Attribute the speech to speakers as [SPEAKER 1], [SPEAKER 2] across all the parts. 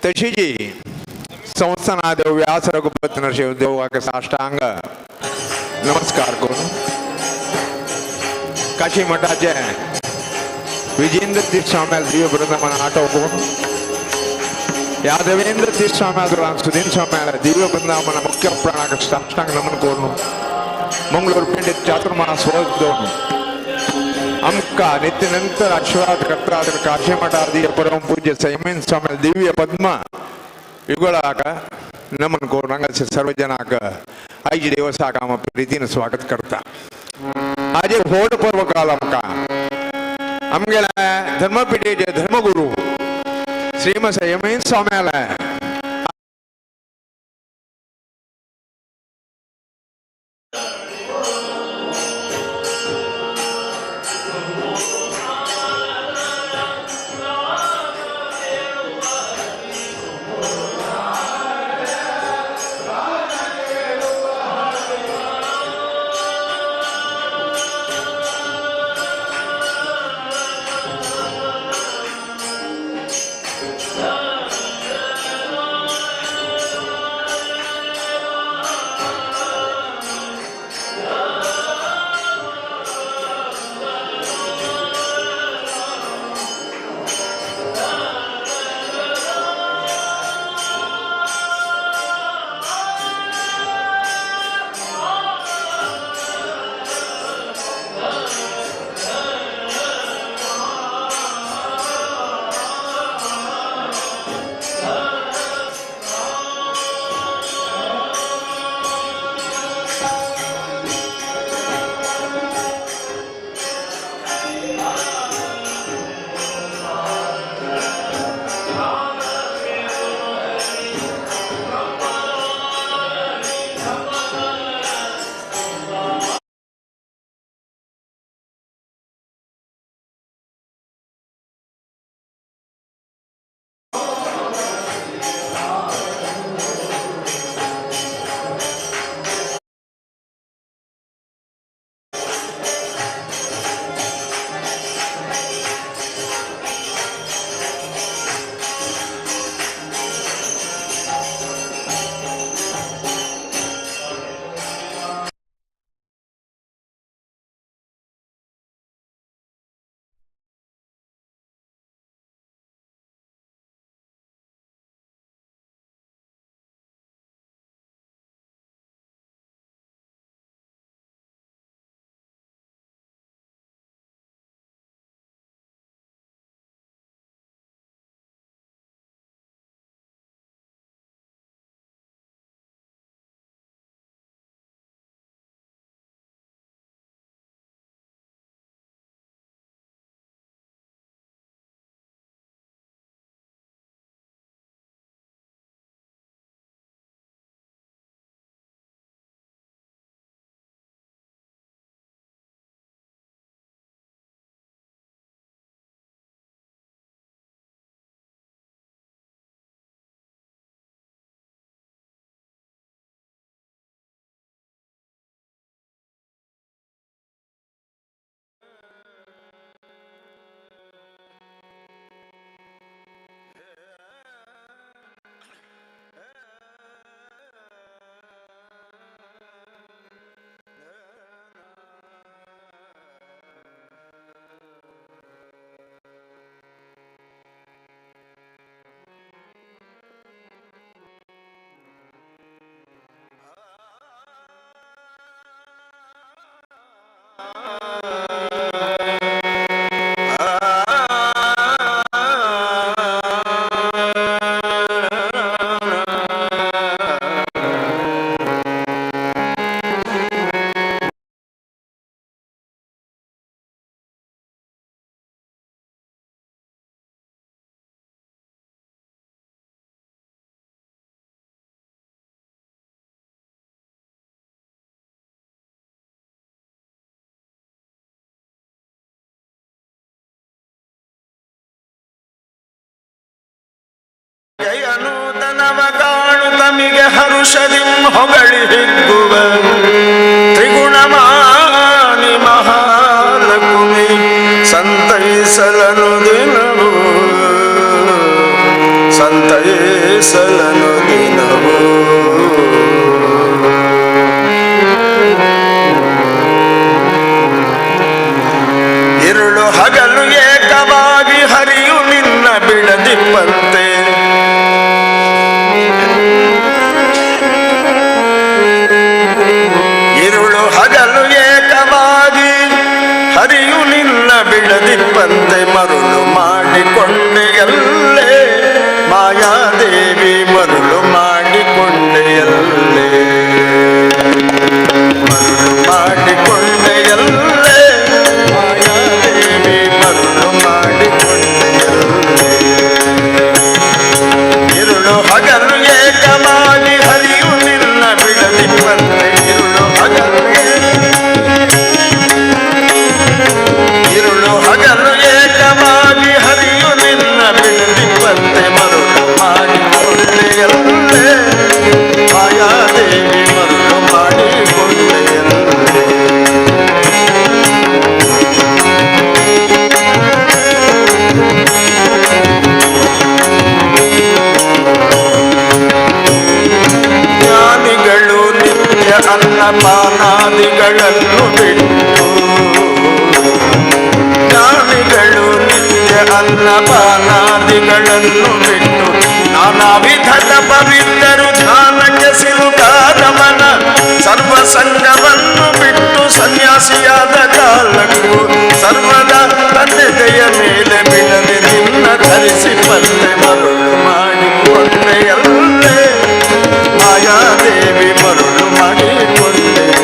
[SPEAKER 1] तशी संस्थाना देव व्यास रघुपत नरशिंह देवाक साष्टांग नमस्कार करून काशी मठाचे विजेंद्र तीर्थ स्वामी दिव्य वृंदावन आटो करून यादवेंद्र तीर्थ स्वामी सुधीन स्वामी दिव्य वृंदावन मुख्य प्राणाक साष्टांग नमन करून मंगळूर पंडित चातुर्मास दोन आमका नित्यनंतर आशीर्वाद करतात काशी मठादी परम पूज्य संयमीन स्वामी दिव्य पद्म युगळाक नमन करून हांगासर सर्व जनाक आयज देवसाक आम प्रितीन स्वागत करता. आज एक व्हड पर्व काल आमकां आमगेले धर्मपिठेचे धर्मगुरू श्रीम संयमीन स्वाम्याले
[SPEAKER 2] ನೂತನವ ಕಾಣುತ್ತಮಿಗೆ ಹರುಷದಿಂ ಹೊಗಳಿ ಹಿಗ್ಗುವ ತ್ರಿಗುಣಮಾನಿ ಮಹಾಲಕುಮಿ ಸಂತೈಸಲನು ದಿನವು ಸಂತೈಸಲನು. ಬಿಡದಿಪ್ಪಂತೆ ಮರುಳು ಮಾಡಿಕೊಂಡೆಯಲ್ಲೇ ಮಾಯಾದೇವಿ ಮರುಳು ಮಾಡಿಕೊಂಡೆಯಲ್ಲೇ ಮರುಳು ಮಾಡಿಕೊಂಡೆಯಲ್ಲೇ ಮಾಯಾದೇವಿ ಮರುಳು ಮಾಡಿಕೊಂಡೆಯಲ್ಲೇ. ಇರುಳು ಹಗಲು ಏಕವಾಗಿ ಹರಿಯು ನಿನ್ನ ಬಿಡದಿಪ್ಪಂತೆ ಇರುಳು ಹಗಲು ಇರುಳು ಹಗಲು ಏಕವಾಗಿ ಹರಿಯು ನಿನ್ನ ಬಿಡದಿಪ್ಪಂತೆ ಮರುಳು ಮಾಡಿಕೊಂಡೆಯಲ್ಲೇ ಮಾಯಾದೇವಿ ಮರುಳು ಮಾಡಿಕೊಂಡೆಯಲ್ಲೇ. ಜ್ಞಾನಿಗಳು ನಿತ್ಯ ಅನ್ನಪಾನಾದಿಗಳನ್ನು ಬಿಟ್ಟು ಜ್ಞಾನಿಗಳು ನಿತ್ಯ ಅನ್ನಪಾನಾದಿಗಳನ್ನು ಬಿಟ್ಟು ನಾನಾ ವಿಧದ ಪವಿತ್ರರು ಧ್ಯಾನಕ್ಕೆ ಸಿಲುಕಾದವನ ಸರ್ವ ಸಂಘವನ್ನು ಬಿಟ್ಟು ಸನ್ಯಾಸಿಯಾದ ಕಾಲಕ್ಕೂ ಸರ್ವದ ತಂದೆಯ ಮೇಲೆ ಬಿಡದೆ ನಿನ್ನ ಧರಿಸಿ ಪತ್ತೆ ಮರುಳು ಮಾಡಿಕೊಂಡೆಯಲ್ಲೇ ಮಾಯಾದೇವಿ ಮರುಳು ಮಾಡಿಕೊಂಡೆಯಲ್ಲೇ.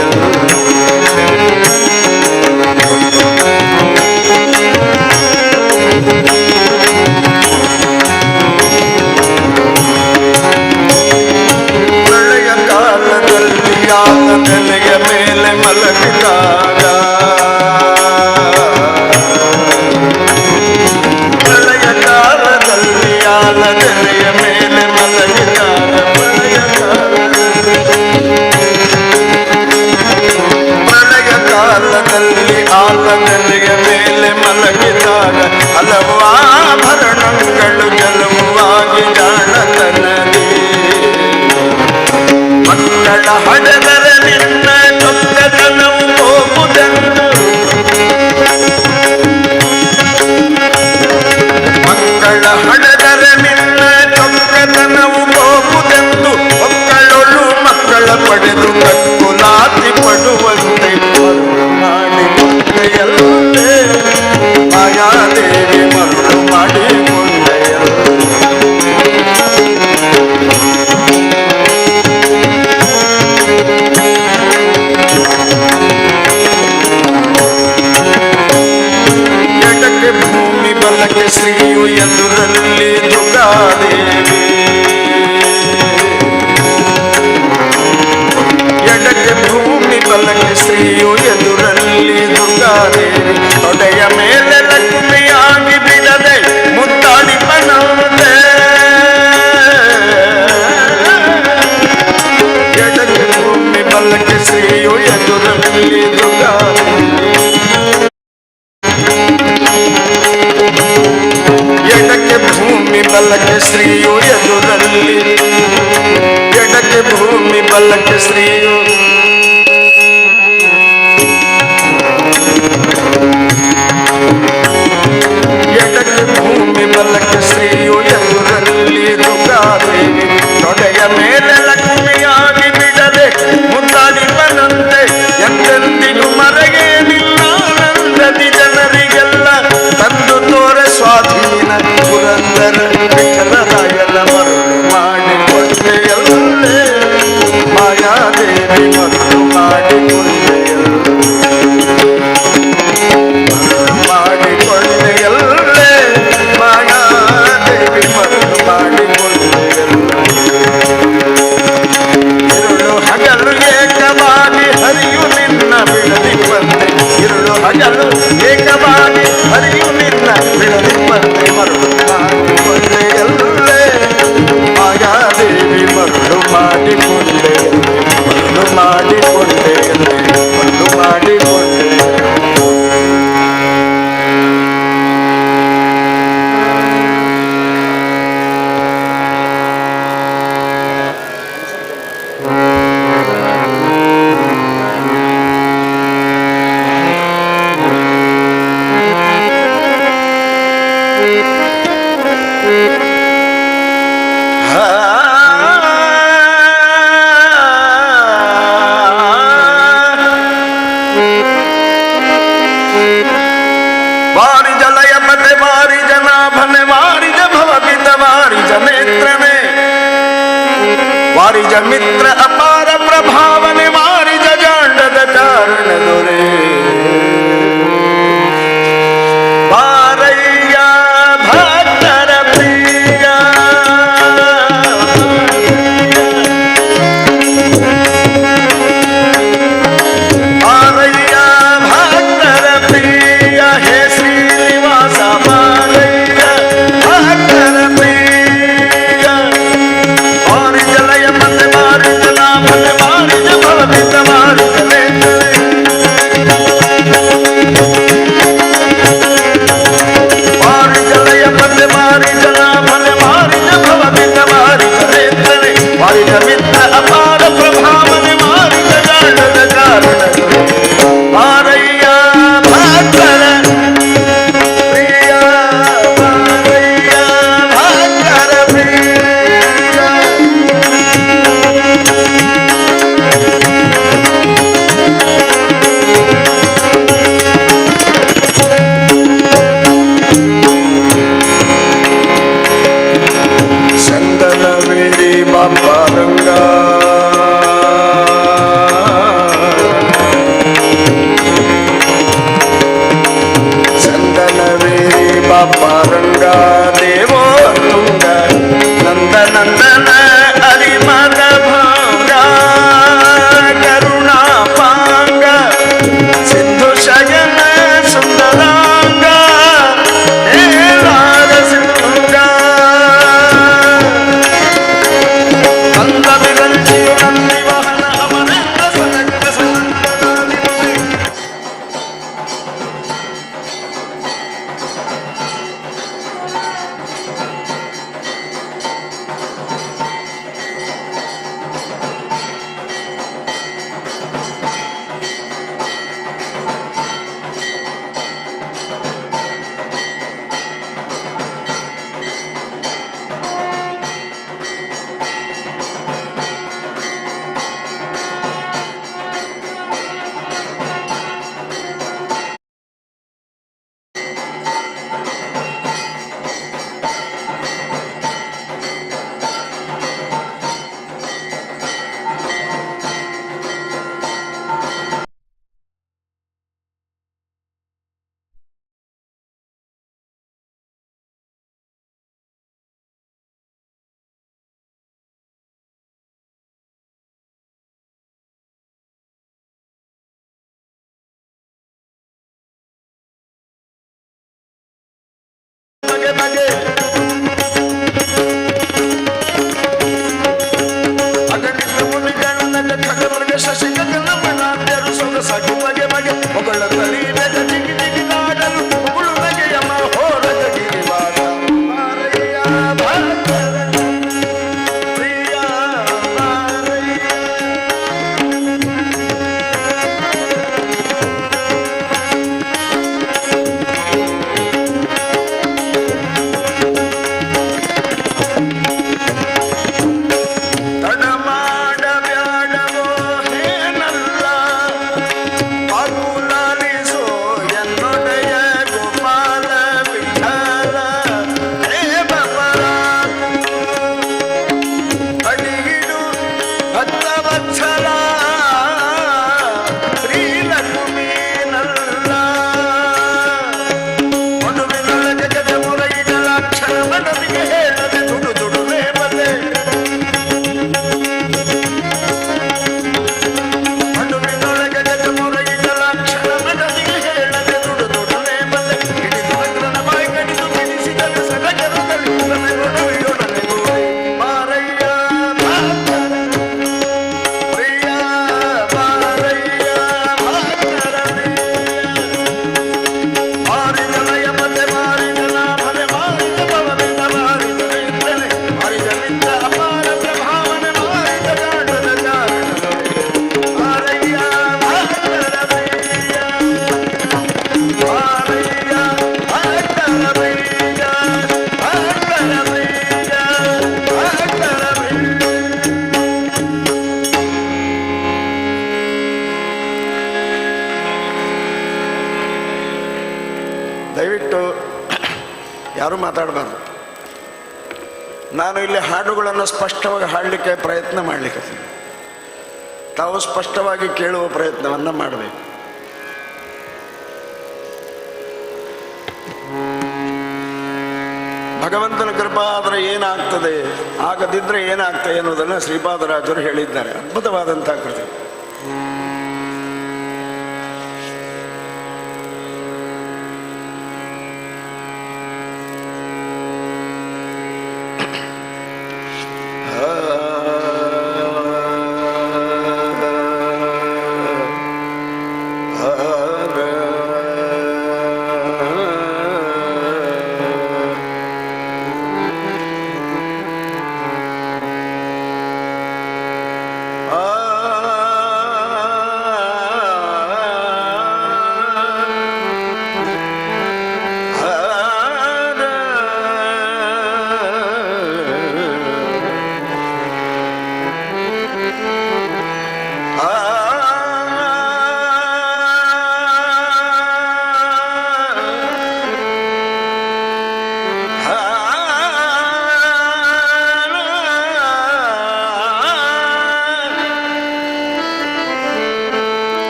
[SPEAKER 2] ಪ್ರಳಯ ಕಾಲದಲ್ಲಿ ಆತ ನೆಲೆಯ ಮೇಲೆ ಮಲಗಿದಾಗ ಪ್ರಳಯ ಕಾಲದಲ್ಲಿ ಆತ ನೆಲೆಯ ಮೇಲೆ ಮಲಗಿದಾಗ ಪ್ರಳಯ ಕಾಲದಲ್ಲಿ ಆತ ನೆಲೆಯ ಮೇಲೆ ಮಲಗಿದಾಗ ಹಲವು ಆಭರಣಗಳು ಜಲುವಾಗಿ ಜಾಣತನದಿ ಮಕ್ಕಳ ಹಡೆದರೆ ನಿನ್ನ ಚೊಕ್ಕತನವು ಹೋಗುವುದೆಂದು ಮಕ್ಕಳ ಹಡೆದರೆ ನಿನ್ನ ಚೊಕ್ಕತನವು ಹೋಗುವುದೆಂದು ಮಕ್ಕಳೊಳು ಮಕ್ಕಳ ಪಡೆದು ಕಕ್ಕುಲಾತಿ ಪಡುವಂತೆ ಮರುಳು ಮಾಡಿಕೊಂಡೆಯಲ್ಲೇ ಮಾಯಾದೇವಿ ಮರುಳು ಮಾಡಿಕೊಂಡೆಯಲ್ಲೇ. ಎಡಕ್ಕೆ ಭೂಮಿ ಬಲಕ್ಕೆ ಶ್ರೀಯು ಎದುರಲ್ಲಿ ದುರ್ಗಾದೇವಿ ಎಡಕ್ಕೆ ಭೂಮಿ ಬಲಕ್ಕೆ ಶ್ರೀಯು ಎದುರಲ್ಲಿ ದುರ್ಗಾದೇವಿ ತೊಡೆಯ ಮೇಲೆ ಲಕ್ಷ್ಮಿಯಾಗಿ ಬಿಡದೆ ಮುತ್ತಾಡಿ ಪನಂತೆ ಎಡಕ್ಕೆ ಭೂಮಿ ಬಲಕ್ಕೆ ಶ್ರೀಯು ಎದುರಲ್ಲಿ ದುರ್ಗಾದೇವಿ ಎಡಕ್ಕೆ ಭೂಮಿ ಬಲಕ್ಕೆ ಶ್ರೀಯು ಎದುರಲ್ಲಿ ಎಡಕ್ಕೆ ಭೂಮಿ ಬಲಕ್ಕೆ ಶ್ರೀಯು ಎಡಕ್ಕೆ ಭೂಮಿ ಬಲಕ್ಕೆ ಶ್ರೀಯು ಎದುರಲ್ಲಿ ದುರ್ಗಾದೇವಿ ತೊಡೆಯ ಮೇಲೆ ಲಕ್ಷ್ಮಿಯಾಗಿ ಬಿಡದೆ ಮುತ್ತಾಡಿ ಬನಂತೆ ಎಂದೆಂದಿಗೂ ವಾರಿಜ ನಾಭನೆ ವಾರಿಜ ಭವಪಿತ ವಾರಿಜ ನೇತ್ರನೆ ವಾರಿಜ ಮಿತ್ರ ಅಪಾರ ಪ್ರಭಾವನೆ ವಾರಿಜ ಜಾಂಡದ ಕಾರಣ ದೊರೆ ಬಾರಯ್ಯ ಭಕ್ತರ ಪ್ರಿಯ ಬಾರಯ್ಯ ಭಕ್ತರ ಪ್ರಿಯ ಹೇ ಶ್ರೀನಿವಾಸ ಬಾರಯ್ಯ ಭಕ್ತರ ಪ್ರಿಯ ವಾರಿಜಲಯ ಮತ್ತೆ ವಾರಿಜ ನಾಭನೆ ವಾರಿಜ ಭವಪಿತ ವಾರಿಜ ನೇತ್ರನೆ ವಾರಿಜಲಯ ಪದೆ ವಾರಿಜ ನಾಭನೆ ವಾರಿಜ ಭವಪಿತ ವಾರಿಜ ನೇತ್ರನೆ ವಾರಿಜ ಮಿತ್ರ ಅಪಾರ ಪ್ರಭಾವನೆ ವಾರಿಜ ಜಾಣದ ಕಾರಣ ಬಾರಯ್ಯ ಭಕ್ತರ ಪ್ರಿಯ ಬಾರಯ್ಯ ಭಕ್ತರ ಪ್ರಿಯ. ಚಂದನವೇರಿ ಬಾಪಾರಂಗ ಚಂದನವೇರಿ ಬಾಪಾರಂಗ ದೇವೋ ತುಂಗ ನಂದ ನಂದನ ಅರಿಮದ ಭಾಂಗ ಕರುಣಾ ಪಾಂಗ ಸಿಂಧು ಶಯನ ಸುಂದರಾಂಗ ಹೇಲಾರ ಸಿಂಗ ಕಂದ ವಿರಂಚಿಯು ನಂದಿ ವಾಹನ ಅಮರೇಂದ್ರ ಸನಕ ಸನಂದನಾಧಿಪತಿ. ಬಗೆ ಬಗೆ ಅಗಣಿತ ಮುನಿಗಳ ನಗ ಖಗಮೃಗ ಶಶಿ ಗಗನ ಮನಾದ್ಯರು ಸೊಗಸಾಗಿ ಬಗೆ ಬಗೆ ಹೊಗಳ ತಲಿ ಬೆಗ ಜಿಗಿ ಜಿಗಿದಾಡಲು ಹೊಗಳು ನಗೆಯ ಮಹೋರಗ ಗಿರಿವಾಸ ಬಾರಯ್ಯ ಭಕ್ತರ ಪ್ರಿಯ ಬಾರಯ್ಯ. ತಡಮಾಡಬ್ಯಾಡವೋ ಹೇನಲ್ಲ ಪಗುಲಾಲಿಸೋ ಎನ್ನೊಡೆಯ ಗೋಪಾಲ ವಿಠಲ ಹೇ ಬಪರಾಕು ಅಡಿಗಿಡು ಭಕ್ತವತ್ಸಲ ಶ್ರೀಲಕ್ಷ್ಮೀನಲ್ಲ ಮಡುವಿನೊಳಗೆ ಗಜ ಮುರಗಿಡಲಾಕ್ಷಣ ಮನವಿಗೆ ಹೇಳದೆ ತುಡು ತುಡು ರೇವತೆ ಮಡುವಿನೊಳಗೆ ಗಜ ಮುರಗಿಡಲಾಕ್ಷಣ ಮನವಿಗೆ ಹೇಳದೆ ತುಡು ತುಡು ರೇವತೆ ಹಿಡಿದು ವಜ್ರನ ಬಾಯಿ ಕಡಿದು ಬಿಡಿಸಿದರೆ ಸಡಗರದಲ್ಲಿ ನನಗೊಡವಿಯೊಡನೆ ಗೂಡಿ ಬಾರಯ್ಯ ಭಕ್ತರ ಪ್ರಿಯ ಬಾರಯ್ಯ ಭಕ್ತರ ಪ್ರಿಯ. ಮಾರಿಜಲಯ ಪತೆ ಮಾರಿಜನಾಭನೆ ಮಾರಿಜ ಭವನಿತ ಮಾರಿಜ ನೇತ್ರನೆ ಮಾರಿಜ ಮಿತ್ರ ಅಪಾರ ಪ್ರಭಾವನೆ ಮಾರಿಜ ಜಾಣದ ಕಾರಣ ಮಾರಯ್ಯ ಭಕ್ತರ ಪ್ರಿಯ ಮಾರಯ್ಯ ಭಕ್ತರ ಪ್ರಿಯ ಭಕ್ತರ ಪ್ರಿಯ ಭಕ್ತರ ಪ್ರಿಯ. ದಯವಿಟ್ಟು ಯಾರೂ ಮಾತಾಡಬಾರ್ದು. ನಾನು ಇಲ್ಲಿ ಹಾಡುಗಳನ್ನು ಸ್ಪಷ್ಟವಾಗಿ ಹಾಡಲಿಕ್ಕೆ ಪ್ರಯತ್ನ ಮಾಡಲಿಕ್ಕೆ, ತಾವು ಸ್ಪಷ್ಟವಾಗಿ ಕೇಳುವ ಪ್ರಯತ್ನವನ್ನು ಮಾಡಬೇಕು. ಭಗವಂತನ ಕೃಪಾ ಆದರೆ ಏನಾಗ್ತದೆ, ಆಗದಿದ್ದರೆ ಏನಾಗ್ತದೆ ಎನ್ನುವುದನ್ನು ಶ್ರೀಪಾದರಾಜರು ಹೇಳಿದ್ದಾರೆ. ಅದ್ಭುತವಾದಂತಹ ಕೃತಿ.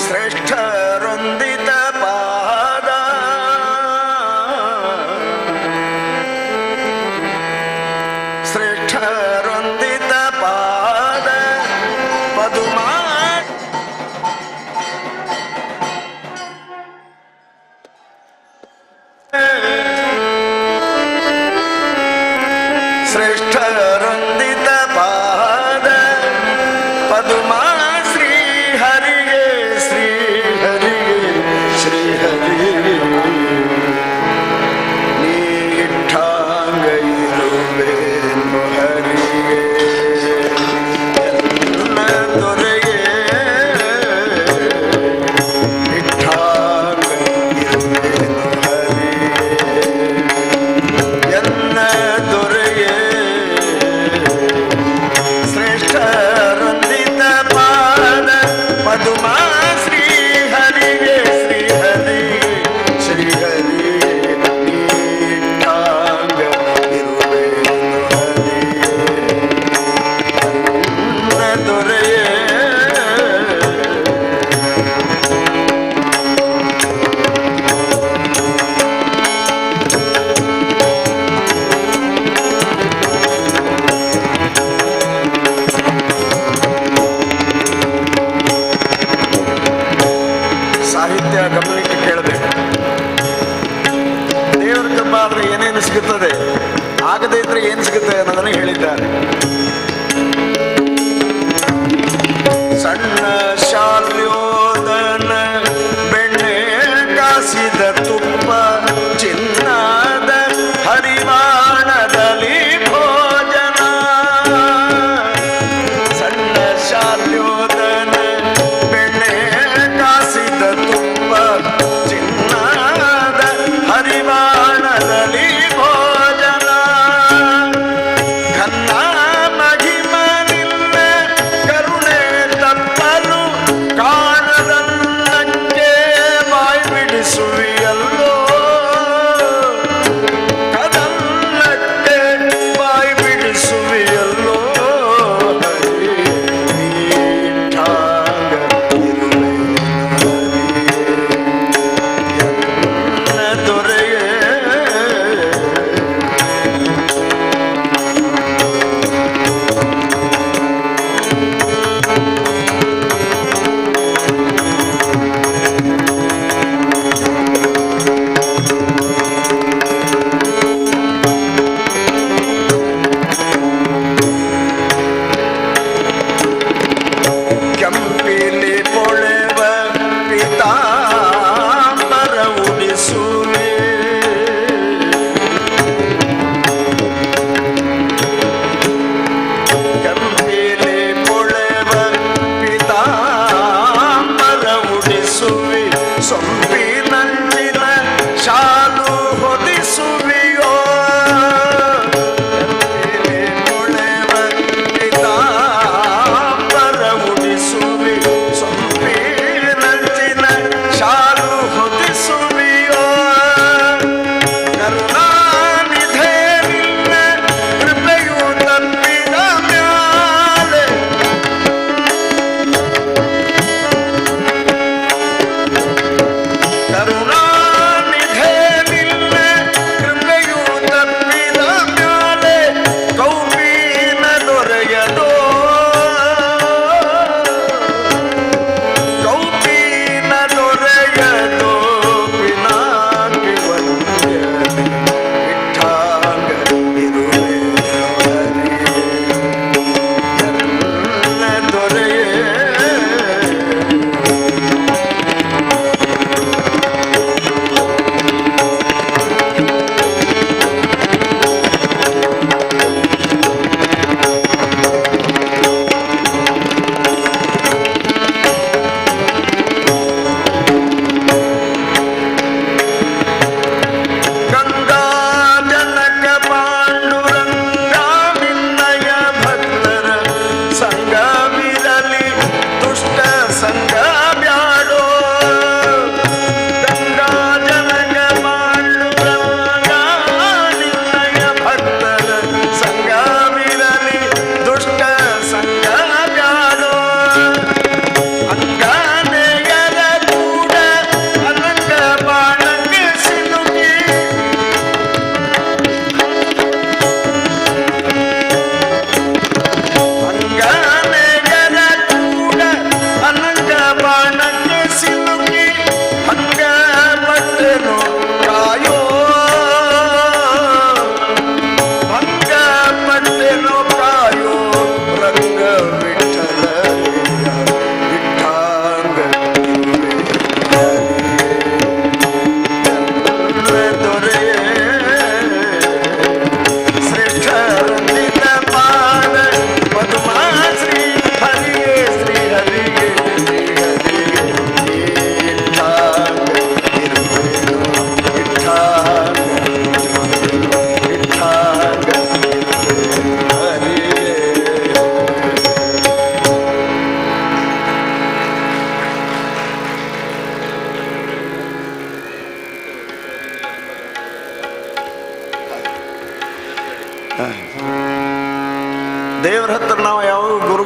[SPEAKER 2] ಶ್ರೇಷ್ಠರೊಂದಿತ ಪಾದ ಶ್ರೇಷ್ಠರೊಂದಿತ ಪಾದ ಪದುಮಾ ಶ್ರೇಷ್ಠರೊಂದಿತ ಪಾದ ಪದುಮಾ ಶ್ರೀ ಹರಿಗೆ ಶ್ರೀ ಹರಿಗೆ ಶ್ರೀ ಹರಿಗೆ ನೀಠಾಂಗ ಇರುವೆನು ಹರಿಗೆ ಎಲ್ಲ ದೊರೆಗೆ ಇಟ್ಟಾಂಗ ಇರುವೆನು ಹರಿಗೆ ಎನ್ನ ದೊರೆಯೇ ಶ್ರೇಷ್ಠರೊಂದಿತ ಪಾದ ಪದುಮಾ ಶ್ರೀ ಹರಿಗೆ ಶ್ರೀ ಹರಿಗೆ ಶ್ರೀ ಹರಿಗೆ ನೀಠಾಂಗ ಇರುವೆನು ಹರಿಗೆ ಎನ್ನ ದೊರೆಯೇ. ಸಾಹಿತ್ಯ ಗಮನಕ್ಕೆ ಕೇಳಬೇಕು. ದೇವರ ಕೃಪಾ ಆದ್ರೆ ಏನೇನು ಸಿಗುತ್ತದೆ, ಆಗದೇ ಇದ್ರೆ ಏನು ಸಿಗುತ್ತೆ ಅನ್ನೋದನ್ನು ಹೇಳಿದ್ದಾರೆ. ಸಣ್ಣ ಶಾಲ್ಯೋದನ ಬೆಣ್ಣೆ ಕಾಸಿದ ತುಪ್ಪ ಚಿನ್ನದ ಹರಿವಾಣದಲ್ಲಿ ಭೋಜನ. ಸಣ್ಣ ಶಾಲ್ಯೋದನ ಬೆಣ್ಣೆ ಕಾಸಿದ ತುಪ್ಪ ಚಿನ್ನದ ಹರಿವಾಣದಲ್ಲಿ ಭೋಜನ. ಘನ್ನ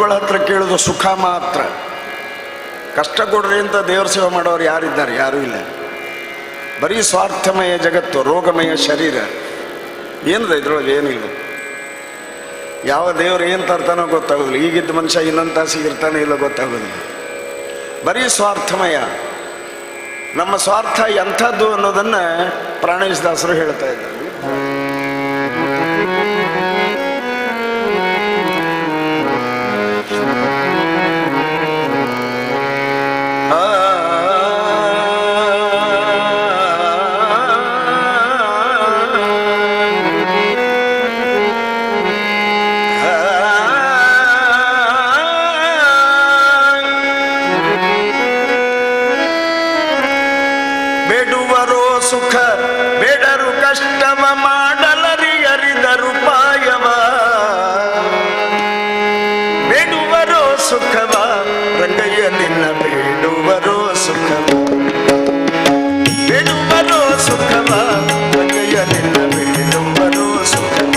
[SPEAKER 2] ಗುರುಗಳ ಹತ್ರ ಕೇಳೋದು ಸುಖ ಮಾತ್ರ. ಕಷ್ಟ ಕೊಡ್ರಿ ಅಂತ ದೇವ್ರ ಸೇವೆ ಮಾಡೋರು ಯಾರಿದ್ದಾರೆ? ಯಾರೂ ಇಲ್ಲ. ಬರೀ ಸ್ವಾರ್ಥಮಯ ಜಗತ್ತು, ರೋಗಮಯ ಶರೀರ. ಏನದ ಇದ್ರೊಳಗೆ? ಏನಿಲ್ಲ. ಯಾವ ದೇವ್ರು ಏನು ತರ್ತಾನೋ ಗೊತ್ತಾಗೋದಿಲ್ಲ. ಈಗಿದ್ದ ಮನುಷ್ಯ ಇನ್ನೊಂದು ತಾಸಿಗೆ ಇರ್ತಾನೆ ಇಲ್ಲ ಗೊತ್ತಾಗೋದಿಲ್ಲ. ಬರೀ ಸ್ವಾರ್ಥಮಯ. ನಮ್ಮ ಸ್ವಾರ್ಥ ಎಂಥದ್ದು ಅನ್ನೋದನ್ನು ಪ್ರಾಣೇಶದಾಸರು ಹೇಳ್ತಾ ಇದ್ದಾರೆ. ಬೇಡುವರೋ ಸುಖ ಬೇಡರು ಕಷ್ಟವ ಮಾಡಲರಿಯರಿದರು ಪಾಯವ. ಬೇಡುವರೋ ಸುಖವ ರಂಗಯ್ಯ ನಿನ್ನ ಬೇಡುವರೋ ಸುಖವ, ಬೇಡುವರೋ ಸುಖವ ರಂಗಯ್ಯ ನಿನ್ನ ಬೇಡುವರೋ ಸುಖವ.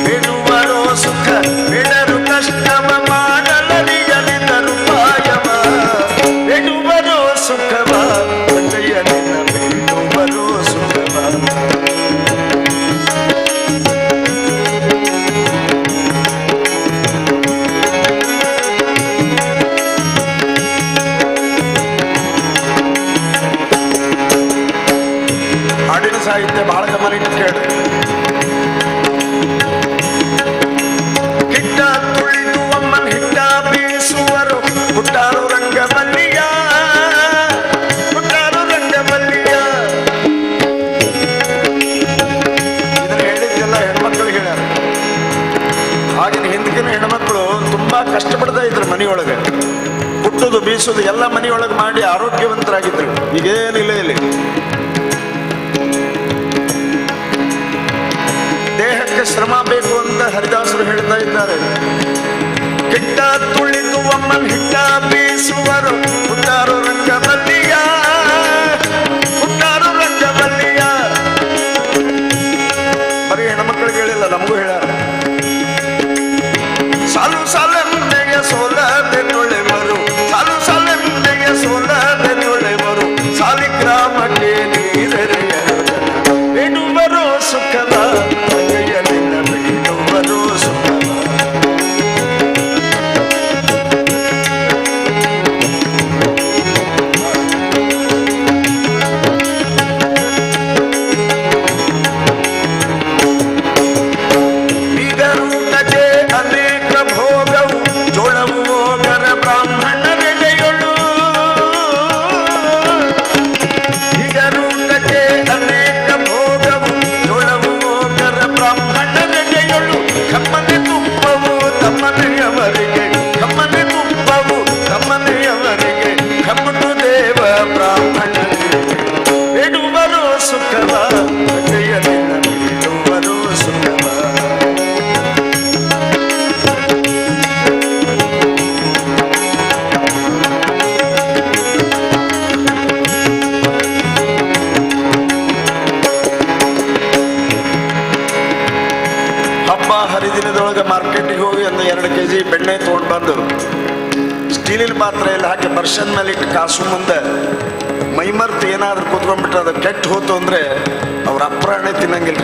[SPEAKER 2] ಬೇಡುವರೋ ಸುಖ ಬೇಡರು ಕಷ್ಟವ ಮಾಡಲರಿಯರಿದರು ಪಾಯವ. ಬೇಡುವರೋ ಸುಖವ ರಂಗಯ್ಯ ನಿನ್ನ ಬೇಡುವರೋ ಸುಖವ. ಹಾಡಿನ ಸಾಹಿತ್ಯ ಬಹಳ ಗಮನ ಇಟ್ಟು ಕೇಳಿ. ಹಿಟ್ಟ ತುಳಿದು ಅಮ್ಮನ ಹಿಟ್ಟ ಬೀಸುವರು ಹುಟ್ಟಾರು ರಂಗಬಲ್ಲಿಯ, ಹುಟ್ಟಾರು ರಂಗಬಲ್ಲಿಯ. ಇದನ್ನ ಹೇಳಿದ್ದೆಲ್ಲ ಹೆಣ್ಮಕ್ಳಿಗೆ ಹೇಳ್ಯಾರ. ಆಗಿನ ಹಿಂದಕ್ಕಿನ ಹೆಣ್ಮಕ್ಳು ತುಂಬಾ ಕಷ್ಟಪಡ್ತಾ ಇದ್ರು. ಮನೆಯೊಳಗೆ ಹುಟ್ಟುದು ಬೀಸುದು ಎಲ್ಲ ಮನೆಯೊಳಗೆ ಮಾಡಿ ಆರೋಗ್ಯವಂತರಾಗಿದ್ರು. ಈಗೇನಿಲ್ಲ ಇಲ್ಲಿ. ದೇಹಕ್ಕೆ ಶ್ರಮ ಬೇಕು ಅಂತ ಹರಿದಾಸರು ಹೇಳ್ತಾ ಇದ್ದಾರೆ. ಹಿಟ್ಟ ತುಳಿದು ಅಮ್ಮನ ಹಿಟ್ಟ ಬೀಸುವರು ಹುಟ್ಟಾರು ರಂಗಬಲ್ಲಿಯ, ಹುಟ್ಟಾರು ರಂಗಬಲ್ಲಿಯ. ಬರೀ ಹೆಣ್ಮಕ್ಳಿಗೆ ಹೇಳಿಲ್ಲ, ನಮಗೂ ಹೇಳ್ಯಾರ. ಸಾಲು ಸಾಲೆಂದೆಯ ಸೋಲದೆ ತೊಳೆವರು, ಸಾಲು ಸಾಲೆಂದೆಯ ಸೋಲದೆ ತೊಳೆವರು, ಸಾಲಿಗ್ರಾಮಕ್ಕೆ ನೀರೆರೆಯರು ಜನ. ಬೇಡುವರೋ ಸುಖವ ರಂಗಯ್ಯ ನಿನ್ನ ಬೇಡುವರೋ ಸುಖವ. ಬೀಗರೂಟಕ್ಕೆ ಅನೇಕ ಭೋಗವು ಜೋಳವು ಹೋಗರ ಬ್ರಾಹ್ಮಣರೆಡೆಯೊಳು. ಬೀಗರೂಟಕ್ಕೆ ಅನೇಕ ಭೋಗವು ಜೋಳವು ಹೋಗರ ಬ್ರಾಹ್ಮಣರೆಡೆಯೊಳು. ಕಮ್ಮನೆ ತುಪ್ಪವು ತಮ್ಮನೆಯವರಿಗೆ, ಕಮ್ಮನೆ ತುಪ್ಪವು ತಮ್ಮನೆಯವರಿಗೆ, ಕಮ್ಮಟು ದೇವ ಬ್ರಾಹ್ಮಣರಿಗೆ. ಬೇಡುವರೋ ಸುಖವ ರಂಗಯ್ಯ ನಿನ್ನ ಬೇಡುವರೋ ಸುಖವ. ಹಬ್ಬ ಹರಿದಿನದೊಳಗೆ ಮಾರ್ಕೆಟಿಗೆ ಹೋಗಿ ಒಂದು 2 ಕೆಜಿ ಬೆಣ್ಣೆ ತೊಗೊಂಡು ಬಂದು ಸ್ಟೀಲಿನ ಪಾತ್ರೆಯಲ್ಲಿ ಹಾಕಿ ಬರ್ಷನ್ ಮೇಲೆ ಇಟ್ಟು ಕಾಸು ಮುಂದೆ ಮೈಮರ್ತು ಏನಾದರೂ ಕೂತ್ಕೊಂಡ್ಬಿಟ್ರೆ ಅದು ಕೆಟ್ಟು ಹೋತು ಅಂದರೆ ಅವ್ರ ಅಪ್ರಾಣೆ ತಿನ್ನಂಗಿಲ್ಲ.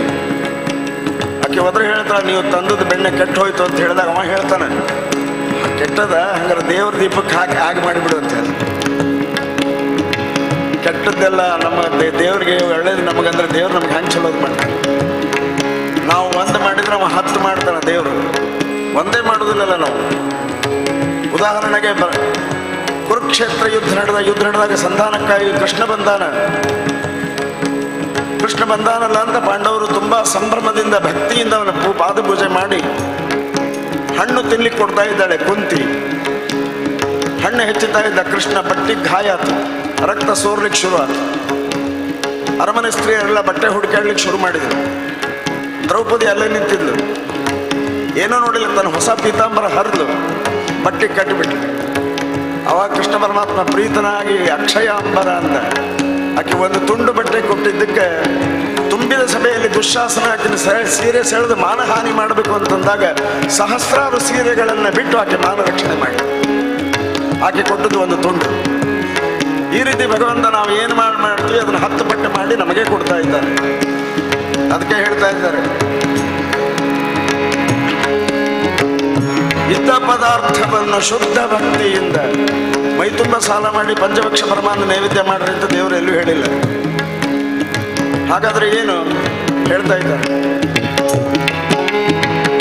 [SPEAKER 2] ಆಕೆ ಒದ್ರೆ ಹೇಳ್ತಾಳೆ, ನೀವು ತಂದದ್ದು ಬೆಣ್ಣೆ ಕೆಟ್ಟು ಹೋಯ್ತು ಅಂತ ಹೇಳಿದಾಗ ಅವ ಹೇಳ್ತಾನೆ, ಕೆಟ್ಟದ ಹಂಗಾರೆ ದೇವ್ರ ದೀಪಕ್ಕೆ ಹಾಕಿ ಹಾಗೆ ಮಾಡಿಬಿಡು ಅಂತ ಹೇಳಿ. ಕೆಟ್ಟದ್ದೆಲ್ಲ ನಮ್ಮ ದೇವ್ರಿಗೆ ಒಳ್ಳೇದು ನಮಗಂದ್ರೆ ದೇವ್ರು ನಮ್ಗೆ ಹೆಂಗೆ ಚಲೋದು ಮಾಡ್ತಾನೆ. ನಾವು ಒಂದು ಮಾಡಿದ್ರೆ ಅವ 10 ಮಾಡ್ತಾನೆ. ದೇವರು ಒಂದೇ ಮಾಡೋದಿಲ್ಲಲ್ಲ ನಾವು. ಉದಾಹರಣೆಗೆ ಕುರುಕ್ಷೇತ್ರ ಯುದ್ಧ ನಡೆದಾಗ ಸಂಧಾನಕ್ಕಾಗಿ ಕೃಷ್ಣ ಬಂದಾನ. ಕೃಷ್ಣ ಬಂದಾನಲ್ಲ ಅಂತ ಪಾಂಡವರು ತುಂಬಾ ಸಂಭ್ರಮದಿಂದ ಭಕ್ತಿಯಿಂದ ಅವನ ಪಾದಪೂಜೆ ಮಾಡಿ ಹಣ್ಣು ತಿನ್ಲಿಕ್ಕೆ ಕೊಡ್ತಾ ಇದ್ದಾಳೆ ಕುಂತಿ. ಹಣ್ಣು ಹೆಚ್ಚುತ್ತಾ ಇದ್ದ ಕೃಷ್ಣ ಬಟ್ಟೆ ಗಾಯ ಆತು, ರಕ್ತ ಸೋರ್ಲಿಕ್ಕೆ ಶುರು ಆತು. ಅರಮನೆ ಸ್ತ್ರೀಯರೆಲ್ಲ ಬಟ್ಟೆ ಹುಡುಕಾಡ್ಲಿಕ್ಕೆ ಶುರು ಮಾಡಿದರು. ದ್ರೌಪದಿ ಅಲ್ಲೇ ನಿಂತಿದ್ಲು, ಏನೋ ನೋಡಿಲ್ಲ, ತನ್ನ ಹೊಸ ಪೀತಾಂಬರ ಹರಿದ್ಲು, ಬಟ್ಟೆ ಕಟ್ಟಿಬಿಟ್ಲು. ಅವಾಗ ಕೃಷ್ಣ ಪರಮಾತ್ಮ ಪ್ರೀತನಾಗಿ ಅಕ್ಷಯ ಅಂಬರ ಅಂದ. ಆಕೆ ಒಂದು ತುಂಡು ಬಟ್ಟೆ ಕೊಟ್ಟಿದ್ದಕ್ಕೆ ತುಂಬಿದ ತುಂಬಿದ ಸಭೆಯಲ್ಲಿ ದುಶ್ಯಾಸನ ಆಕಿನ ಸೀರೆ ಸೆಳೆದು ಮಾನಹಾನಿ ಮಾಡಬೇಕು ಅಂತಂದಾಗ ಸಹಸ್ರಾರು ಸೀರೆಗಳನ್ನು ಬಿಟ್ಟು ಆಕೆ ಮಾನ ರಕ್ಷಣೆ ಮಾಡಿ ಆಕೆ ಕೊಟ್ಟದ್ದು ಒಂದು ತುಂಡು. ಈ ರೀತಿ ಭಗವಂತ ನಾವು ಏನು ಮಾಡ್ತೀವಿ ಅದನ್ನು 10 ಪಟ್ಟು ಮಾಡಿ ನಮಗೆ ಕೊಡ್ತಾ ಇದ್ದಾನೆ. ಅದಕ್ಕೆ ಹೇಳ್ತಾ ಇದ್ದಾರೆ, ಇದ್ದ ಪದಾರ್ಥವನ್ನು ಶುದ್ಧ ಭಕ್ತಿಯಿಂದ ಮೈತುಂಬ ಸಾಲ ಮಾಡಿ ಪಂಚಭಕ್ಷ ಪರಮಾನ್ನ ನೈವೇದ್ಯ ಮಾಡ್ರಿ ಅಂತ ದೇವರು ಎಲ್ಲೂ ಹೇಳಿಲ್ಲ. ಹಾಗಾದ್ರೆ ಏನು ಹೇಳ್ತಾ ಇದ್ದಾರೆ?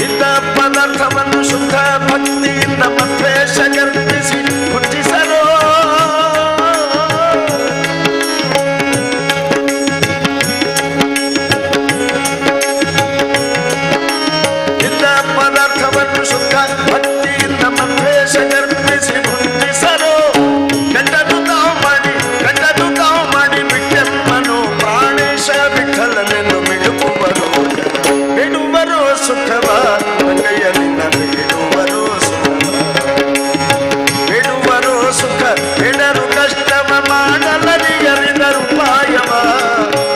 [SPEAKER 2] ಇದ್ದ ಪದಾರ್ಥವನ್ನು ಶುದ್ಧ ಭಕ್ತಿಯಿಂದ ಮಧ್ವೇಷ ಕರ್ಪಿಸಿ ಪೂಜಿಸಲು ಇದ್ದ ಪದಾರ್ಥವನ್ನು ಶುದ್ಧ ಭಕ್ತಿಯಿಂದ ಮಧ್ವೇಷ ಕರ್ಪಿಸಿ ಪೂಜಿಸಲು ಕೆಟ್ಟದ್ದು ತಾವು ಮಾಡಿ ಕೆಟ್ಟದ್ದು ತಾವು ಮಾಡಿ ಬಿಟ್ಟೆಮ್ಮನು ಪ್ರಾಣೇಶ ವಿಠಲನೆಂದು ಮಿಡುಕುವರು ಬಿಡುವರು ಸುಖವ ರಂಗಯ್ಯನಿಂದ ಬಿಡುವರು ಸುಖವ ಬಿಡುವರು ಸುಖ ಬಿಡರು ಕಷ್ಟವ ಮಾಡಲರಿಯರಿದರು ಪಾಯವ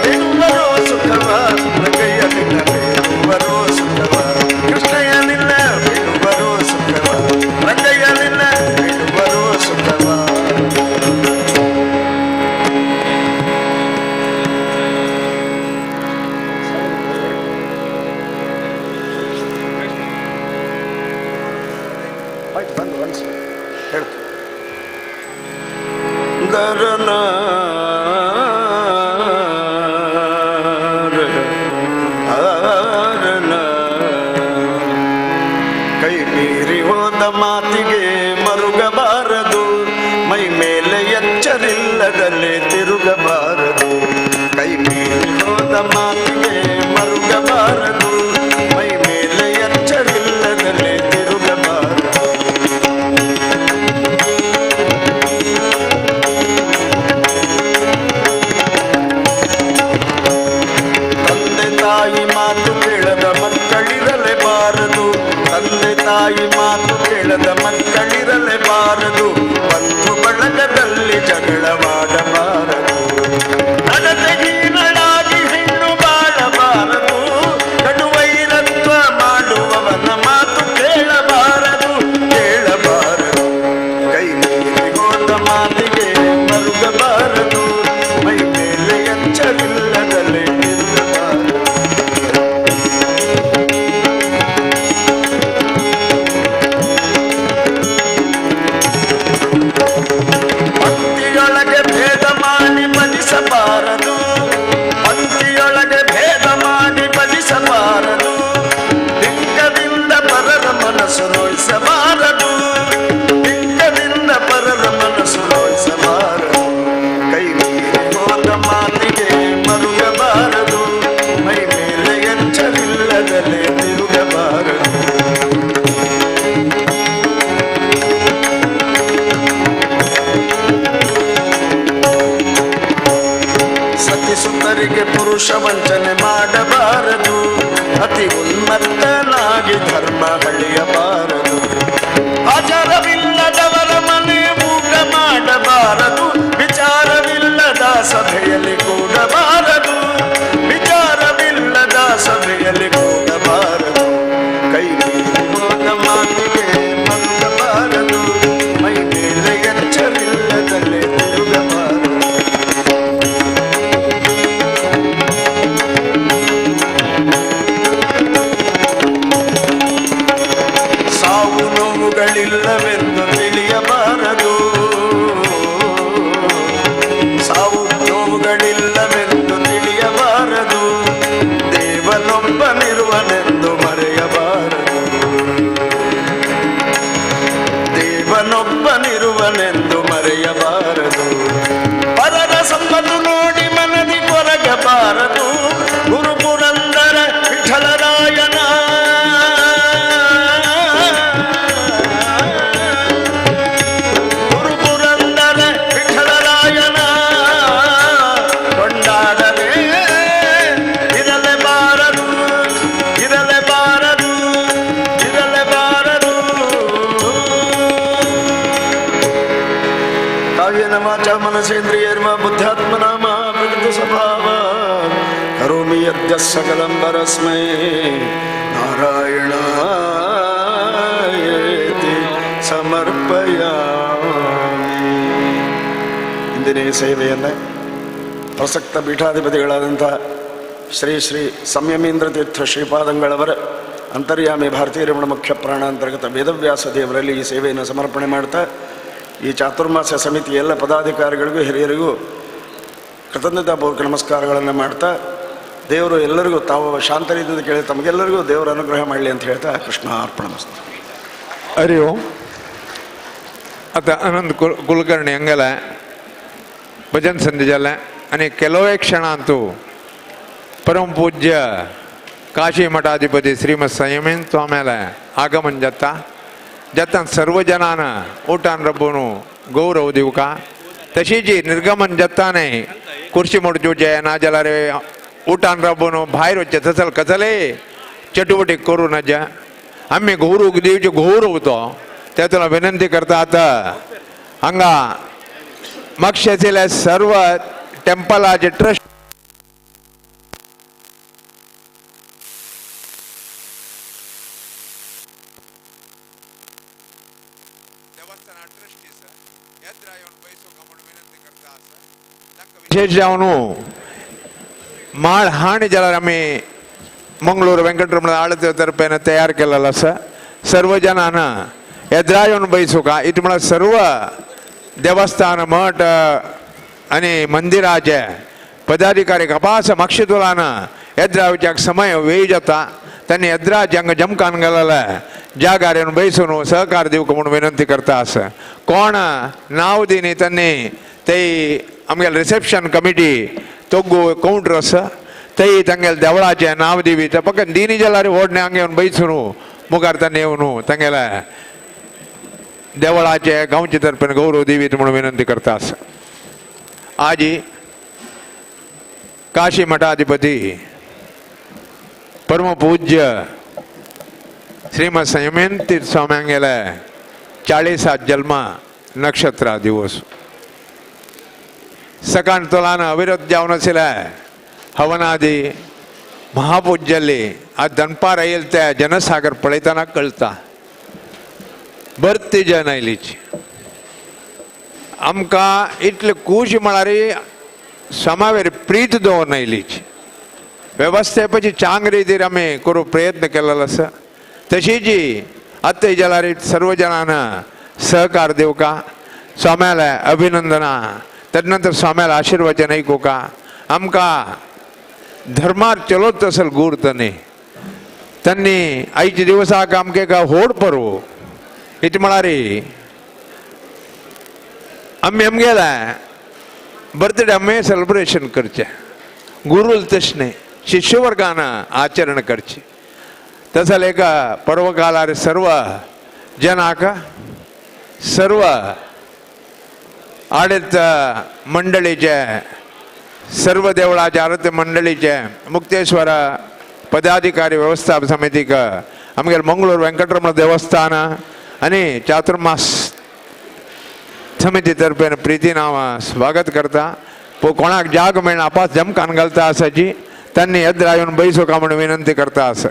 [SPEAKER 2] ಬಿಡುವರು ಸುಖವ ರಂಗಯ್ಯನಿಂದ ಬಿಡುವರು ಸುಖವ ಕೃಷ್ಣಯ್ಯನಿಂದ ಬಿಡುವರು ಸುಖವ ರಂಗಯ್ಯನಿಂದ ಬಿಡುವರು ಸುಖವ. ಆಯ್ತು, ಬಂದು ಒಂದು ಹೇಳ್ತು ದರನ ಕೈ ಮೀರಿ ಹೋದ ಮಾತಿಗೆ ಮರುಗಬಾರದು, ಮೈ ಮೇಲೆ ಎಚ್ಚರಿಲ್ಲದಲ್ಲೇ ತಿರುಗಬಾರದು. ಕೈ ಮೀರಿ ಹೋದ ಮಾತಿಗೆ ಮರುಗಬಾರದು, ಮೈ ಮೇಲೆ ಎಚ್ಚರಿಲ್ಲದಲ್ಲೇ ತಿರುಗಬಾರದು. ತಂದೆ ತಾಯಿ ಮಾತು ಕೇಳದ ಮಕ್ಕಳಿರಲೇಬಾರದು, ತಂದೆ ತಾಯಿ ಮಾತು ಕೇಳದ ಮಕ್ಕಳಿರಲೇಬಾರದು, ಬಂಧು ಬಳಗದಲ್ಲಿ ಜಗಳವಾಡಬಾರದು, ನಡತೆಗೀನಳಾಗಿ ಹೆಣ್ಣು ಬಾಳಬಾರದು, ಕಡುವೈರತ್ವ ಮಾಡುವವನ ಮಾತು ಕೇಳಬಾರದು ಕೇಳಬಾರದು. ಕೈ ಮೀರಿ ಹೋದ ಮಾತಿಗೆ ಮರುಗಬಾರದು, ಮೈ ಮೇಲೆ ಎಚ್ಚರಿಲ್ಲದಲ್ಲೇ ತಿರುಗಬಾರದು. ಪಂಕ್ತಿಯೊಳಗೆ ಭೇದ ಮಾಡಿ ಭಜಿಸಬಾರದು, ಪಂಕ್ತಿಯೊಳಗೆ ಭೇದ ಮಾಡಿ ಭಜಿಸಬಾರದು, ಬಿಂಕದಿಂದ ಪರರ ಮನಸ್ಸು ನೋಯಿಸಬಾರದು, ಬಿಂಕದಿಂದ ಪರರ ಮನಸ್ಸು ನೋಯಿಸಬಾರದು. ಕೈ ಮೀರಿ ಹೋದ ಮಾತಿಗೆ ಮರುಗಬಾರದು, ಮೈ ಮೇಲೆ ಎಚ್ಚರಿಲ್ಲದಲೇ ತಿರುಗಬಾರದು. ಸತಿಸುತ್ತರಿಗೆ ಪುರುಷ ವಂಚನೆ ಮಾಡಬಾರದು, ಅತಿ ಉನ್ಮತ್ತನಾಗಿ ಧರ್ಮ ಹಳಿಯಬಾರದು, ಆಚಾರವಿಲ್ಲದವರ ಮನೆ ಊಟ ಮಾಡಬಾರದು, ವಿಚಾರವಿಲ್ಲದ ಸಭೆಯಲ್ಲಿ ಕೂಡಬಾರದು, ವಿಚಾರವಿಲ್ಲದ ಸಭೆಯಲ್ಲಿ ಕೂಡಬಾರದು. ಕೈ ಮೀರಿ ಹೋದ ಮಾತಿಗೆ ಮರುಗಬಾರದು, ಮೈ ಮೇಲೆ ಎಚ್ಚರಿಲ್ಲದಲ್ಲೇ ತಿರುಗಬಾರದು. ಸಾವು ನೋವುಗಳಿಲ್ಲವೆಂದು ತಿಳಿಯಬಾರದು, ಸಾವು ನೋವುಗಳಿಲ್ಲವೆಂದು ತಿಳಿಯಬಾರದು, ದೇವನೊಬ್ಬನಿರುವನೆಂದು ಮರೆಯಬಾರದು, ದೇವನೊಬ್ಬನಿರುವನೆಂದು ಮರೆಯಬಾರದು. ಪರರ ಸಂಪತ್ತು ನೋಡಿ ಮನದಿ ಕೊರಗಬಾರದು, ಗುರು ಪುರಂದರ ವಿಠಲರಾಯನ ಗುರು ಪುರಂದರ ವಿಠಲರಾಯನ ಕೊಂಡಾಡದೆ ಇರಲೇಬಾರದು, ಇರಲೇಬಾರದು, ಇರಲೇಬಾರದು. ಕಾವ್ಯೇನ ವಾಚಾ ಮನಸೇಂದ್ರಿಯೈರ್ವಾ ಬುದ್ಧ್ಯಾತ್ಮನಾಮ ಪ್ರಕೃತಿ ಸ್ವಭಾವ. ಕರೋಮಿ ಕರೋಮಿ ಯದ್ಯ ಸಕಲಂ ಪರಸ್ಮೈ ನಾರಾಯಣಾಯೇತಿ ಸಮರ್ಪಯಾಮಿ. ಇಂದಿನ ಈ ಸೇವೆಯನ್ನು ಪ್ರಸಕ್ತ ಪೀಠಾಧಿಪತಿಗಳಾದಂಥ ಶ್ರೀ ಶ್ರೀ ಸಂಯಮೀಂದ್ರ ತೀರ್ಥ ಶ್ರೀಪಾದಂಗಳವರ ಅಂತರ್ಯಾಮಿ ಭಾರತೀಯ ರಮಣ ಮುಖ್ಯ ಪ್ರಾಣಾಂತರ್ಗತ ವೇದವ್ಯಾಸ ದೇವರಲ್ಲಿ ಈ ಸೇವೆಯನ್ನು ಸಮರ್ಪಣೆ ಮಾಡ್ತಾ ಈ ಚಾತುರ್ಮಾಸ ಸಮಿತಿ ಎಲ್ಲ ಪದಾಧಿಕಾರಿಗಳಿಗೂ ಹಿರಿಯರಿಗೂ ಕೃತಜ್ಞತಾಪೂರ್ವಕ ನಮಸ್ಕಾರಗಳನ್ನು ಮಾಡ್ತಾ ದೇವರು ಎಲ್ಲರಿಗೂ ತಾವು ಶಾಂತ ರೀತಿಯಿಂದ ಕೇಳಿ ತಮಗೆಲ್ಲರಿಗೂ ದೇವರ ಅನುಗ್ರಹ ಮಾಡಲಿ ಅಂತ ಹೇಳ್ತಾ ಕೃಷ್ಣ ಅರ್ಪಣಮಸ್ತು.
[SPEAKER 1] ಹರಿ ಓಂ. आता अनंत कुलकर्णी हांगेले भजन संधी जालें आनी ಕೆಲವೇ ಕ್ಷಣಾಂತೂ परम पूज्य काशी मठाधिपती श्रीमद संयमेन स्वाम्याले आगमन जाता जाता सर्व जनान उठान रब्बून गौरव दिवका तशीच निर्गमन जाता न्ही कुर्शी मोडचें ना जाल्यार उठान रब्बून भायर वचचें तसल कसले चटुवटीक करूं नजा. आमी गौरव दिवचे गौरव तो ते तुला विनंती करता. आतां हांगा म्हापशेंतले सर्व टेम्पलाचे ट्रस्ट विशेष जावन माळ हाणी जाल्यार आमी मंगळूर वेंकटरमण आळते तर्फेन तयार केलेलो आसा. सर्व जनान येद्रा येवन बैसुका it म्हळ्यार सर्व देवस्थान मठ आनी मंदिराचे पदाधिकारी कपास मक्षितुलान येद्रा येवच्याक समय वेळ जाता तांणी येद्राचे हांगा जमकान घालले जागार येवन बैसून सहकार दिवंक म्हूण विनंती करता आसा. कोण नांव दिनी तांणी ते आमगेले रिसेप्शन कमिटी तोगू कावंटर आसा थंय तांगेले देवळाचें नांव दिवी ते फकत दिनी जाल्यार व्हडलें हांगा येवन बैसून मुखार तांणी येवन तांगेले देवळाचे गांवचे तर्फेन गौरव दिवीत म्हणून विनंती करता आसा. आजी काशी मठाधिपती परमपूज्य श्रीमद संयमेन तीर्थ स्वाम्यांगेले 40 जन्म नक्षत्र दिवस सकाळ तोलान अविरत जावन आशिल्ले हवनादी महापूज्यली आज दनपार येयल त्या जनसागर पळयतना कळता बरती जन आयलीची आमकां इतले खूश म्हळ्यार समावेर प्रीत दवरून आयलीची वेवस्थेपाची चांग रितीर आमी करूंक प्रयत्न केलेलो आसा. तशीच आतां जाल्यार सर्व जणांना सहकार दिवका स्वाम्याले अभिनंदना तदनंतर स्वाम्याला आशीर्वचन ऐकूका आमकां धर्मार चलोत असल गूर तन्नी तन्नी आयच्या दिवसाक आमकां एक व्हड पर्व it म्हळ्यार आमी आमगेले बर्थडे आमी सेलिब्रेशन करचें गुरूल तशें न्ही शिष्यवर्गान आचरण करचें. तसो एक पर्वकालार सर्व जनाक सर्व आडत मंडळीचे सर्व देवळाचे आरती मंडळीचे मुक्तेश्वर पदाधिकारी व्यवस्थापन समितीक आमगेले मंगळूर वेंकटरमण देवस्थान आनी चातुर्मास समिती तर्फेन प्रितीन हांव स्वागत करता. कोणाक जाग मेळना आपास जमकान घालता आसाची तांणी येद्रा येवन बैसोका म्हूण विनंती करता आसा.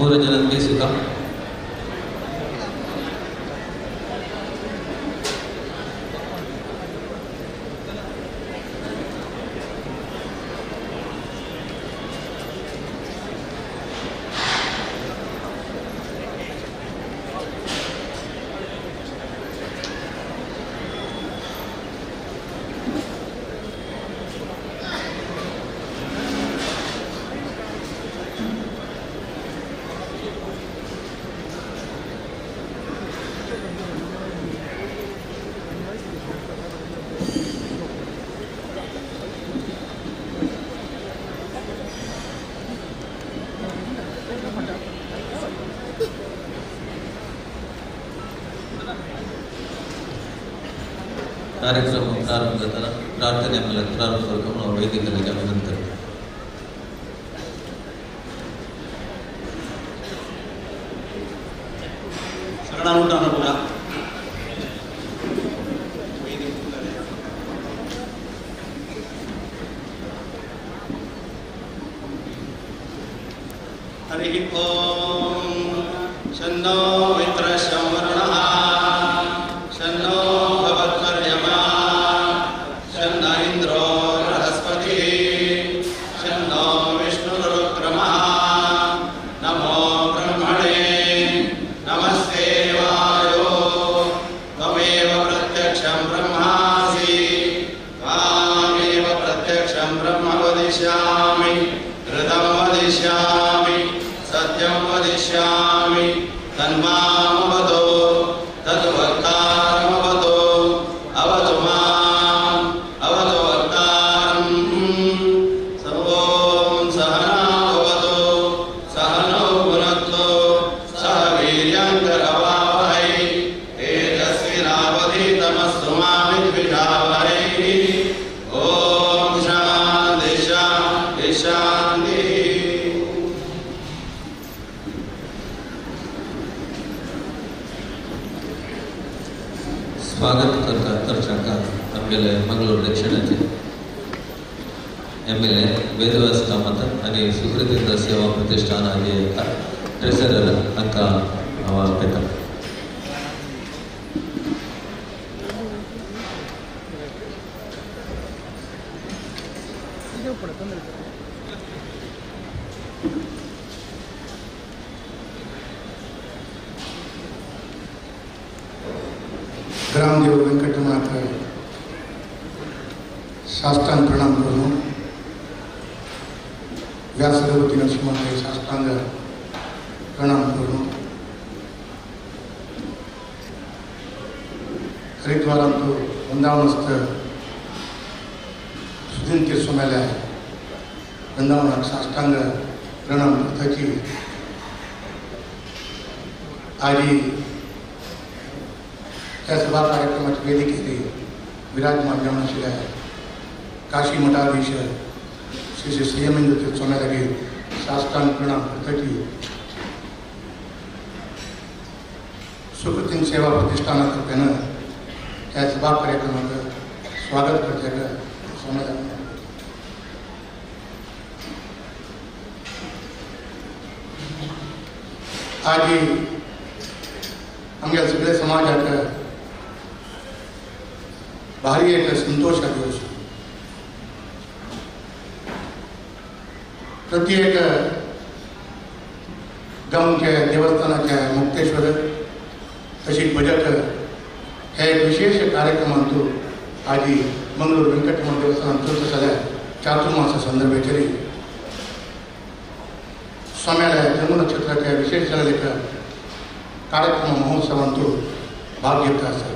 [SPEAKER 3] ಪೂರ್ವಜನಂಗೆ ಸುಖ. ಕಾರ್ಯಕ್ರಮ ಪ್ರಾರಂಭದ ಪ್ರಾರ್ಥನೆ ಮೂಲಕ ಪ್ರಾರಂಭಿಸಬೇಕು. ನಾವು ವೈದಿಕರಿಗೆ ಅಭಿನಂದನೆ.
[SPEAKER 4] ಶರಣಾನುಷ್ಠಾನ ಹರಿ ಓಂ ಶನ್ನೋ ಮಿತ್ರಃ ವರುಣಃ ಶನ್ನೋ ಭವತ್ವರ್ಯಮಾ ಶನ್ನ ಇಂದ್ರೋ ಬೃಹಸ್ಪತಿಃ ಶನ್ನೋ ವಿಷ್ಣುರುಕ್ರಮಃ. ನಮೋ ಬ್ರಹ್ಮಣೇ ನಮಸ್ತೆ ವಾಯೋ ತ್ವಮೇವ ಪ್ರತ್ಯಕ್ಷಂ ಬ್ರಹ್ಮಾಸಿ ತ್ವಾಮೇವ ಪ್ರತ್ಯಕ್ಷಂ ಬ್ರಹ್ಮ ವದಿಷ್ಯಾಮಿ ಋತಂ ವದಿಷ್ಯಾಮಿ ಸತ್ಯಂ ವದಿಷ್ಯಾಮಿ ತನ್ಮಾಮವತು ತದ್ವಕ್ತಾರಮವತು ಅವತು ಮಾಂ ಅವತು ವಕ್ತಾರಂ. ಓಂ ಸಹನಾಭವತು ಸಹನೌ ಭುನಕ್ತು ಸಹ ವೀರ್ಯಂಕರವಾವಹೈ ತೇಜಸ್ವಿನಾವಧೀತಮಸ್ತು ಮಾ ವಿದ್ವಿಷಾವಹೈ. ಓಂ ಶಾಂತಿ ಶಾಂತಿ ಶಾಂತಿ.
[SPEAKER 3] स्वागत करता करचाका आमगेले मंगळूर दक्षिणाचे M L A Vedavyas Kamath आनी सुकृतींद्र सेवा प्रतिष्ठानाचे ट्रेजरर हांकां हांव आपयतां.
[SPEAKER 5] ग्रामदेव वेंकटनाथ साष्टांग प्रणाम करूँ. व्यास रघुपति नरसिंह साष्टांग प्रणाम करूँ. हरिद्वारांतु वृंदावनस्थ सुदिन तीर्थस्वाम्याल्या वृंदावनाक साष्टांग प्रणाम करताची आजी त्या सभा कार्यक्रमाची वेदिकेत विराजमान जावन आशिल्ल्या काशी मठाधीश श्री श्री संयमेंद्र तीर्थ स्वाम्यालागी साष्टांग प्रणाम करताची सुकृतीन सेवा प्रतिष्ठाना तर्फेन त्या सभा कार्यक्रमाक स्वागत करच्याक स्वाम्याला आजी आमच्या सगळ्या समाजाक भारी एक संतोष दिवस. प्रत्येक गांवच्या देवस्थानाच्या मुक्तेश्वर तशीच भजक हे एक विशेष कार्यक्रमांतु आजी मंगळूर वेंकटरमण देवस्थानांत जाल्यार चातुर्मासा संदर्भाचेर स्वाम्याल्या जन्म नक्षत्राच्या विशेष जाल्ल्या कार्यक्रम महोत्सवांतु भाग घेता आसतात.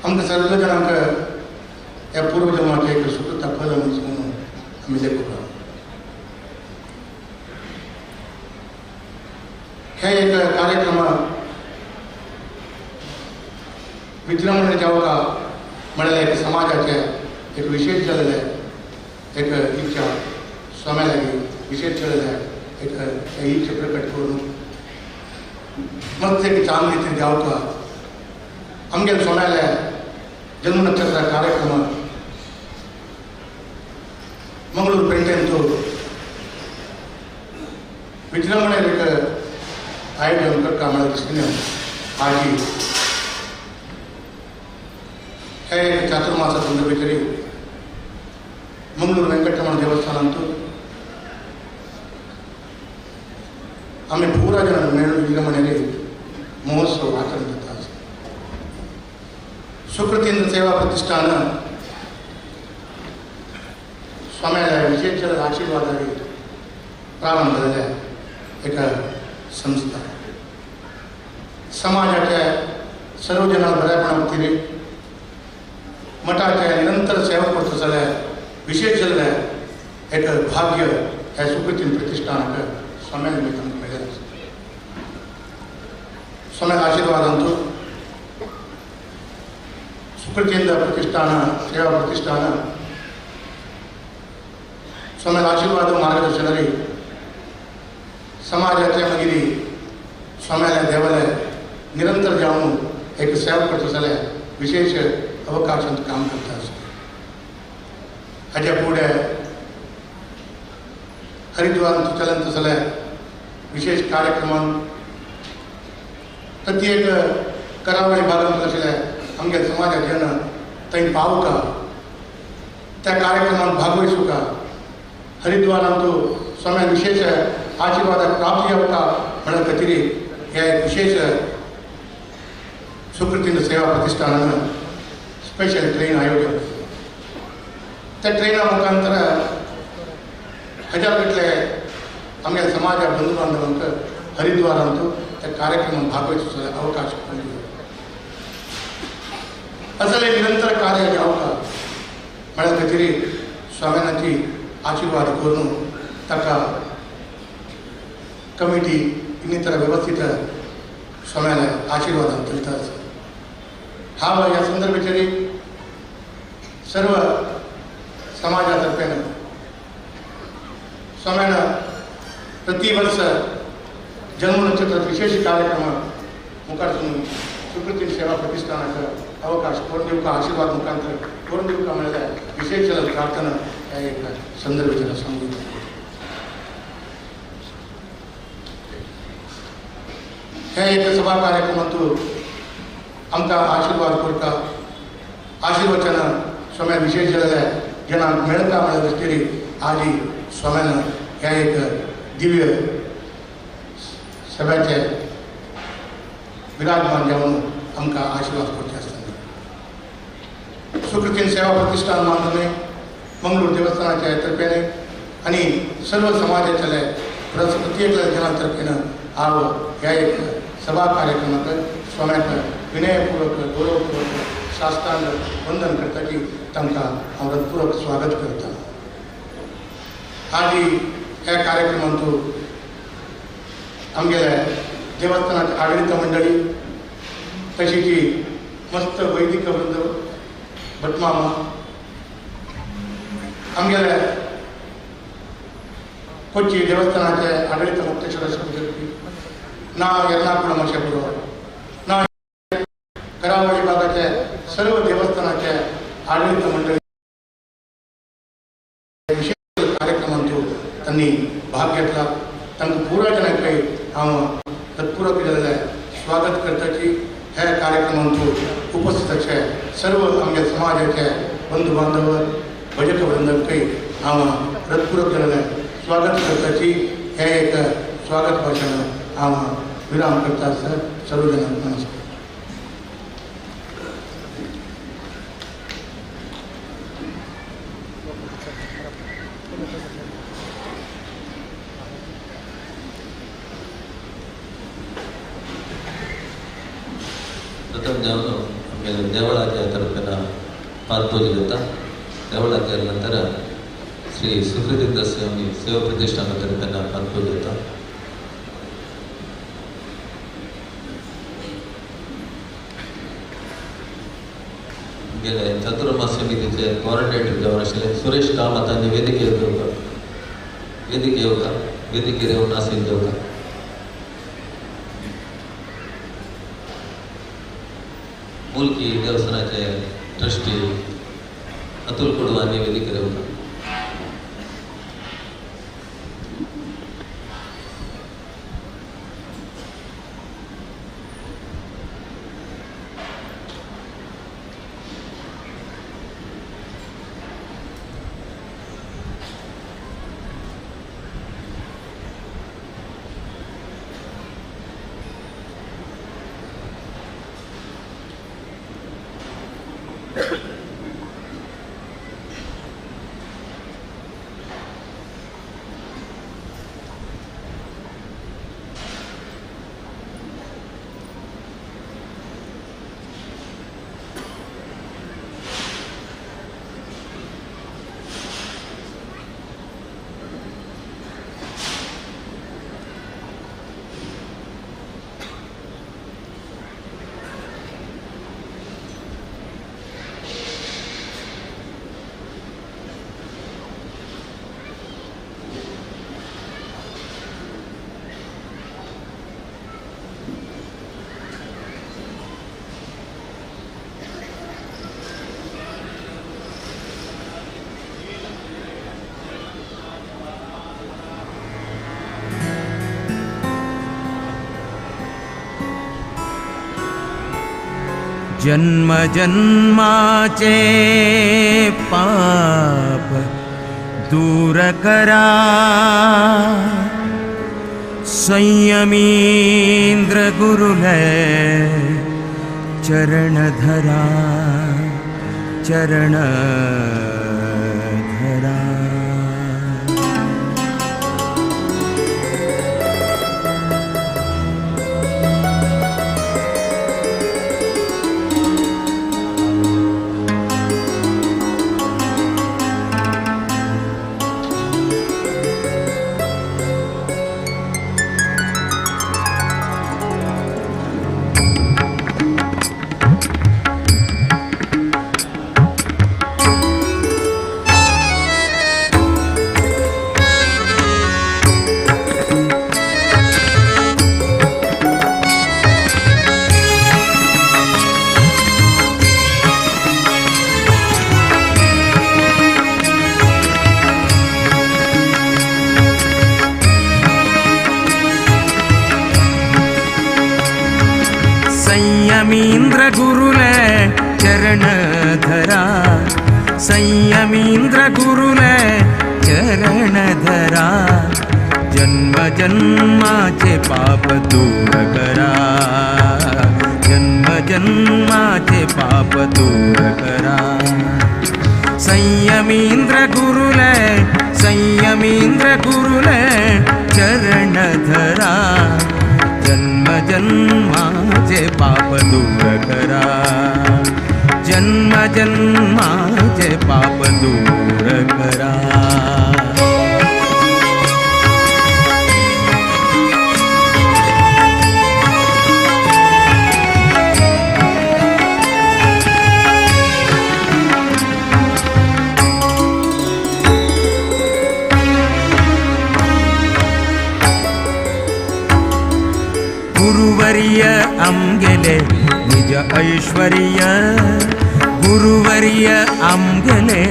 [SPEAKER 5] आमकां सगळे जाणांक ह्या पूर्वजन्माचें एक सुकृत फल म्हणून आमी लेखूंक. हे एक कार्यक्रम विजृंभणे जावका म्हणल्यार एक समाजाचें एक विशेष जाल्लें एक इच्छा स्वाम्या लागीं विशेष जाल्लें एक इच्छा प्रकट करून मस्त एक चांगली रितीन जावका आमगेले स्वाम्याल्या जन्म नक्षत्र कार्यक्रम मंगळूर पेंटेंतु विजृंभणे एक आयोजन करता म्हळ्यार दृश्टीन आजी हे चातुर्मासा संदर्भेचेर मंगळूर वेंकटरमण देवस्थानांतु आमी पुरा जण मेळून विजृंभणे महोत्सव आचरण करता. सुकृतींद्र सेवा प्रतिष्ठान स्वाम्याला विशेष आशीर्वादाने प्रारंभ झालेल्या एक संस्था समाजाच्या सर्व जणांना बऱ्यापणा वतीने मठाच्या निरंतर सेवा करतो जाल्यार विशेष जाल्ल्या एक भाग्य ह्या सुकृतीन प्रतिष्ठानाक स्वाम्या निमित्तान मेळ्ळें. स्वाम्या आशीर्वादांचो सुकृतींद्र प्रतिष्ठान सेवा प्रतिष्ठान स्वाम्या आशीर्वाद मार्गदर्शनारी समाजाच्या मागीर स्वाम्याल्या देवालय निरंतर जावन एक सेवा करतो जाल्यार विशेष अवकाशांत काम करता. हाज्या फुडें हरिद्वारांत चलंत जाल्यार विशेष कार्यक्रमान प्रत्येक करावळी भागांत आशिल्ल्या आमच्या समाजाचे जन थंय पावका त्या कार्यक्रमांत भागवयसुका हरिद्वारांत स्वाम्या विशेष आशीर्वादाक प्राप्ती जावका म्हणून खातीर हे विशेष सुकृतीन सेवा प्रतिष्ठानान स्पेशल ट्रेन आयोजन. त्या ट्रेना मुखांतर हजार गटले आमच्या समाजा बंधू बांधवांक हरिद्वारांत त्या कार्यक्रमात भागवचो अवकाश मेळ्ळो. असले निरंतर कार्य जावका म्हळ्या खातीर स्वाम्याची आशीर्वाद करून ताका कमिटी इतर व्यवस्थित स्वाम्याला आशीर्वादान दिता. हा ह्या संदर्भाचेर सर्व समाजातर्फे स्वाम्यान प्रतिवर्ष जन्म नक्षत्र विशेष कार्यक्रम मुखार सुकृती सेवा प्रतिष्ठानाक अवकाश करून दिवका आशीर्वाद मुखांतर करून दिवका म्हळ्यार विशेष प्रार्थना ह्या एक संदर्भाचेर सांगू. हे एक सभा कार्यक्रमांतु आमकां आशीर्वाद करता आशीर्वचन स्वाम्या विशेष जाल्ल्या जनांक मेळटा म्हळ्या दृश्टीन आजी स्वाम्यान ह्या एक दिव्य सभ्याचे विराजमान जावन आमकां आशीर्वाद करचे आसतना सुकृतीन सेवा प्रतिष्ठान मानून मंगळूर देवस्थानाच्या तर्फेन आनी सर्व समाजाच्या प्रत्येक जनां तर्फेन हांव ह्या एक सभा कार्यक्रमाक स्वाम्याक विनयपूर्वक गौरवपूर्वक साष्टांग वंदन करता की तांकां हांव हृदपूर्वक स्वागत करता. आजी ह्या कार्यक्रमांतु आमगेल्या देवस्थानाची आडळीत मंडळी तशीच मस्त वैदिक वृंद भटमामा आमगेल्या कोच्ची देवस्थानाचे आडळीत मुक्तेश्वर ना एर्नाकुलम अशें बरोबर ना करावळी भागाचे सर्व देवस्थानाचे आडळीत मंडळी विशेष कार्यक्रमांतु त्यांनी भाग घेतला. तांकां पुरा जणांक हांव तत्पूरक जाल्लें स्वागत करताची. ह्या कार्यक्रमांतु उपस्थित आशिल्ले सर्व आमच्या समाजाचे बंधू बांधव भजक वृंदांकय हांव हृदपूर्वक जाल्लें स्वागत करताची. हे एक स्वागत भाशण हांव विराम करता. सर सर्व जणांक नमस्कार.
[SPEAKER 3] प्रथम जावन आमगेले देवळाच्या तर्फेन पादपूजा जाता. देवळाच्या नंतर श्री सुकृतींद्र स्वामी सेवा प्रतिष्ठाना तर्फेन पादपूजा जाता. आमगेले चतुर्मास समितीचे कोऑर्डिनेटर जावन आशिल्ले सुरेश कामत आनी वेदिके येवका वेदिके येवका वेदिकेर येवन आसीन जेवता. मुलकी देवस्थानाचे ट्रस्टी अतुल कुडू आनी वेदिकेर येवका.
[SPEAKER 6] जन्म जन्माचे पाप दूर करा, संयमींद्र गुरुले चरण धरा, चरण धरा। संयमींद्र गुरुले चरण धरा, संयमींद्र गुरुले चरण धरा, जन्म जन्माचे पाप दूर करा, जन्म जन्माचे पाप दूर करा। संयमींद्र गुरुले, संयमींद्र गुरुले चरण धरा, जन्म जन्माचे पाप दूर करा, जन्म जन्माचे पाप दूर करा। गुरुवर्य आमगेले निज ऐश्वर्य, गुरुवर्य आमगेले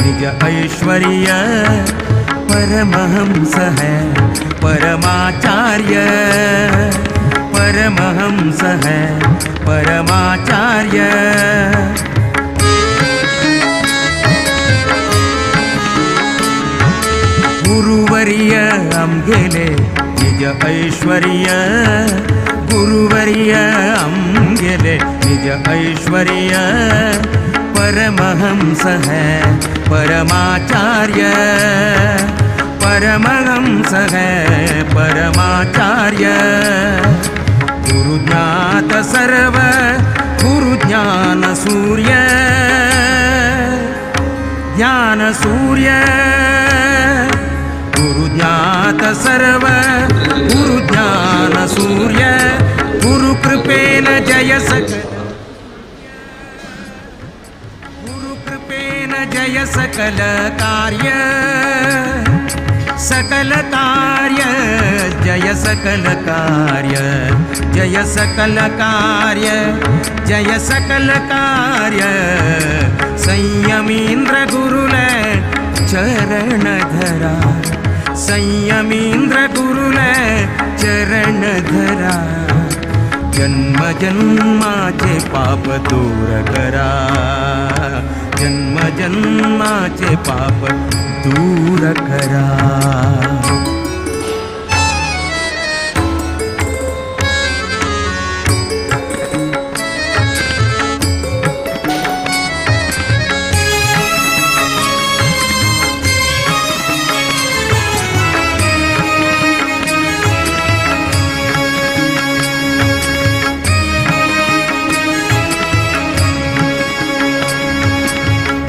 [SPEAKER 6] निज ऐश्वर्य, परमहंस है परमाचार्य, परमहंस है परमाचार्य। गुरुवर्य आमगेले निज ऐश्वर्य, गुरुवर्य आमगेले निज ऐश्वर्य, परमहंस है परमाचार्य, परमहंस है परमाचार्य। गुरु ज्ञात सर्व गुरु ज्ञान सूर्य, ज्ञान सूर्य, गुरु ज्ञात सर्व गुरु ज्ञान सूर्य, गुरु कृपेन जय सकल, गुरु कृपेन जय सकल कार्य, सकल कार्य जय सकल कार्य, जय सकल कार्य, जय सकल कार्य। संयमींद्र गुरुले चरण धरा, संयमींद्र गुरुले चरण धरा, जन्म जन्माचे पाप दूर करा, जन्म जन्माचे पाप दूर करा।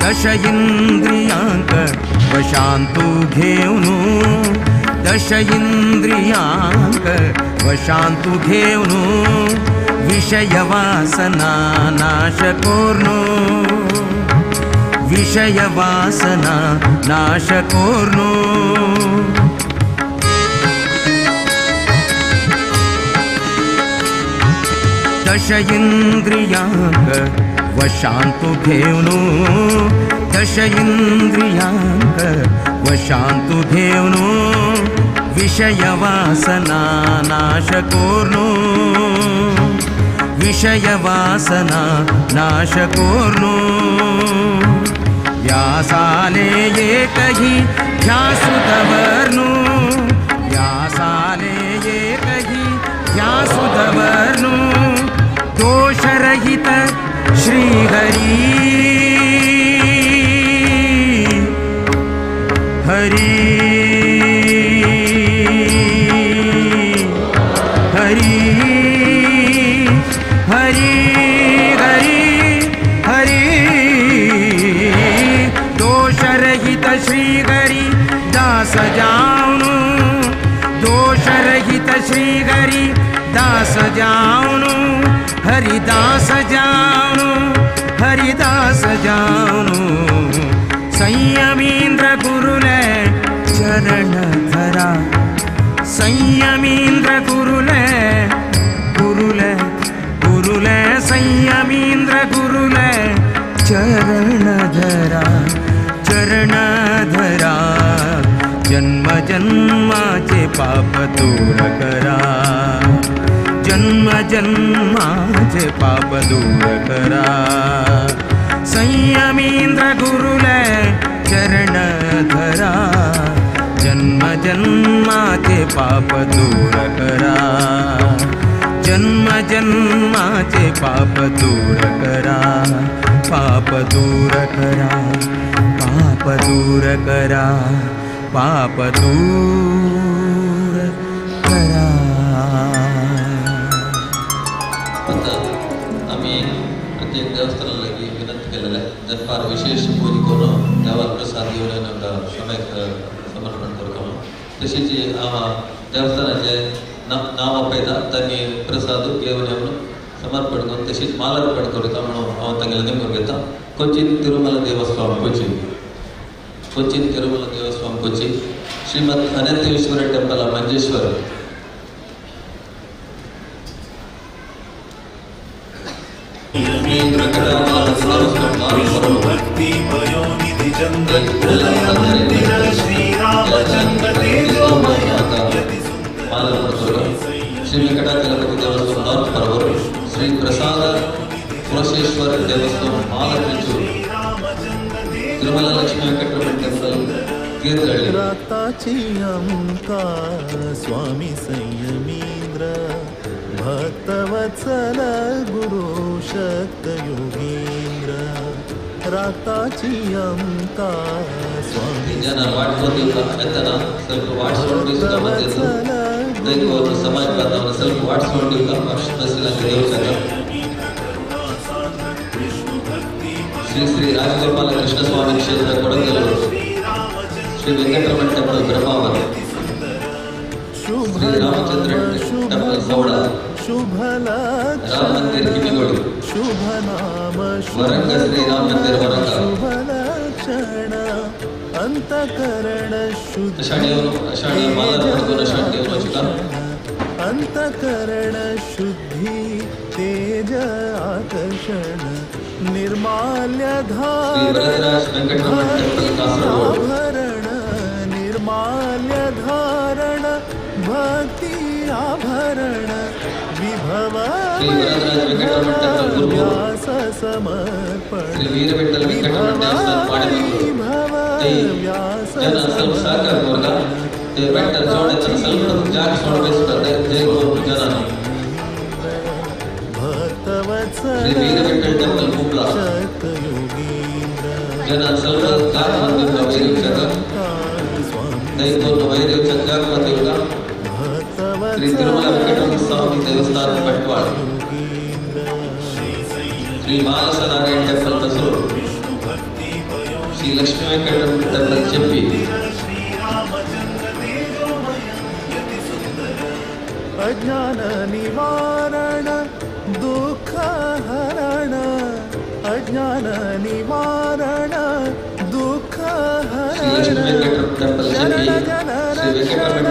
[SPEAKER 6] दश इंद्रियांक वशांतु घेऊनु, दश इंद्रियांक वशांतु घेऊनु, विषय वासना नाश कोर्नु, विषय वासना नाश कोर्नु। दश इंद्रियांक वशांतु घेऊनु, दश इंद्रियांक वशांतु घेऊनु, विषय वासना नाश कोर्नु, विषय वासना नाश कोर्नु व्यासाले एकही ध्यासु दवर्नु व्यासाले एकही ध्यासु दवर्नु दोषरहित श्रीहरी हरी हरी हरी हरी हरी दोषरहित श्रीहरी दास जाऊनु दोषरहित श्रीहरी दास जाऊनु हरिदास जाऊनु हरिदास जाऊनु संयमींद्र गुरुले चरण धरा संयमींद्र गुरुले गुरुले गुरुले संयमींद्र गुरुले चरण धरा चरण धरा जन्म जन्माचे पाप दूर करा जन्म जन्माचे पाप दूर करा संयमींद्र गुरुले चरण धरा जन्म जन्माचे पाप दूर करा जन्म जन्माचे पाप दूर करा पाप दूर करा पाप दूर करा पाप दूर करा।
[SPEAKER 3] आता आम्ही प्रत्येक देवस्थाना लागीं विनंती केलेले दनपार विशेष पूज करून देवाक प्रसाद घेवन आमकां समय समर्पण करता म्हणून तशीच हांव देवस्थानाचे नांव आपयता तांणी प्रसाद घेवन येवन समर्पण करून तशीच मालार्पण करता म्हणून हांव तांगेलें नेमून घेता। कोचीन तिरुमला देवस्वाम कोचीन कोचीन तिरुमला देवस्वाम कोची श्रीमद अनंतेश्वर टेंपल मंजेश्वर श्री वेंकटाचलपति देवस्थान नॉर्थ परवूर श्री प्रसाद पुरशेश्वर देवस्थान मालत्रिचूर तिरुमला लक्ष्मी वेंकटरमण टेंपल तीर्थहಳ್ಳಿ
[SPEAKER 7] स्वामी संयमींद्र भक्तवत्सल गुरु शक्त योगींद्र राताची अमका स्वामी
[SPEAKER 3] ಸ್ವಲ್ಪ ಸಮಾಜ ಬಾಂಧವನ ಸ್ವಲ್ಪ ಶ್ರೀ ಶ್ರೀ ರಾಜಗೋಪಾಲ ಕೃಷ್ಣಸ್ವಾಮಿ ಕ್ಷೇತ್ರ ಕೊಡಗಲ್ಲೂರು ಶ್ರೀ ವೆಂಕಟರಮಣ ಟೆಂಪಲ್ ಬ್ರಹ್ಮಾವರ ಶ್ರೀ ರಾಮಚಂದ್ರ ಟೆಂಪಲ್ ಸೌಡ ರಾಮ ಮಂದಿರ್ ಕಿಮಿಗೋಡು ವರಂಗ ಶ್ರೀ ರಾಮ ಮಂದಿರ್ ವರಂಗ
[SPEAKER 7] अंतकरण शुद्धि तेज आकर्षण निर्माल्य धारण आभरण निर्माल्य धारण भक्ति आभरण विभव व्यास समर्पण विभव व्यास
[SPEAKER 3] ಶ್ರೀ ತಿರುಮಲ ವೆಂಕಟರಮಣ ಸ್ವಾಮಿ ದೇವಸ್ಥಾನ ಬಂಟ್ವಾಳ ಶ್ರೀ ಮಾನಸ ನಾರಾಯಣ ಟೆಂಪಲ್ ಕಸೂರು ಶ್ರೀ ಲಕ್ಷ್ಮೀ ವೆಂಕಟರಮಣ ಟೆಂಪಲ್ ಚೆಪ್ಪಿ
[SPEAKER 7] अज्ञान निवारण दुःख हरण अज्ञान निवारण दुःख हरण शरण जन रक्षण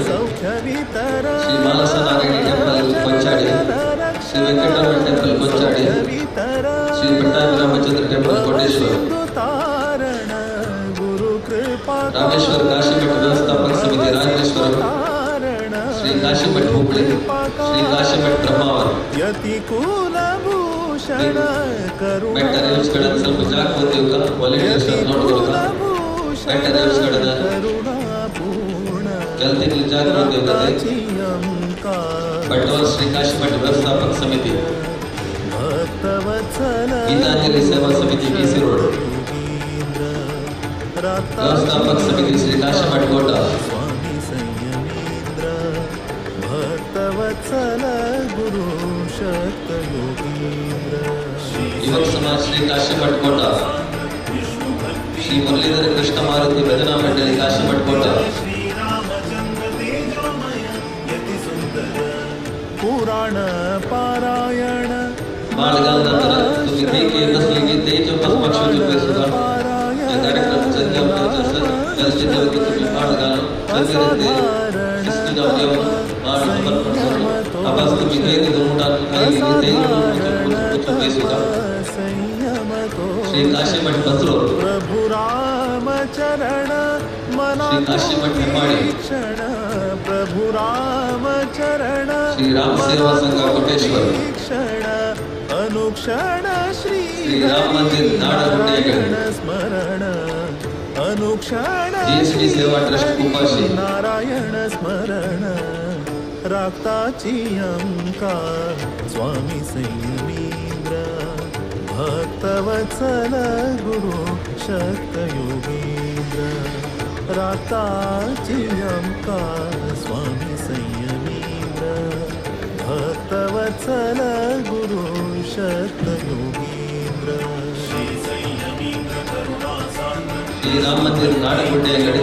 [SPEAKER 7] सौख्य वितरण
[SPEAKER 3] Shri Manas Narayan temple Kochadi Shri Venkataramana temple Kochadi Shri Pattabhi Ramachandra temple Koteshwar
[SPEAKER 7] तारण गुरु कृपा
[SPEAKER 3] रामेश्वर काशीमठ व्यवस्थापक समिति रामेश्वरम श्री ಕಾಶಿಮಠ್ ಹುಬ್ಬಳ್ಳಿ, ಶ್ರೀ ಕಾಶಿಮಠ್ ಬ್ರಹ್ಮಾವರ.
[SPEAKER 7] ಯತಿ ಕುಲಭೂಷಣ ಕರುಣಾ
[SPEAKER 3] ಬೆಟ್ಟ ರೇವ್ಸ್ಗಡದ ಸ್ವಲ್ಪ ಜಾಗ ಗೊತ್ತಿವ್ಕ ವಾಲಂಟಿಯರ್ಸ್ ನೋಡ್ಕೊಳ್ಕ. ಬೆಟ್ಟ ರೇವ್ಸ್ಗಡದ
[SPEAKER 7] ಕರುಣಾಪೂರ್ಣ
[SPEAKER 3] ಕೆಲ ತಿಂಗಳು ಜಾಗ ಗೊತ್ತಿವ್ಕತೆ. ಬಟ್ಟವಾಳ ಶ್ರೀ ಕಾಶಿಮಠ ವ್ಯವಸ್ಥಾಪಕ ಸಮಿತಿ,
[SPEAKER 7] ಭಕ್ತವತ್ಸಲ
[SPEAKER 3] ಗೀತಾಂಜಲಿ ಸೇವಾ ಸಮಿತಿ ಬಿಸಿ ರೋಡ್, ವ್ಯವಸ್ಥಾಪಕ ಸಮಿತಿ ಶ್ರೀ ಕಾಶಿಮಠ ಕೋಟ,
[SPEAKER 7] ಸ್ವಾಮಿ ಸಂಯಮೀಂದ್ರ ಭಕ್ತವತ್ಸಲ ಗುರು ಶಕ್ತ ಯೋಗೀಂದ್ರ.
[SPEAKER 3] ಯುವಕ ಸಮಾಜ ಶ್ರೀ ಕಾಶಿಮಠ ಕೋಟ, ಶ್ರೀ ಮುರಳೀಧರ ಕೃಷ್ಣ ಮಾರುತಿ ಭಜನಾ ಮಂಡಳಿ ಕಾಶಿಮಠ ಕೋಟ,
[SPEAKER 7] ಪುರಾಣ ಪಾರಾಯಣ
[SPEAKER 3] ಮಾಳಗಾಲ್ ನಂತರ तुम्ही देखे बसली तेजो पक्ष सुद्धा या कार्यक्रम तुम्ही माळगाल शिस्तीजाव घेऊन माळ समर्पण करून आभास तुम्ही घेत सुद्धा. श्री काशीमठ बसरो,
[SPEAKER 7] प्रभु राम चरण मना
[SPEAKER 3] श्री काशीमठ हेमाडी,
[SPEAKER 7] क्षण प्रभु राम चरण
[SPEAKER 3] श्री राम सेवा संघ कोटेश्वर,
[SPEAKER 7] क्षण अनुक्षण श्री
[SPEAKER 3] श्री राम मंदिर नाडगुड्डेगड,
[SPEAKER 7] स्मरण अनुक्षण
[SPEAKER 3] जीएसटी सेवा ट्रस्ट कुपाशी,
[SPEAKER 7] नारायण स्मरण राक्ताची अंका स्वामी संयमींद्र भक्तवत्सल गुरु शक्त योगींद्र राक्ताची अंका स्वामी संयमींद्र भक्तवत्सल गुरु शक्त योगींद्र.
[SPEAKER 3] श्री राम मंदिर नाडगुड्डेगड,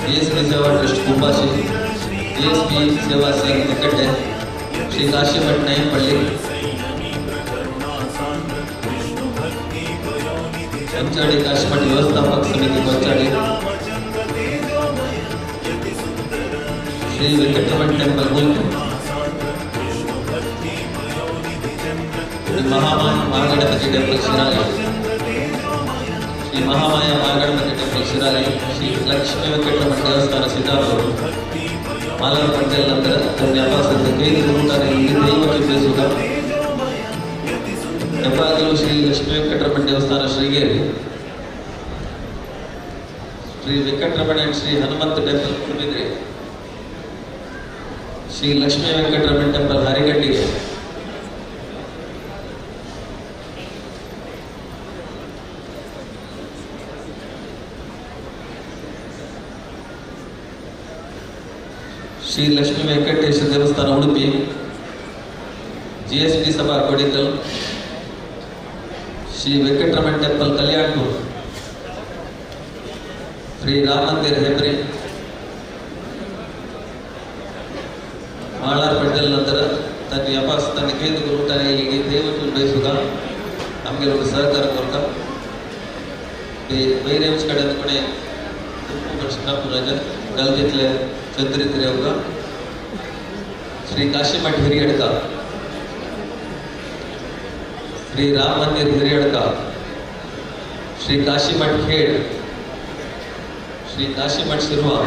[SPEAKER 3] जीएसपी सेवा ट्रस्ट कुपाशी, जीएसपी सेवा संघ निकटे, श्री काशीमठ नयनपल्ली, पंचाड़ी काशीमठ व्यवस्थापक समिति पंचाड़ी, श्री वेंकटरमण टेम्पल मुल्क, श्री महामाया महागणपति टेम्पल शिराली, श्री महामाया महागणपति टेम्पल शिराली, श्री लक्ष्मी ವೆಂಕಟರಮಣ ದೇವಸ್ಥಾನ ಸಿದ್ದಾಪುರ, ಮಾಲವ ಪಟೇಲ್ ನಂತರ ಜ್ಞಾಪಕ ಕೈದು ಗುರುತಾರೆ ಇಲ್ಲಿ ದೈವಕ್ಕೆ ಬೇಸುಗ. ಹೆಬ್ಬಾಗಿಲು ಶ್ರೀ ಲಕ್ಷ್ಮೀ ವೆಂಕಟರಮಣ ದೇವಸ್ಥಾನ Shrigeri, Shri Venkataramana and Shri Hanumantha temple Kurubidre, Shri Lakshmi Venkataramana temple ಹರಿಗಟ್ಟಿಗೆ, ಶ್ರೀ ಲಕ್ಷ್ಮೀ ವೆಂಕಟೇಶ್ವರ ದೇವಸ್ಥಾನ ಉಡುಪಿ, ಜಿಎಸ್ಪಿ ಸಭಾ ಕೊಡಿಕಲ್, ಶ್ರೀ ವೆಂಕಟರಮಣ ಟೆಂಪಲ್ ಕಲ್ಯಾಣ್ಪುರ್, ಶ್ರೀ ರಾಮ ಮಂದಿರ್ ಹೆಬ್ರಿ, ಮಾಳಾರ್ ಪಟೇಲ್ ನಂತರ ತನ್ನ ಅಪಾಸ್ ತನ್ನ ಕೇಂದ್ರ ಗುರು ತನ್ನ ದೇವಕ್ಕೆ ಬಯಸುಗ ನಮಗೆ ಸಹಕಾರ ಕೊರಕ ಬೈರೇವ್ಸ್ ಕಡೆ ಕೊನೆ ಕೃಷ್ಣಪುರ ಗಲ್ಜಿತ್ಲೆ ಚಂದ್ರಿತ್ರೆ ಶ್ರೀ ಕಾಶಿಮಠ ಹಿರಿಯಡ್ಕ, ಶ್ರೀ ರಾಮ ಮಂದಿರ್ ಹಿರಿಯಡ್ಕ, ಶ್ರೀ ಕಾಶಿಮಠ ಖೇಡ್, ಶ್ರೀ ಕಾಶಿಮಠ ಶಿರ್ವಾ,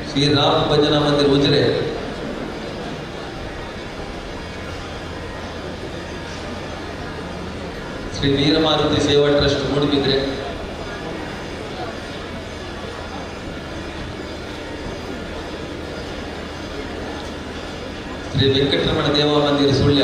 [SPEAKER 3] ಶ್ರೀ ರಾಮ ಭಜನಾ ಮಂದಿರ್ ಉಜ್ರೆ, ಶ್ರೀ ವೀರಮಾರುತಿ ಸೇವಾ ಟ್ರಸ್ಟ್ ಮೂಡುಬಿದ್ರೆ, ಶ್ರೀ ವೆಂಕಟರಮಣ ದೇವ ಮಂದಿರ Sullia,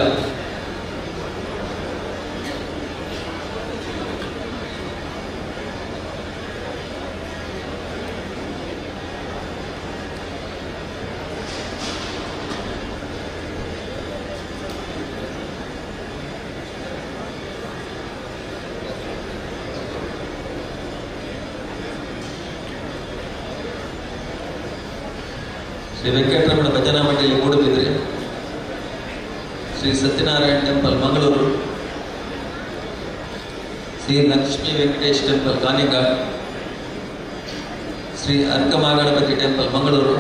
[SPEAKER 3] Shri Venkataramana Bhajana Mandali Moodbidri, Shri Satyanarayana temple Mangaluru, Shri Lakshmi Venkatesh temple Kanigad, Shri Arkamaganapati temple Mangaluru,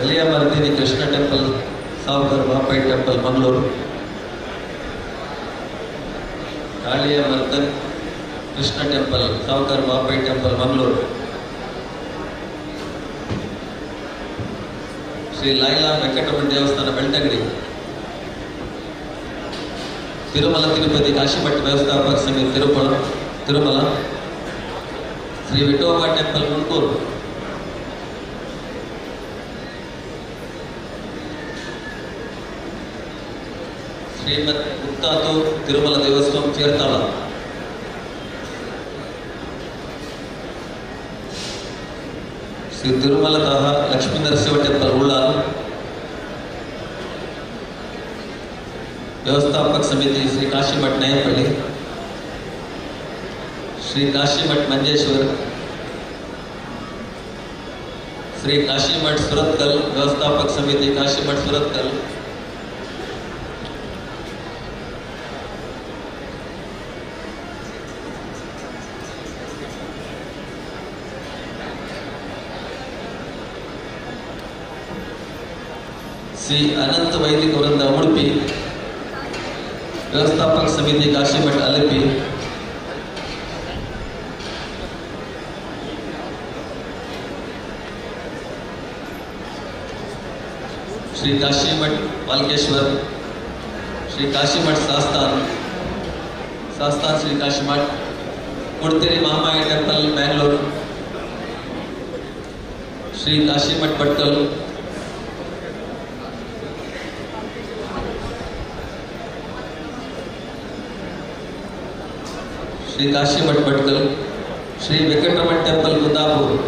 [SPEAKER 3] Kaliya Mardini Krishna temple Savkar Bapai temple Mangaluru. Kaliya Mardan Krishna temple Savkar Bapai temple Mangaluru. Shri Laila Venkataramana ದೇವಸ್ಥಾನ ಬೆಳ್ತಂಗಡಿ. ತಿರುಮಲ ತಿರುಪತಿ ಕಾಶಿಮಠ ವ್ಯವಸ್ಥಾಪಕ ಸಮಿತಿ ತಿರುಮಲ. ಶ್ರೀ ವಿಠೋಬಾ ಟೆಂಪಲ್ ಮುಂಡ್ಕೂರು. ಶ್ರೀಮದ್ ಗುಪ್ತಾತು ತಿರುಮಲ ದೇವಸ್ಥಾನ ಚೇರ್ತಾಳ. ಶ್ರೀ ತಿರುಮಲ ದಾಹ ಲಕ್ಷ್ಮೀ ನರಸಿಂಹ ಟೆಂಪಲ್ ಉಳ್ಳಾಲ್. ವ್ಯವಸ್ಥಾಪಕ ಸಮಿತಿ ಶ್ರೀ ಕಾಶಿಮಠ ನಾಯಪಳ್ಳಿ. ಶ್ರೀ ಕಾಶಿಮಠ ಮಂಜೇಶ್ವರ್. ಶ್ರೀ ಕಾಶಿಮಠ ಸುರತ್ಕಲ್ ವ್ಯವಸ್ಥಾಪಕ ಸಮಿತಿ ಕಾಶಿಮಠ ಸುರತ್ಕಲ್. ಶ್ರೀ ಅನಂತ ವೈದಿಕ ವೃಂದ ಉಡುಪಿ. ವ್ಯವಸ್ಥಾಪಕ ಸಮಿತಿ Kashimath Alleppey. Shri Kashimath Walkeshwar. Shri Kashimath Sastan Sastan Shri Kashimath. Kudteri Mahamaya temple Bangalore. Shri Kashimath Bhatkal. Shri Kashimath Bhatkal. Shri Venkataramana temple Kundapur.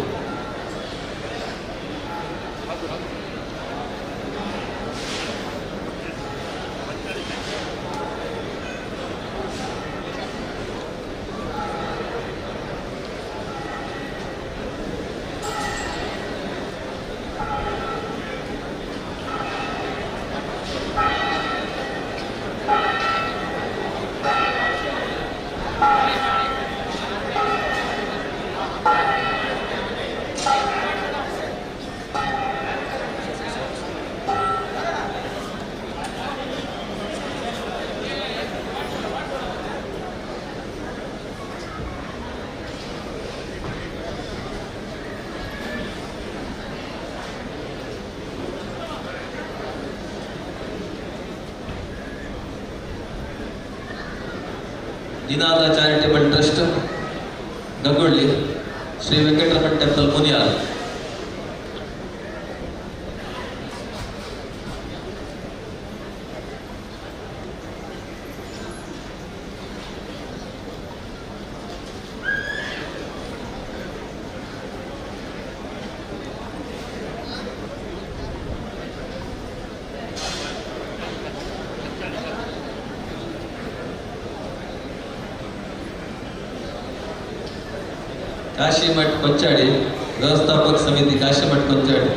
[SPEAKER 3] Ninada charitable trust Gangolli. Shri Venkataramana temple Muniyal. Kashimath Konchadi ವ್ಯವಸ್ಥಾಪಕ ಸಮಿತಿ Kashimath Konchady.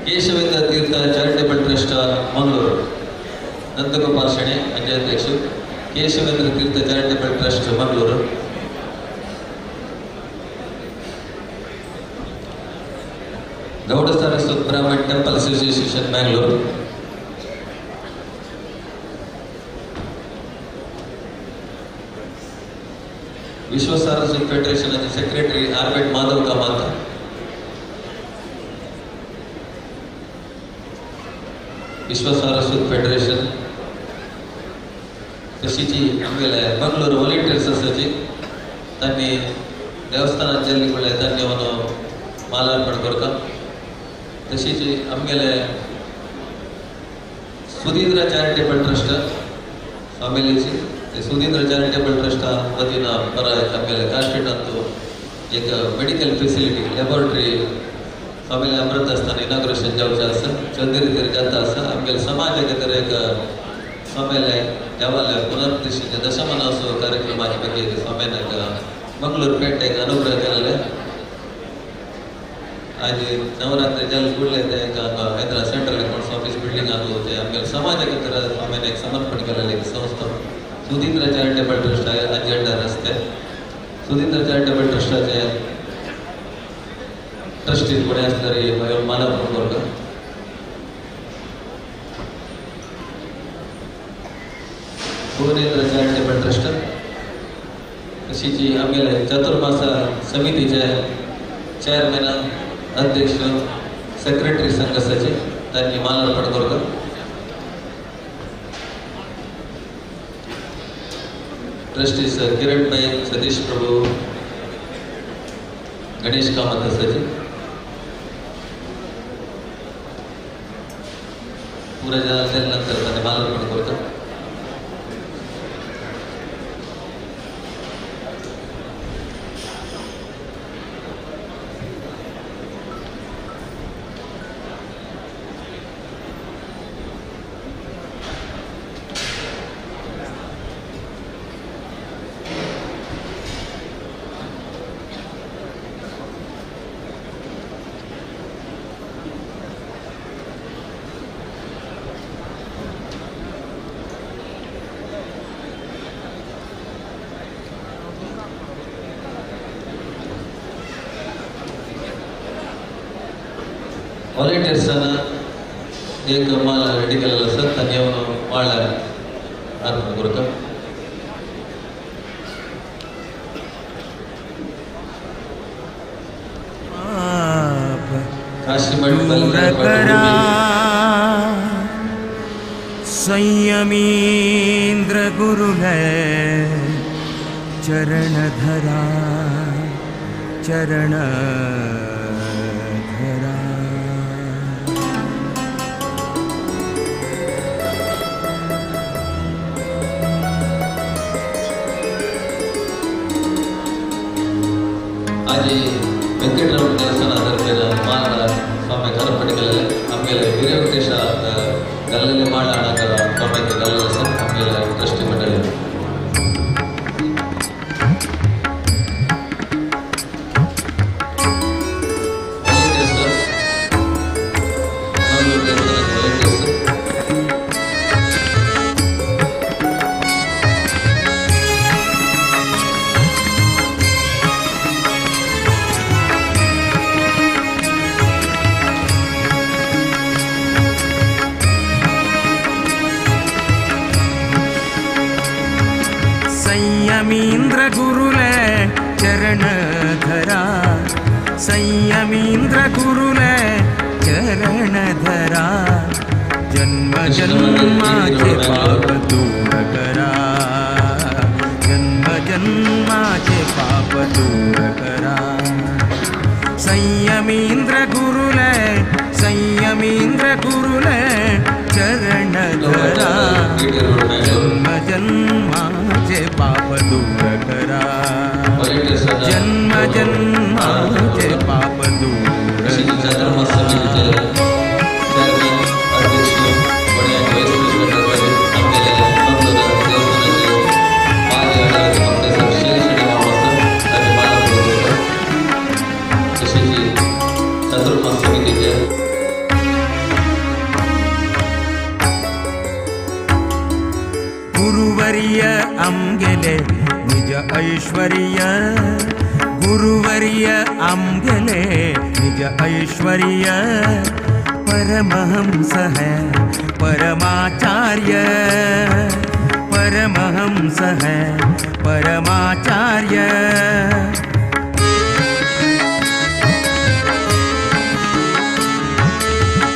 [SPEAKER 3] Keshavendra Tirtha charitable trust Mangaluru. Nandagopal Shenoy ಅಧ್ಯಕ್ಷರು. Keshavendra Tirtha charitable trust Mangaluru. Gowda Saraswat Brahman temple association Mangalore. Vishwa Saraswat federation secretary Arbet Madhav Kamath. Vishwa Saraswat federation तशीची आमगेले Mangalore volunteers आसाची तांणी देवस्थानात जाल्ली पळय तांणी ಅವನು मालार्पण करता. तशीच आमगेले सुधींद्र चॅरिटेबल ट्रस्ट स्वामिलीची ते सुधींद्र चॅरिटेबल ट्रस्ट वतीन पर आमगेले काश्मीरांतू एक मेडिकल फेसिलिटी लॅबोरेटरी स्वामिले अमृत आसतना इनाग्रेशन जावचें आसा, चंद्र जाता आसा. आमगेले समाजा खातीर एक स्वामिले देवालय पुनर्प्रतिष्ठेचे दशमानोत्सव कार्यक्रमाचे ಬಗ್ಗೆ स्वाम्याक मंगळूर पेटेक अनुग्रह केलेले. आज नवरात्री जल ಕೂಡಲೇ Hyderabad central accounts office building ಆಗುತ್ತೆ. ಆಮೇಲೆ ಸಮಾಜಕ್ಕೆ ಸ್ವಾಮಿನ ಸಮರ್ಪಣೆ केलेले ಸಂಸ್ಥೆ ಸುಧೀಂದ್ರ ಚಾರಿಟೇಬಲ್ ಟ್ರಸ್ಟ್ ಅಜೆಂಡ ರಸ್ತೆ ಸುಧೀಂದ್ರ ಚಾರಿಟೇಬಲ್ ಟ್ರಸ್ಟಾचे ट्रस्टी कोणी असले मालापूर वर्ग भुवनेंद्र चॅरिटेबल ट्रस्ट तशीच आमगेले चतुर्मास समितीचे चेअरमॅन अध्यक्ष सेक्रेटरी संघाचे त्यांनी मालार्पण करता. ट्रस्टीज किरण पै, सतीश प्रभू, गणेश कामत आसाचे पुरा जाल्यार नंतर तांणी मालार्पण करता. ವಾಲಂಟಿಯರ್ಸನ್ನ एक माल रेडी केलेलो आसा तांणी येवन माळ अर्पण करता.
[SPEAKER 6] दूर करा संयमींद्र गुरु है चरण धरा चरण धरा.
[SPEAKER 3] आज वेंकटरमण देवस्थान तर्फे माल स्वामी अर्पण केलेले आमगेले वीर ವೆಂಕಟೇಶ ಗಲ್ಲಲ್ಲಿ ಮಾಳ ಸ್ವಾಮಿಗೆ ಗಲ್ಲ ಸರ್ ಆಮೇಲೆ ಟ್ರಸ್ಟಿ ಮಂಡಳಿ.
[SPEAKER 6] संयमींद्र गुरुले चरण धरा संयमींद्र गुरुले चरण धरा जन्म जन्माचे पाप दूर करा जन्म जन्माचे पाप दूर करा संयमींद्र गुरुले संयमींद्र गुरुले चरण धरा जन्म जन्माचे पाप दूर करा जन्म जन्माचे पाप दूर करा. गुरुवर्य आमगेले निज ऐश्वर्य गुरुवर्य आमगेले निज ऐश्वर्य परमहंस है परमाचार्य परमहंस है परमाचार्य.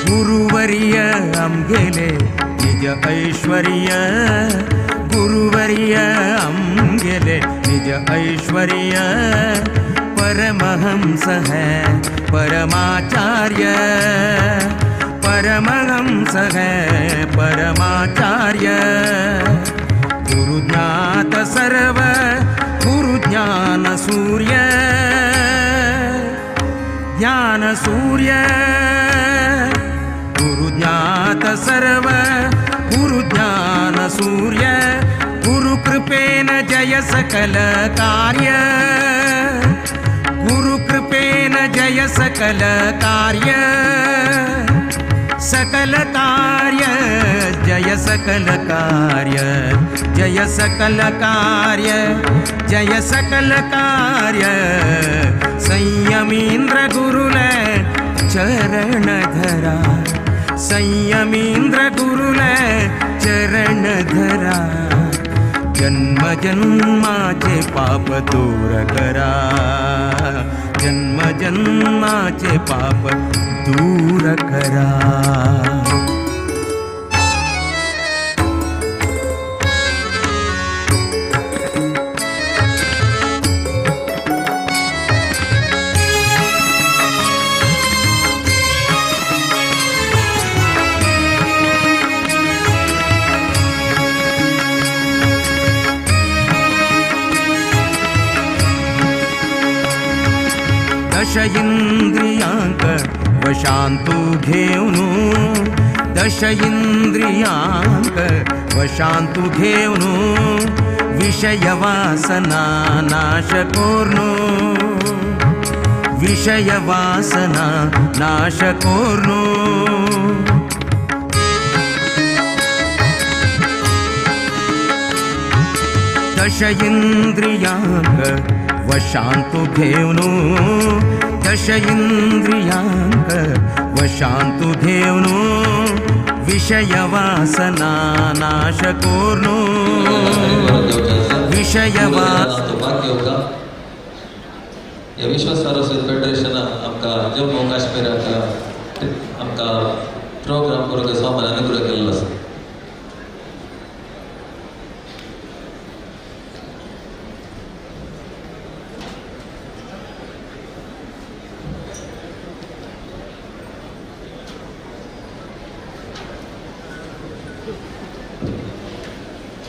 [SPEAKER 6] गुरुवर्य आमगेले निज ऐश्वर्य गुरुवर्य आमगेले निज ऐश्वर्य परमहंस है परमाचार्य परमहंस है परमाचार्य. गुरुज्ञात सर्व गुरुज्ञान सूर्य ज्ञान सूर्य गुरुज्ञात सर्व गुरुज्ञान सूर्य. गुरु कृपेन जय सकल कार्य, गुरु कृपेन जय सकल कार्य, सकल कार्य जय सकल कार्य, जय सकल कार्य, जय सकल कार्य। संयमींद्र गुरुले चरण धरा, संयमींद्र गुरुले चरण धरा, जन्म जन्माचे पाप दूर करा, जन्म जन्माचे पाप दूर करा। दश इंद्रियांक वशांतु घेवनु, दश इंद्रियांक वशांतु घेवनु, विषय वासना नाश कोर्नु, विषय वासना नाश कोर्नु। दश इंद्रियांक वशांतु घेवनु, दश इंद्रियांक वशांतु घेवनु, विषय वासना नाश कोर्नु, विषय वासना।
[SPEAKER 3] हे विश्व सारस्वत फेडरेशन आमकां जम्मू काश्मीराक आमकां प्रोग्राम करूंक स्वामान अनुग्रह केल्लो आसा।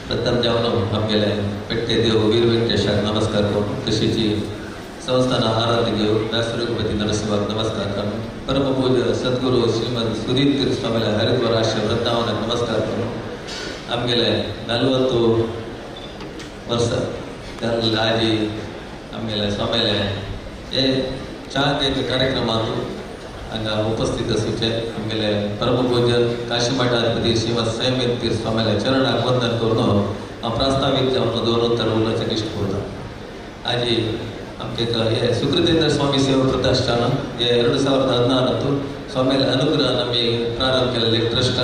[SPEAKER 3] प्रथम जावन आमगेले पेट्टे देव वीर वेंकटेशाक नमस्कार करून तशीची संस्थान आराध्य देव व्यास रघुपती नरसिंहाक नमस्कार करून परमपूज्य सद्गुरू श्रीमद सुदीप तीर्थ स्वामीले हरिद्वार आश्रम वृंदावनाक नमस्कार करून आमगेले 40 वर्ष आजी आमगेले स्वामीले हे चाक एक कार्यक्रमांत हांगा उपस्थित आसूचे आमगेले परमपूज्य काशीमठाधिपती श्रीमद संयमी तीर्थ स्वामीले चरणाक वंदन करून हांव प्रास्तावीक जावन दवरून तर उलोवचें इश्ट करता। आजी आमचे हे सुकृतेंद्र स्वामी सेवा प्रतिष्ठान हे 2016 स्वामीले अनुग्रह आमी प्रारंभ केलेले एक ट्रस्ट।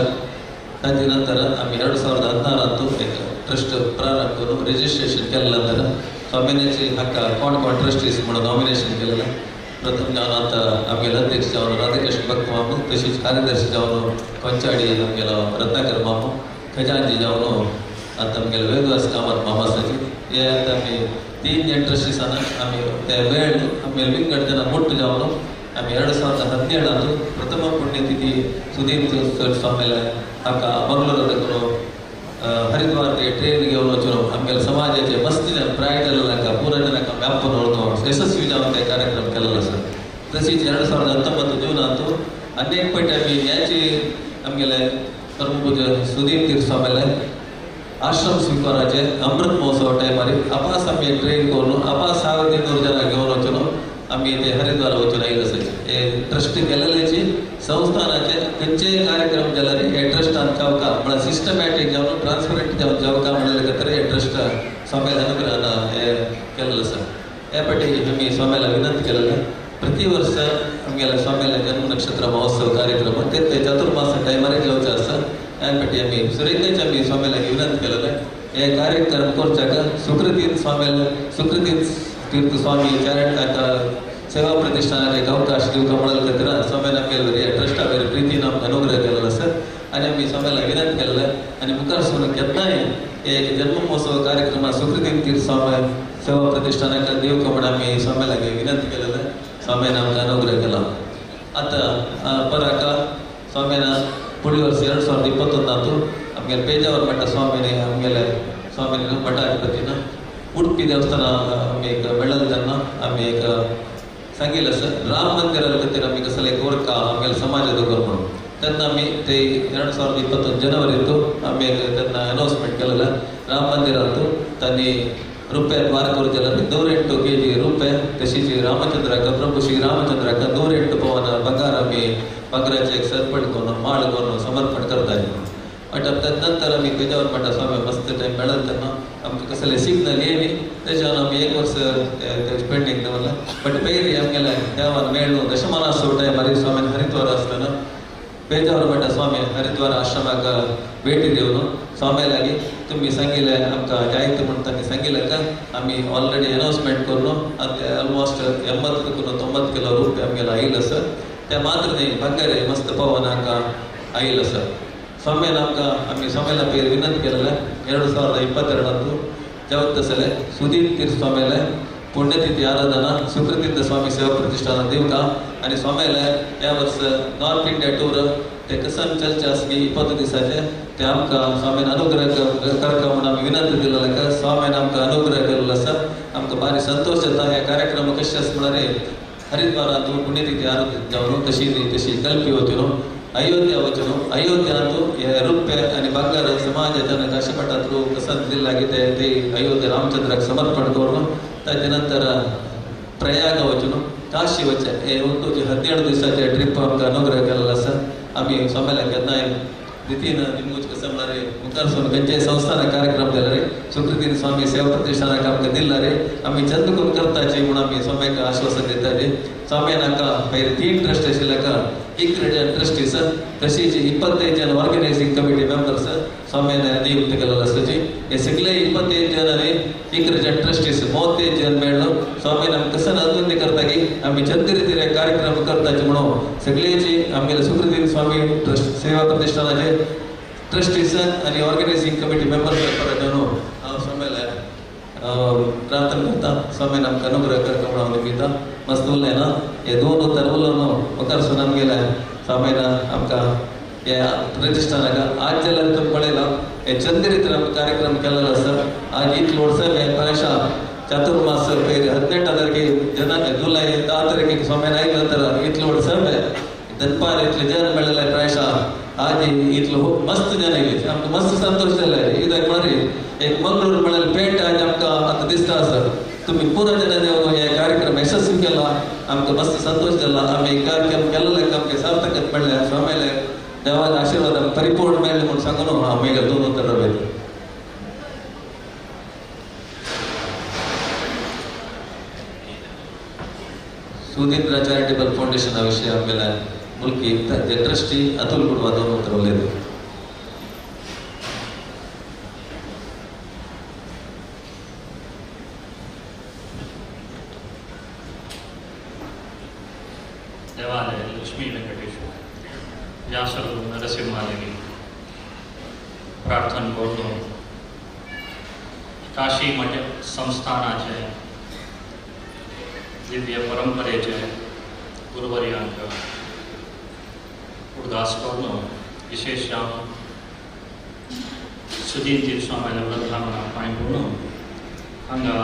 [SPEAKER 3] ताजे नंतर आमी 2016 एक ट्रस्ट प्रारंभ करून रजिस्ट्रेशन केले नंतर स्वामींची हाका कोण कोण ट्रस्टीज म्हणून नॉमिनेशन केलेलें। प्रथम जावन आतां आमगेले अध्यक्ष जावन राधाकृष्ण भक्त मामू, तशीच कार्यदर्शी जावन कोंचाडी आमगेलो रत्नाकर मामू, खजानजी जावन आतां आमगेलो वेदव्यास कामत मामा आसाची। हे आतां आमी 3 जण ट्रस्टीसान आमी ते वेळ आमगेले विंगड जाणां मोट्टू जावन आमी 2017 प्रथम पुण्यतिथी सुदीप स्वामीले हाका मंगळूरांत करून हरिद्वार ते ट्रेन घेवन वचून आमगेले समाजाचे मस्त जन प्राय जाल्ले पुरा जनांक आमी आपोवन व्हरून यशस्वी जावन ते कार्यक्रम केल्लो आसा। तशीच 2019 जूनांत अनेक पयट आमी ह्याची आमगेले परमपूज्य सुदीप तीर्थ स्वामीले आश्रम स्विकाराचे अमृत महोत्सव टायमार आपास आमी ट्रेन करून आपास 350 जणां घेवन वचून आमी ते हरिद्वार वचून आयले आसाचे। हे ट्रस्ट केलेल्याची संस्थानाचे खंयचेय कार्यक्रम जाल्यार हे ट्रस्टान जावका म्हळ्यार सिस्टमॅटीक जावन ट्रान्सपरंट जावन जावका म्हणल्यार खातीर हे ट्रस्ट स्वामील्या अनुग्रहान हे केल्लें आसा। हे पाटी आमी स्वामीला विनंती केलेले प्रति वर्स आमगेल्या स्वामील्या जन्म नक्षत्र महोत्सव कार्यक्रम ते चतुर्मास टायमार जावचो आसा। ह्या पाटी आमी सुरेखाचे आमी स्वामीला विनंती केलेले हे कार्यक्रम करच्याक सुकृतीन स्वामीला सुकृतीन तीर्थ स्वामी चॅरिट सेवा प्रतिष्ठानाक एक अवकाश दिवका म्हणले खातीर स्वामीन आमगेले ट्रस्टा वयर प्रितीन आमकां अनुग्रह केल्लो आसा आनी आमी स्वामीला विनंती केल्ले आनी मुखार सरून केन्नाय एक जन्म महोत्सव कार्यक्रमाक सुकृतीन तीर्थ स्वामी सेवा प्रतिष्ठानाक दिवका म्हूण आमी स्वामीला विनंती केलेले स्वामीन आमकां अनुग्रह केला। आतां पराका स्वामीन फुडले वर्स 2021 आमगेले पेजावर मठ स्वामीनी आमगेले स्वामीन मठाधिपतीन उडपी देवस्थान आमी एक मेळ्ळें तेन्ना आमी एक सांगिल्लें आसा राम मंदिरा खातीर आमी कसले एक वर्क आमगेले समाजाचो कर म्हणून तेन्ना आमी ते 2021 जनवरींत आमी एक तेन्ना अनावन्समेंट केलेलें राम मंदिरांतू तांणी रुपये द्वार करूचे 108 केजी रुपये तशीच रामचंद्राक प्रभू श्री रामचंद्राक 108 पवन ಬಂಗಾರ आमी ಬಂಗಾराचे एक सर्पण करून माळ करून समर्पण करताले. बट तदनंतर आमी पेजावर मठ स्वामी मस्त टायम मेळत तेन्ना आमकां कसले सिग्नल येयली तेच्यान आमी एक वर्स पेंडींग दवरला. बट पयली आमगेले देवान मेळ्ळो दशमानासो टायम हरी स्वामीन हरिद्वार आसतना पेजावर मठ स्वामी हरिद्वार आश्रमाक भेटी दिवन स्वामी लागी तुमी सांगिल्लें आमकां जायते म्हूण तांणी सांगिल्लें का आमी ऑलरेडी अनावन्समेंट करून आतां ऑलमोस्ट 80 करून 90 किलो रुपया आमगेलो आयिल्लो आसा. ते मात्र न्ही भांगर मस्त पवन आमकां आयिल्लो आसा. स्वामीन आमकां आमी स्वामीला पयर विनंती केलें 2022 जावत आसलें सुदीन तीर्थ स्वामीले पुण्यतिथी आराधना सुकृतीर्थ स्वामी सेवा प्रतिष्ठान दिवका आनी स्वामीले ह्या वर्स नॉर्थ इंडिया टूर ते कसम चर्चा आसली 20 दिसाचे ते आमकां स्वामीन अनुग्रह करका म्हूण आमी विनंती दिलेलो. स्वामीन आमकां अनुग्रह केल्लो आसा. आमकां भारी संतोश जाता. हे कार्यक्रम कशें आसा म्हळ्यार हरिद्वारांत पुण्यतिथी आराधना जावन तशी तशी कल्पी वचून अयोध्या वचून अयोध्यांतू हे रुप्य आनी भांगर समाजाच्या काशीमठांतू प्रसाद दिल्ला कितें ते अयोध्या रामचंद्राक समर्पण करून ताजे नंतर प्रयाग वचून काशी वचचें हे ಒಟ್ಟು 17 दिसाचे ट्रीप आमकां अनुग्रह केल्लो आसा. आमी स्वामीला केन्नाय रितीन निमगुच कसं म्हळ्यार मुखार सून खंयच्याय संस्थान कार्यक्रम दिला रे सुकृतीन स्वामी सेवा प्रतिष्ठानाक आमकां दिल्ला रे आमी चंद करून करताची म्हूण आमी स्वामीक आश्वासन दिताली. स्वामीन आमकां पयलीं 3 ट्रस्ट आशिल्ले का 11 जन ट्रस्टीस तशीच 25 जन ऑर्गनायझिंग कमिटी मेंबर्स स्वामीन नियुक्त केलेलो आसा. हे सगळे 25 जनांनी 11 जन ट्रस्टीस 35 जन मेळ्ळो. स्वामीन आमकां कसं अजून करता की आमी चंद रितीन कार्यक्रम करताचे म्हणून सगळेची आमगेले सुकृतीन स्वामी ट्रस्ट सेवा प्रतिष्ठानाचे ट्रस्टीस आनी ऑर्गनायझिंग कमिटी मेंबर्स परत हांव स्वामीला प्रार्थना करता. स्वामीन आमकां अनुग्रह करता म्हणून हांव निमिता मस्त उरलें ना हे 2 उतर उलोवन मुखार सून आमगेले स्वामीन आमकां ह्या प्रतिष्ठानाक आज जाल्यार तुमी पळयलां हे चंद रितीन आमी कार्यक्रम केलेलो आसा. आज इतलो वर्सां प्रायशा चातुर्मास पयर 18 तारखे जना जुलय 10 तारखेक स्वामीन आयले नंतर इतलो वर्सां दनपार इतले जन मेळ्ळेले प्रायशा आज इतलो मस्त जन येयले आमकां मस्त संतोश जाले. कित्याक म्हळ्यार एक मंगळूर म्हळ्यार पेट आज आमकां आतां दिसता आसा. तुमी पुरो जनांनी हे कार्यक्रम यशस्वी केला आमकां मस्त संतोश जाला. आमी कार्यक्रम केल्ले आमकां सार्थकत मेळ्ळें. स्वामीले देवाचे आशिर्वाद आमकां परिपूर्ण मेळ्ळें म्हूण सांगून हांव मागीर 2 उतरां वयता. सुधींद्र चॅरिटेबल फाउंडेशना विशीं आमगेले मुल्की ट्रस्टी अतुल कुडवा 2 उतरां उलयता.
[SPEAKER 8] ದೇವಾಲಯ ಲಕ್ಷ್ಮೀ ವೆಂಕಟೇಶ್ವರ ವ್ಯಾಸರು ನರಸಿಂಹಾಲಯ ಪ್ರಾರ್ಥನೆ करतो. काशी मठ संस्थानाचे दिव्य परंपरेचे गुरुवर्यांक उडगास करून विशेष सुदीन तीर्थ स्वामील्या वृंदावनाक पांय पडून हांगा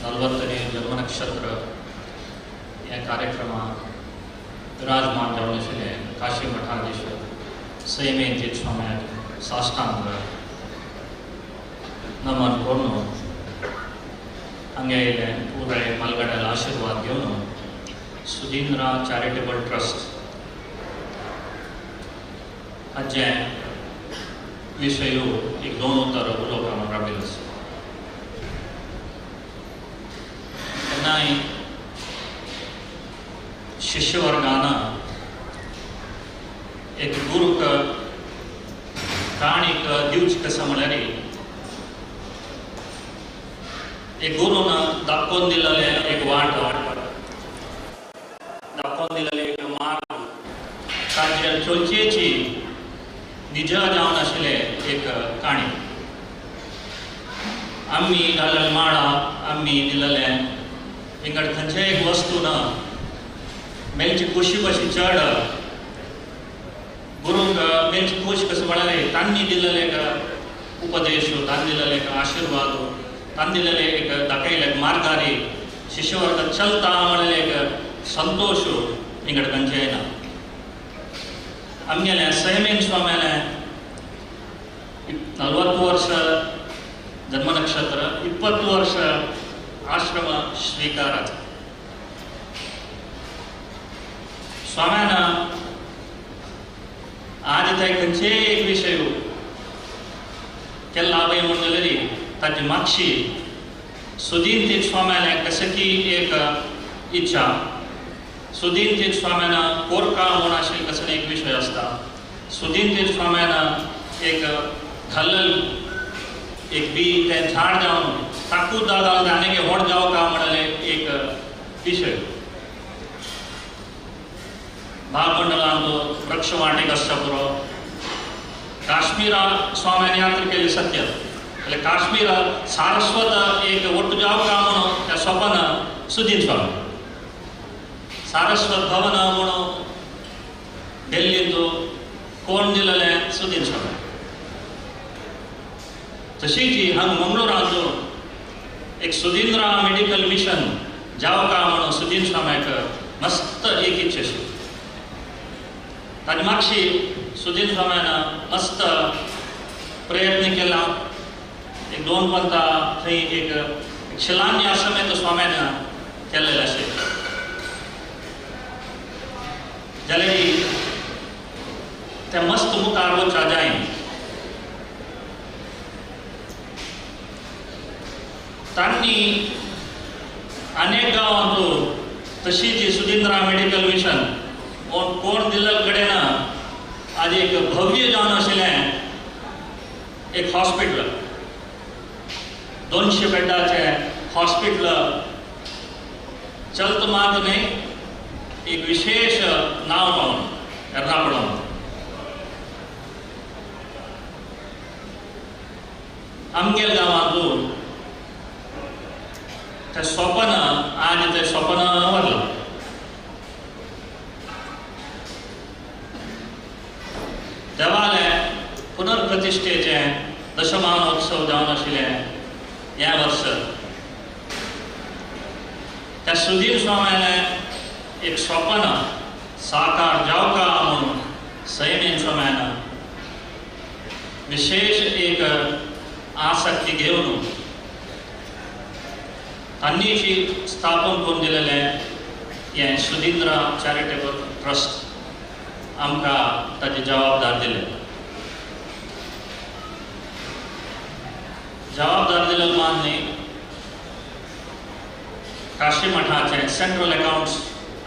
[SPEAKER 8] 40ನೇ जन्मनक्षत्र ह्या कार्यक्रमाक विराजमान जावन आशिल्ले काशी मठाधीश सैमेन तीर्थ स्वाम्याक साष्टांग नमन करून हांगा येयले पुराय म्हालगड्यालो आशिर्वाद घेवन सुधींद्रा चॅरिटेबल ट्रस्ट हाचे विशय एक 2 उतर उलोवपाक हांव राविल्लो आसा. केन्नाय शिष्यवर्गान एक गुरूक काणीक दिवची कसं म्हळ्यार एक गुरून दाखोवन दिलेलें एक वाट दाखोवन दिलेलें एक मार्ग ताचेर चलचेची निजा जावन आशिल्लें एक काणी. आमी घालले माळा आमी दिलेलें विंगड खंयचेय एक वस्तू ना मेलची खोशी कशी चड गुरूंक मेलची खोशी कसं म्हळ्यार तांणी दिलेले एक उपदेश तांणी दिलेले एक आशिर्वाद तांणी दिलेले एक दाखयले मार्गारी शिष्यवर्ग चलता म्हणलें एक संतोश विंगड खंयचेय ना. आमगेलें सैमेन स्वाम्यालें 40 ವರ್ಷ ಜನ್ಮ ನಕ್ಷತ್ರ, 20 ವರ್ಷ ಆಶ್ರಮ ಸ್ವೀಕಾರ. स्वाम्यान आज ते खंयचेय एक विशय केल्ला आवय म्हूण जाल्यार ताची मागशी सुदीन तीर्थ स्वाम्याले कशें की एक इच्छा सुदीन तीर्थ स्वाम्यान कोरका म्हूण आशिल्ले कसले एक विशय आसता. सुदीन तीर्थ स्वाम्यान एक घाल्लल एक बी तें झाड जावन ताकूच दादा आनीक व्हड जावं का म्हणले एक विशय. भागमंडलांत वृक्षवाटिक आसता पुरो. काश्मीरा स्वाम्यान यात्रा केली सत्य जाल्यार काश्मीरा सारस्वत एक ಒಟ್ಟು जावं का म्हणून त्या स्वपन सुदीन स्वामी सारस्वत भवन म्हणून दिल्लींत कोण दिलेलें सुदीन स्वामी. तशीच हांगा मंगळूरांत एक सुदींद्रा मेडिकल मिशन जावं का म्हणून सुदीन स्वाम्याक मस्त एक इच्छा आशिल्ली. ताजी मागशी सुदीन स्वाम्यान मस्त प्रयत्न केला. एक दोन पंता थंय एक शिलान्यास समेत स्वाम्यान केल्लें आशिल्लें. जाल्यार ते मस्त मुखार वचपा जाय. तांणी अनेक गांवांत तशीच सुदींद्रा मेडिकल मिशन कोण दिल्ले कडेन आज एक भव्य जावन आशिल्लें एक हॉस्पिटल, 200 बेडाचें हॉस्पिटल चलत मात न्हय एक विशेष नांव पावन एर्नाकुलम. आमगेल गांवांत तें स्वपन आज तें स्वपन व्हरलां. देवालय पुनर्प्रतिष्ठेचें दशमानोत्सव जावन आशिल्लें ह्या वर्स. त्या सुधीर स्वाम्यालें एक स्वपन साकार जावं का म्हणून सैमीन स्वाम्यान विशेष एक आसक्ती घेवन तांणीची स्थापन करून दिलेलें हें सुदींद्रा चॅरिटेबल ट्रस्ट आमकां ताची जबाबदार दिले. जबाबदार दिले मान न्ही, काशी मठाचें सेंट्रल अकाउंट्स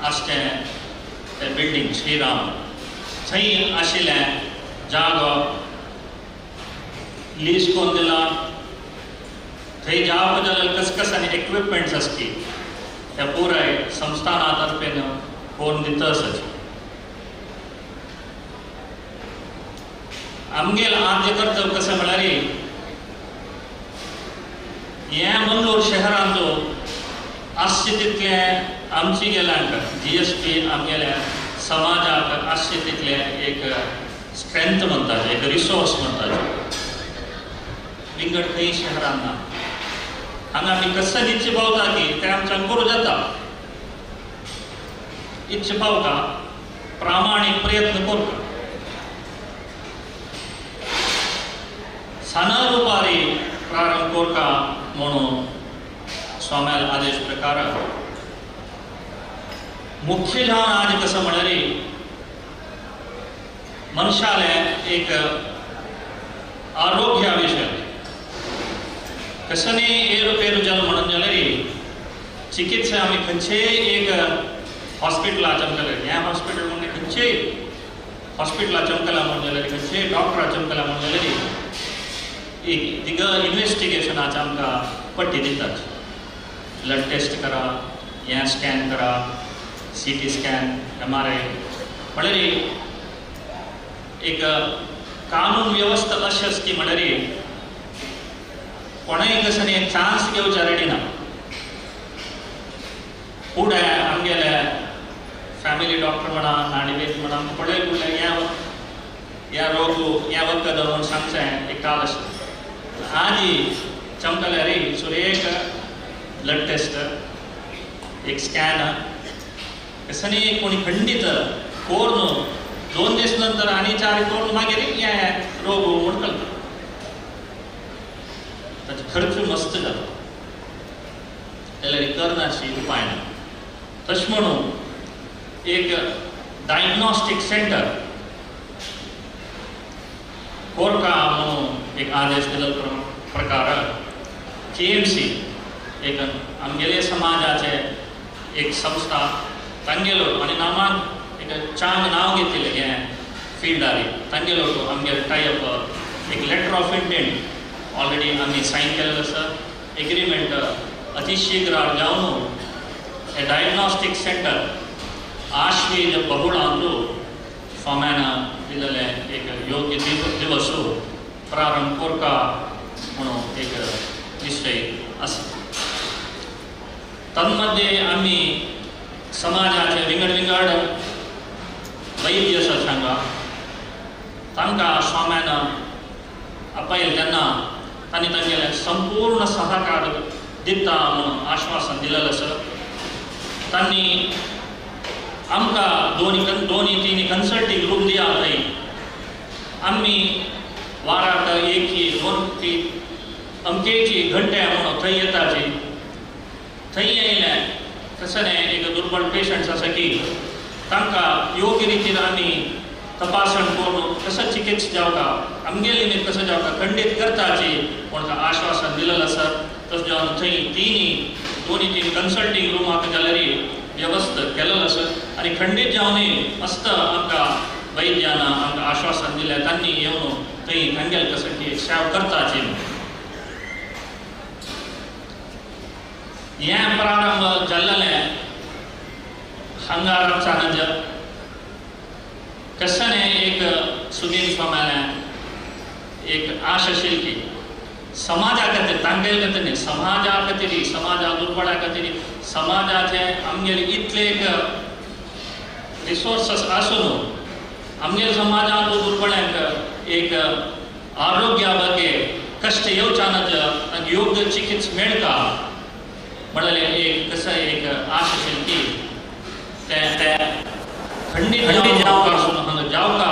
[SPEAKER 8] आसचें तें बिल्डींग श्रीराम थंय आशिल्लें जागो लीज करून दिला. थंय जावपा जाल्यार कसकस आनी इक्विपमेंट्स आसची त्या पुराय संस्थाना तर्फेन करून दिता आसाची. आमगेल आद्य कर्तव्य कशें म्हळ्यार हें मंगळूर शहरांत आसचें तितलें आमची गेल्यांक GSP आमगेल्या समाजाक आसचें तितलें एक स्ट्रेंथ म्हणटाचें, एक रिसोर्स म्हणटाचें. विंगड खंय शहरान ना. हांगा आमी कसं इच्छा पावता की तें आमच्यान करूं जाता. इच्छा पावता प्रामाणीक प्रयत्न करता. साना रुपारी प्रारंभ करता म्हणून स्वाम्याल आदेश प्रकार मुख्य जावन आज कसं म्हळ्यार मनशालें एक आरोग्या विशय कसं न्ही एरुपेरू जालें म्हणून जाल्यार चिकित्सा आमी खंयचेय एक हॉस्पिटला चमकले ह्या हॉस्पिटल म्हणून खंयचेय हॉस्पिटला चमकला म्हणून जाल्यार खंयचेय डॉक्टरा चमकला म्हणून जाल्यार एक दिग इन्वेस्टिगेशनाचे आमकां पट्टी दितात. ब्लड टेस्ट करा, हें स्कॅन करा, CT scan, MRI. म्हळ्यार एक कानून वेवस्था अशी आसची म्हळ्यार कोणेय कशें एक चान्स घेवच्या रेडी ना. फुडें आमगेले फॅमिली डॉक्टर म्हणा नाडीवेद म्हणा पळय फुडलें ह्या रोग ह्या वखद म्हूण सांगचें एक काल आशिल्लें. आदी चमकल्यार सुरेख ब्लड टेस्ट, एक स्कॅन कसनी कोणी खंडीत कोर्ण 2 दीस नंतर आनी 4 कोर्ण मागीर हे रोग म्हूण कळटा. खर्च मस्त जाता जाल्यार करनाशी उपाय ना. तशें म्हणून एक डायग्नॉस्टीक सेंटर कोरका म्हणून एक आदेश दिल्लो प्रकार KMC एक आमगेले समाजाचे एक संस्था तांगेलो आनी नामान एक चांग नांव घेतिल्लें हें फिल्डारी तांगेलो आमगेले टायप एक लेटर ऑफ इंटेंट ऑलरेडी आमी सायन केल्लें आसा. एग्रीमेंट अतिशीघ्र जावन हे डायग्नॉस्टीक सेंटर आश्वीज बहुळांतू स्वाम्यान दिल्लें एक योग्य दिवस प्रारंभ कोरका म्हणून एक निश्चय आसा. तन्मध्ये आमी समाजाचे विंगड विंगड वैद्य आसा सांगा तांकां स्वाम्यान आपयल तेन्ना तांणी तांगेलें संपूर्ण सहकार दिता म्हणून आश्वासन दिलेलें आसा. तांणी आमकां दोन तीन कन्सल्टींग रूम दिया थंय आमी वाराक एक 2 3 अमकेची घंटे म्हणून थंय येताची. थंय येयले तशें एक दुर्बळ पेशंट्स आसा की तांकां योग्य रितीन आमी तपासण करून कसो चिकित्सा जावका आमगेली न्ही कसो जावका खंडीत करताची म्हूण आश्वासन दिलेलें आसा. तशें जावन थंय 2-3 कन्सल्टींग रुमाक जाल्यार व्यवस्था केलेलो आसा आनी खंडीत जावनूय मस्त आमकां वैद्यान आमकां आश्वासन दिलें तांणी येवन थंय तांगेले कसो की सेवा करताची. हें प्रारंभ जाल्लें हांगा चानज कशाने एक सुनील स्वाम्याने एक आशा आशिल्ली की समाजा खातीर तांगेले खातीर न्ही समाजा खातीर समाजा दुर्बळा खातीर समाजाचे आमगेले इतले एक रिसोर्सस आसून आमगेले समाजांत दुर्बळ्यांक एक आरोग्या ಬಗ್ಗೆ कश्ट येवच्यानच तांकां योग्य चिकित्सा मेळटा म्हणलें एक कसं एक आशा आशिल्ली की तें खंडीत जावका जावका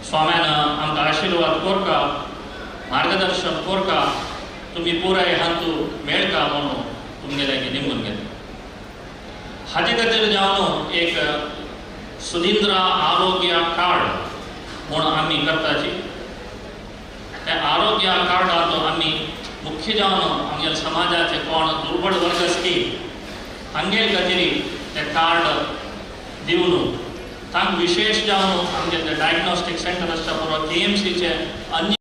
[SPEAKER 8] स्वाम्यान आमकां आशिर्वाद कोरका मार्गदर्शन कोरका तुमी पुराय हातूं मेळटा म्हणून तुमगेले निमून घेता. हाजे खातीर जावन एक सुदिंद्रा आरोग्य कार्ड म्हूण आमी करताची. त्या आरोग्य कार्डांत आमी मुख्य जावन आमगेले समाजाचे कोण दुर्बळ वर्ग आसती तांगेले खातीर तें कार्ड दिवन तांकां विशेष जावन आमगेले डायग्नॉस्टीक सेंटर आसता पुरो KMCचे अन्य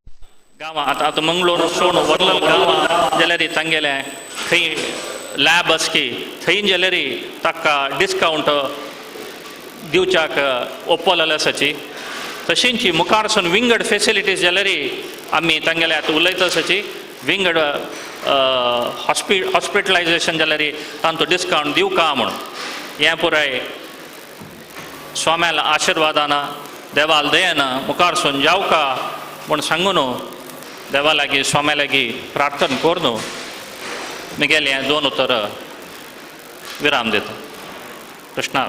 [SPEAKER 8] गांवां आतां आतां मंगळूर सोण व्हडलो गांवां जाल्यार तांगेलें खंय लॅब आसकी थंय जाल्यार ताका डिस्कावंट दिवच्याक ओपलेलें आसाची. तशींच मुखारसून विंगड फेसिलिटीज जाल्यार आमी तांगेले आतां उलयता आसाची विंगड हॉस्पिटलायजेशन जाल्यार तांचो डिस्कावंट दिवका म्हूण हें पुराय स्वाम्याला आशिर्वादान देवाल दयेन मुखारसून जावका म्हूण सांगून देवा लागीं स्वाम्या लागीं प्रार्थना करून म्हगेलें हें 2 उतर विराम दिता. कृष्णा.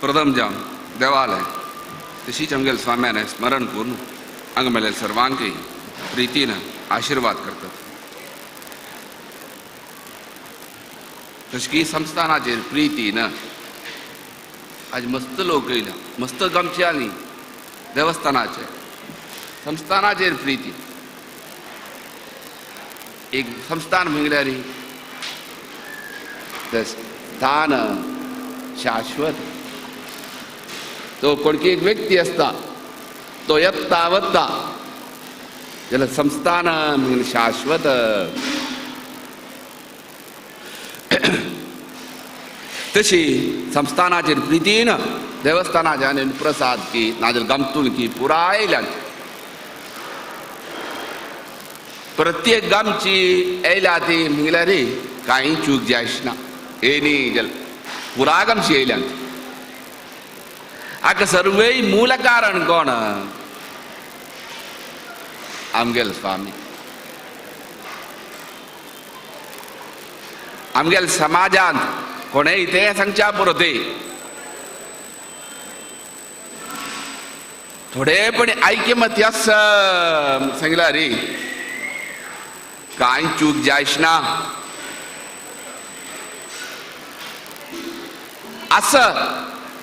[SPEAKER 9] प्रथम जावन देवालय तशीच आमगेले स्वाम्याने स्मरण करून हांगा मेळ्ळे सर्वांकय प्रितीन आशिर्वाद करतात. तशें की संस्थानाचेर प्रितीन आज मस्त लोक येयल्या मस्त गमचे आनी देवस्थानाचे संस्थानाचेर प्रिती एक संस्थान म्हणल्यार स्थान शाश्वत तो कोणकी एक व्यक्ती आसता तो येता वता जाल्यार संस्थान शाश्वत. तशी संस्थानाचेर प्रितीन देवस्थानाच्या आनी प्रसाद की नाजाल्यार गामतूल की पुराय येयल्यान प्रत्येक गामची येयल्या ती म्हणल्यार कांय चूक जायच ना येयनी जाल्यार पुराय गामची येयल्यान. हाका सर्वय मूल कारण कोण? आमगेल स्वामी. आमगेल समाजांत कोणेय तें सांगच्या पुरो ते थोडेपणी ऐक्यमत्य आसा सांगला रे कांय चूक जायच ना. आसा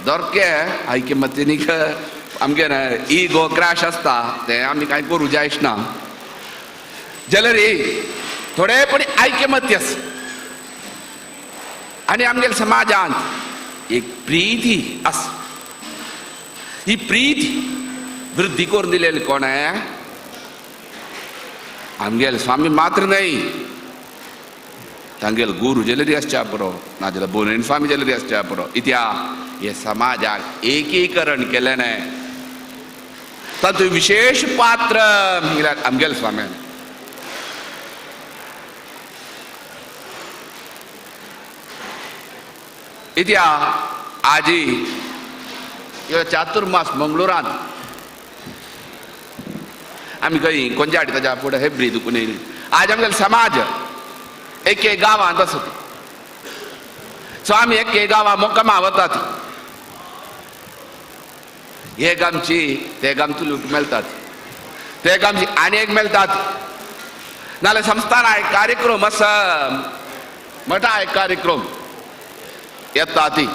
[SPEAKER 9] दोरके ऐक्यमत्यनीक आमगे इगो क्रॅश आसता तें आमी कांय करूं जायच ना. जाल्यार थोडेपणी ऐक्यमत्य आसा आनी आमगेल्या समाजांत एक प्रिती आसा. ही प्रीती वृद्धी करून दिलेली कोण? आमगेले स्वामी मात्र न्हय, तांगेले गुरू जेलेरी आसच्या पुरो नाजाल्यार बोनेन स्वामी जेलेरी आसच्या पुरो. इत्या हे समाजाक एकीकरण केलें न्हय तातूंत विशेष पात्र म्हणल्यार आमगेले स्वामी. इत्या आजी ह्यो चातुर्मास मंगळुरांत आमी खंय कोंजाडी ताज्या फुडें हेब्री दुखून येयली. आज आमगेलो समाज एक एक गांवांत आसत. सो आमी एक एक गांवां मोकामा वतात, हे गामची ते गामची लोक मेळटात, ते गामची आनी एक मेळटात. नाल्यार संस्थान एक कार्यक्रम आसा, मठा एक कार्यक्रम येता ती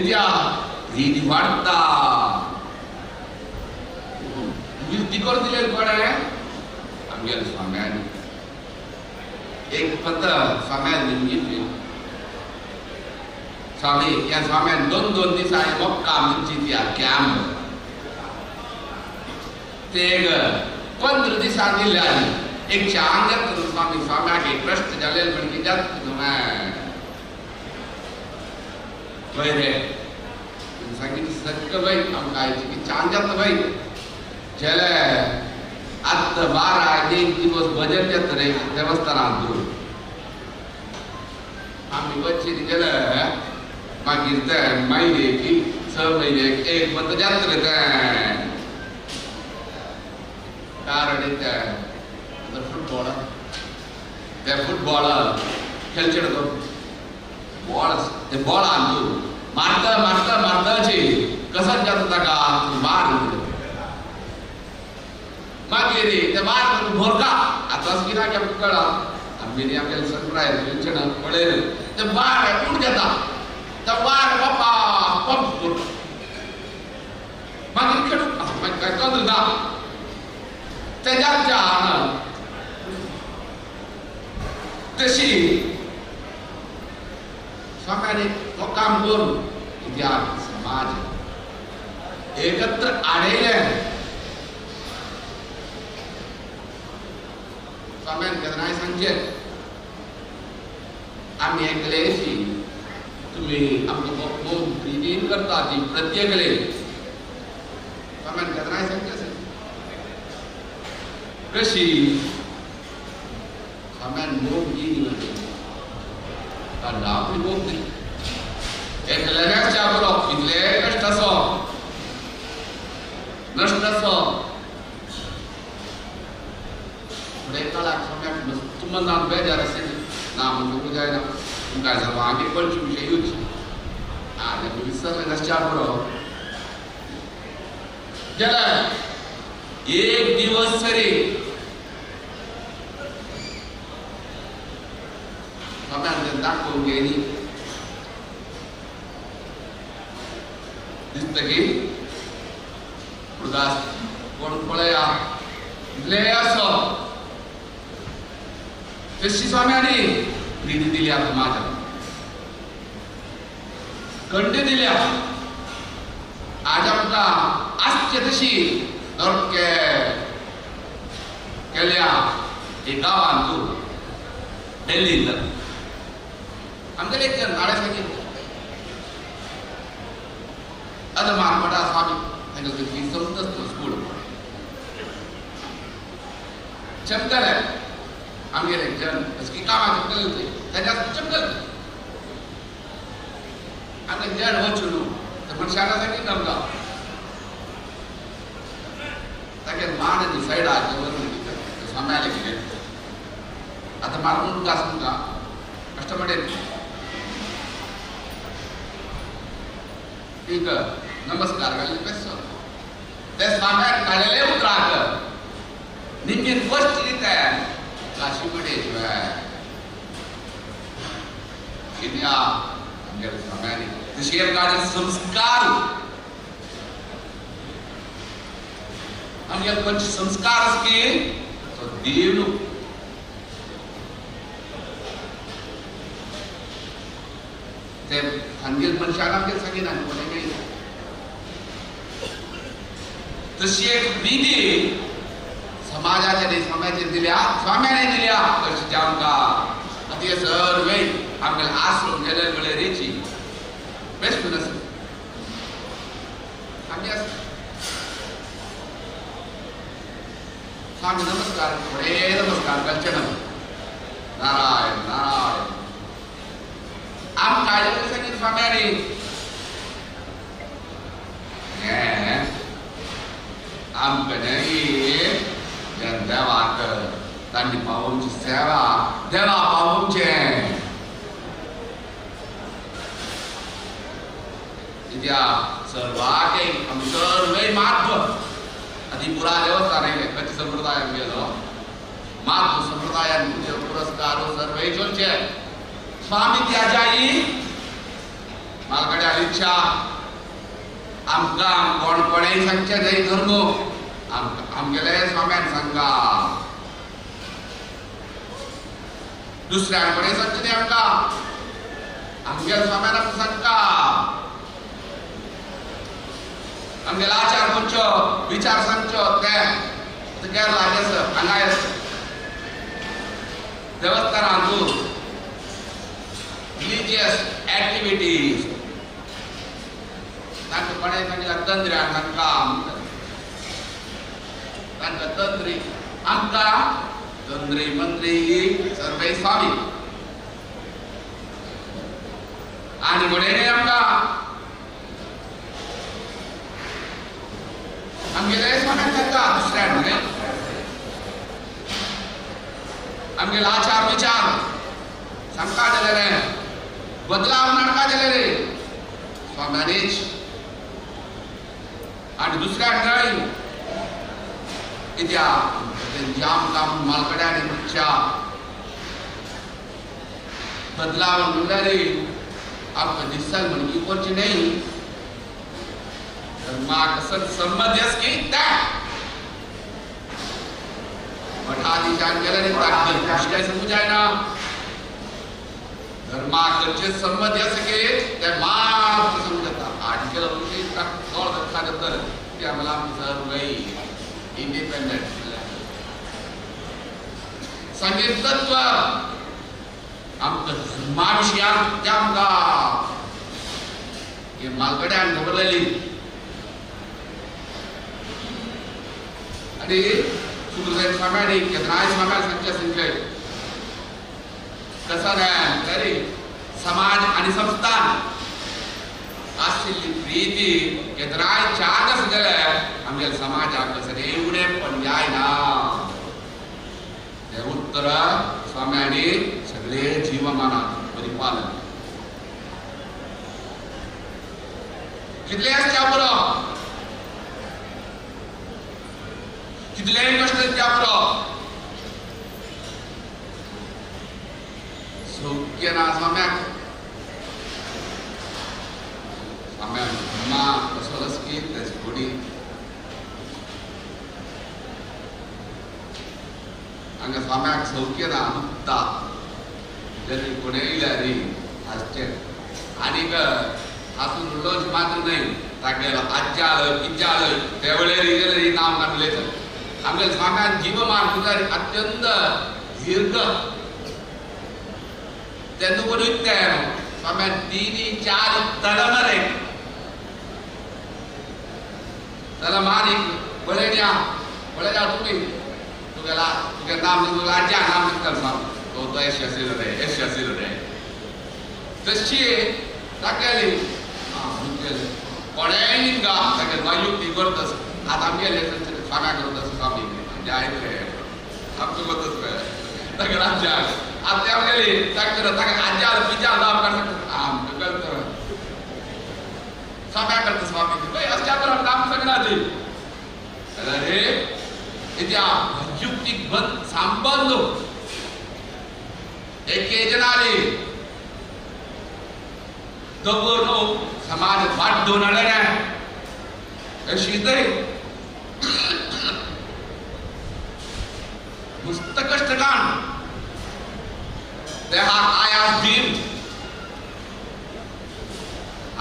[SPEAKER 9] इत्या रिती वाडटा. वृद्धी करून दिलेली कोण? आमगेल्या स्वाम्यांनी. एक पत्र स्वाम्यान निमगितली. स्वामी ह्या स्वाम्यान दोन दोन दिसांनी मोक्का म्हणची ती कॅम्प ते 15 दिसां दिल्ले. एक चांग जाता स्वामी स्वाम्याक एक प्रश्न जाले म्हणजे जाता वय रे सांगितलं सगळं बाई आमकां आयची की चांग जाता बाई जेले आत्ता 12 एक दिवस भजन जाता रे देवस्थानांत आमी वच्चे गेले मागीर ते महिने की 6 महिने एक मत जाता रे तें कारण तें फुटबॉल ते फुटबॉल खेळचे तो बॉल ते बॉलान तूं मारता मारता मारताची कसं जाता ताका मार मागीर ते मार भोरका आतांच कित्याक आमकां कळ्ळां आमगेली आमगेले सरप्रायज खेळचे पळयलें ते वार उड जाता ते वार बापा पंप करता मागीर खेळूंक मागीर काय तंत्र ना तेज्या तशी स्वाम्याने तो काम करून इतिहास समाज एकत्र आडयले. स्वाम्यान केन्नाय सांगचें आमी एकलेशी तुमी आमकां मोग प्रितीन करता ती प्रत्येकले. स्वाम्यान केन्नाय सांगचें कशी स्वाम्यान मोग दिली आपली मोग दिली एकल्याच्या बरो इतले कश्ट आसो नश्ट आसो फुडें काळाक स्वाम्याक मस्त मनान बेजार आशिल्ली ना म्हणून जायना तुमकां सर्वांक कळची विशयूच आनी आमी विसरले नासच्या बरो जाल्यार एक दिवस तरी स्वाम्यान तें दाखोवन गेली दिसता की उदास कोण पळया इतले आसो तशी स्वाम्यानी प्रिती दिली आतां माझ्या. कंडी दिल्या आज आमकां आसचे तशी नरके केल्या हे गांवांत दिल्लींत आमगेले एक जण नाळे सांगितलं आतां मारपटा स्वामी तांकां समजत तो स्कूल चमकले आमगेले एक जण की कामां चमकले तांच्या चमकले आतां जण वचून न्हू तर मनशान सांगितलं आमकां तागे मान आनी सायडाक दवरून स्वाम्याले कितें आतां मारून घास तुमकां कश्टमर एक नमस्कार घाली बेसो ते स्वाम्याक काडलेले उतराक निमगीन फर्स्ट दिता काशी मडेश्वर कित्या आमगेले स्वाम्यानी तशी एक संस्कार आमगेले खंयचे संस्कार आसा की तो देव न्हू ते आमगेले मनशान आमगेले सांगिना कोणें मेळना तशी एक विधी समाजाच्या स्वाम्याचेर दिल्या स्वाम्याने दिल्या तशी आमकां आतां हे सर्वय आमगेले आश्रम गेले म्हळ्यार रेची बेस्ट आसा आमी आसा स्वामी नमस्कार थोडे नमस्कार घालचे ना नारायण नारायण आमकां सांगीत स्वाम्यानी आमकां न्हय देवाक तांणी पावोवची सेवा देवा पावोवचें कित्याक सर्वाक आमी सर्वय माध्व आतां पुरा देवस्थान आयलें खंयचे संप्रदाय आमगेलो माध्व संप्रदायान तुजे पुरस्कार सर्वय चलचे स्वामी त्याच्याई म्हालगड्या इच्छा आमकां कोण कोणेय सांगचें न्हय धर्म आमगेले स्वाम्यान सांगा दुसऱ्यां कडेन सांगचें न्हय आमकां आमगेले स्वाम्यान आमकां सांगता आमगेले आचार खंयचो विचार सांगचो ते केरला आसा हांगा आसा देवस्थानांत रिलिजियस एक्टिविटीज तांकां कोणें सांगितलें तंत्र्यान सांगता तांकां तंत्री आमकां तंत्री मंत्री सर्वय स्वामी आनी म्हणें आमकां आमगेले स्वाम्यान सांगता दुसऱ्यान न्हय आमगेले आचार विचार सांगता दिलेले बदलाव नाडका दिलेले स्वाम्यानीच आनी दुसऱ्यान न्हय कित्याक आमकां मालकड्यान इच्छा बदलाव म्हणल्यार आमकां दिसल म्हणकी करची न्हय धर्माक संबंद की त्या मठाधीशान गेले न्ही समजू जायना धर्माक संबंद की ते मात्र समजता आनी केलो तर ते आम्हाला सर्वय इंडिपेंडंट संगीत तत्व आमकां धर्मा विशयान ते आमकां हे मालगड्यान दवरलेली आनी सुप्रसाद स्वाम्यानी केदनाय स्वाम्यान सांगचें सांगलें कसो न्हय तरी समाज आनी संस्थान आशिल्ली प्रिती केदनाय चार आसा जाल्यार आमगेल्या समाजाक कसो एवढें पण जायना ते उत्तर स्वाम्यानी सगळे जीवमानात परिपालन कितले आसच्या पुरो कितलेय कश्ट त्या पुरो सौख्य ना स्वाम्याक स्वाम्याक धर्मा कसो की तेची गोडी हांगा स्वाम्याक सौख्य ना मुक्ता जरी कोणेय येयल्यार आसचें आनीक हातून उलोवचें मात्र न्हय तागेलो आज्जालय पिज्जालय तेवळेरी गेल्यार नांव काडून उलयतात. आमगेल्या स्वाम्यान जीवमान पुजारी अत्यंत दीर्घ तेन्ना कोण इतलें स्वाम्यान 3 4 तलमार तलमार एक पळयल्या पळयल्या तुमी तुगेला तुगे नाम तुगेला आज्या नाम दिसता स्वामी तो तो एश आशिल्लो रे एश आशिल्लो रे तशी तागेली कोणेय गा तागेली वैयुक्ती करतस आतां आमगेले स्वाम्या करतस स्वामी आयले आमकां करतस तागेले आज्या आतां आमगेली ताका ताका आज्या पिज्या नाम काडटा आमकां करता स्वाम्या करता स्वामी पळय अशें बरोबर नाम सांगना ती अरे इत्या वैयुक्तीक संबंध एके जनाली दोगोर न्हू समाज वाड्डून हाडलें अशी तरी मस्त कश्ट काण देहाक आयास भीम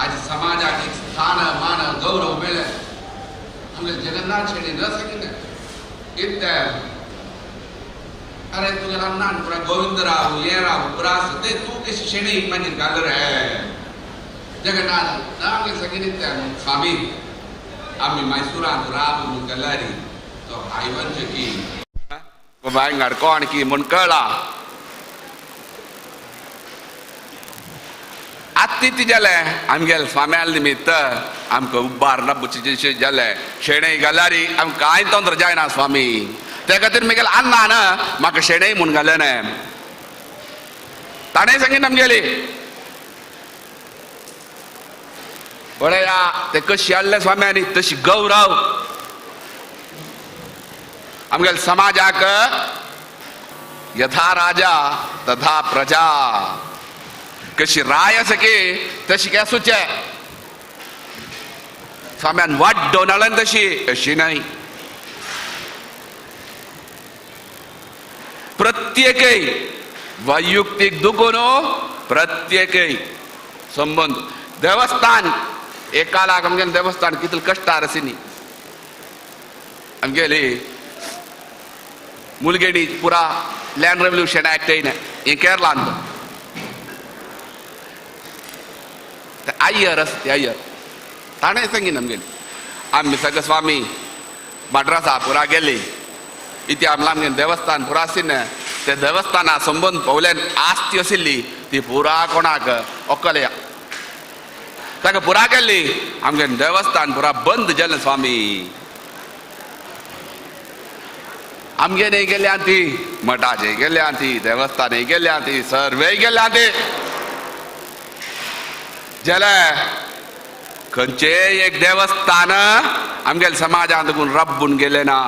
[SPEAKER 9] आज समाजाक एक स्थान मान गौरव मेळ्ळें. आमगे जगन्नाथ शेणी न सकिना इतलें अरे तुगेला नान पुरा गोविंदराव हे राव पुरा आसा ते तूं कशी शेणी मागीर घाल रे जगन्नाथ ना आमगे सगळीं स्वामी आमी मैसुरांत राब म्हूण गेल्यार तो आयवंच की बायंगाड कोण की म्हूण कळ्ळा. आत्ती ती जालें आमगेले स्वाम्याल निमित्त आमकां उबार रब्बुचे जालें शेणय घाल्यार आमकां कांय तंत्र जायना स्वामी त्या खातीर म्हगेले अन्नान म्हाका शेणय म्हूण घालें न्हय. ताणें सांगीन आमगेली पळया ते कशी हाडले स्वाम्यांनी तशी गौरव आमगेले समाजाक यथा राजा तथा प्रजा कशी राय आसा की तशी काय आसूचे स्वाम्यान वाड्डोवन हाडलें तशी अशी न्हय. प्रत्येकय वैयुक्तीक दुखून प्रत्येकय संबंद देवस्थान एकालाक आमगेलें देवस्थान कितले कश्टार आशिल्ली आमगेली मुलगेणी पुरा लँड रेव्होल्युशन ऍक्ट येयलें हें केरळांत ते अय्यर आसा ते अय्यर ताणें सांगीन आमगेली आमी सगळे स्वामी मड्रासा पुरा गेली इथे आमला आमगेलें देवस्थान पुरा आशिल्लें ते देवस्थाना संबंद पवल्यान आस्ती आशिल्ली ती पुरा कोणाक ओकलया ताका पुरा केल्ली आमगेलें देवस्थान पुरा बंद जालें स्वामी. आमगेले गेल्या ती मठाचे गेल्या ती देवस्थाने गेल्या ती सर्वे गेल्या ती जाले खंयचेय एक देवस्थान आमगेले समाजांत कोण रब्बून गेले ना.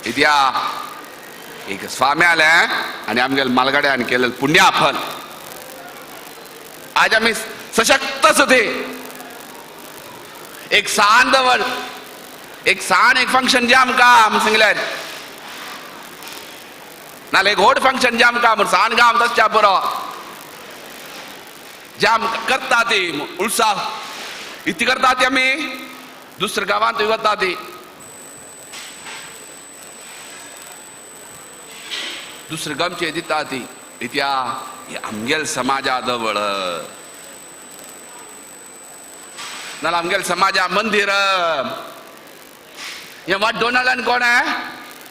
[SPEAKER 9] इत्या एक स्वाम्यालें आनी आमगेले मालगाड्यान केलें पुण्याफल आज आमी सशक्त आसा. एक सान दवर एक सान एक फंक्शन जे आमकां आम सांगल्यार नाल्यार एक व्हड फंक्शन जे आमकां म्हूण सान गांव तसच्या बरो जे आमकां करता ती उत्साह इतली करता ती आमी दुसऱ्या गांवांत वता ती दुसऱ्या गांवचे दिता ती इत्या आमगेल समाजा जवळ नाल्यार आमगेल समाजा मंदिर हें वाड्डोवन हाडलें कोण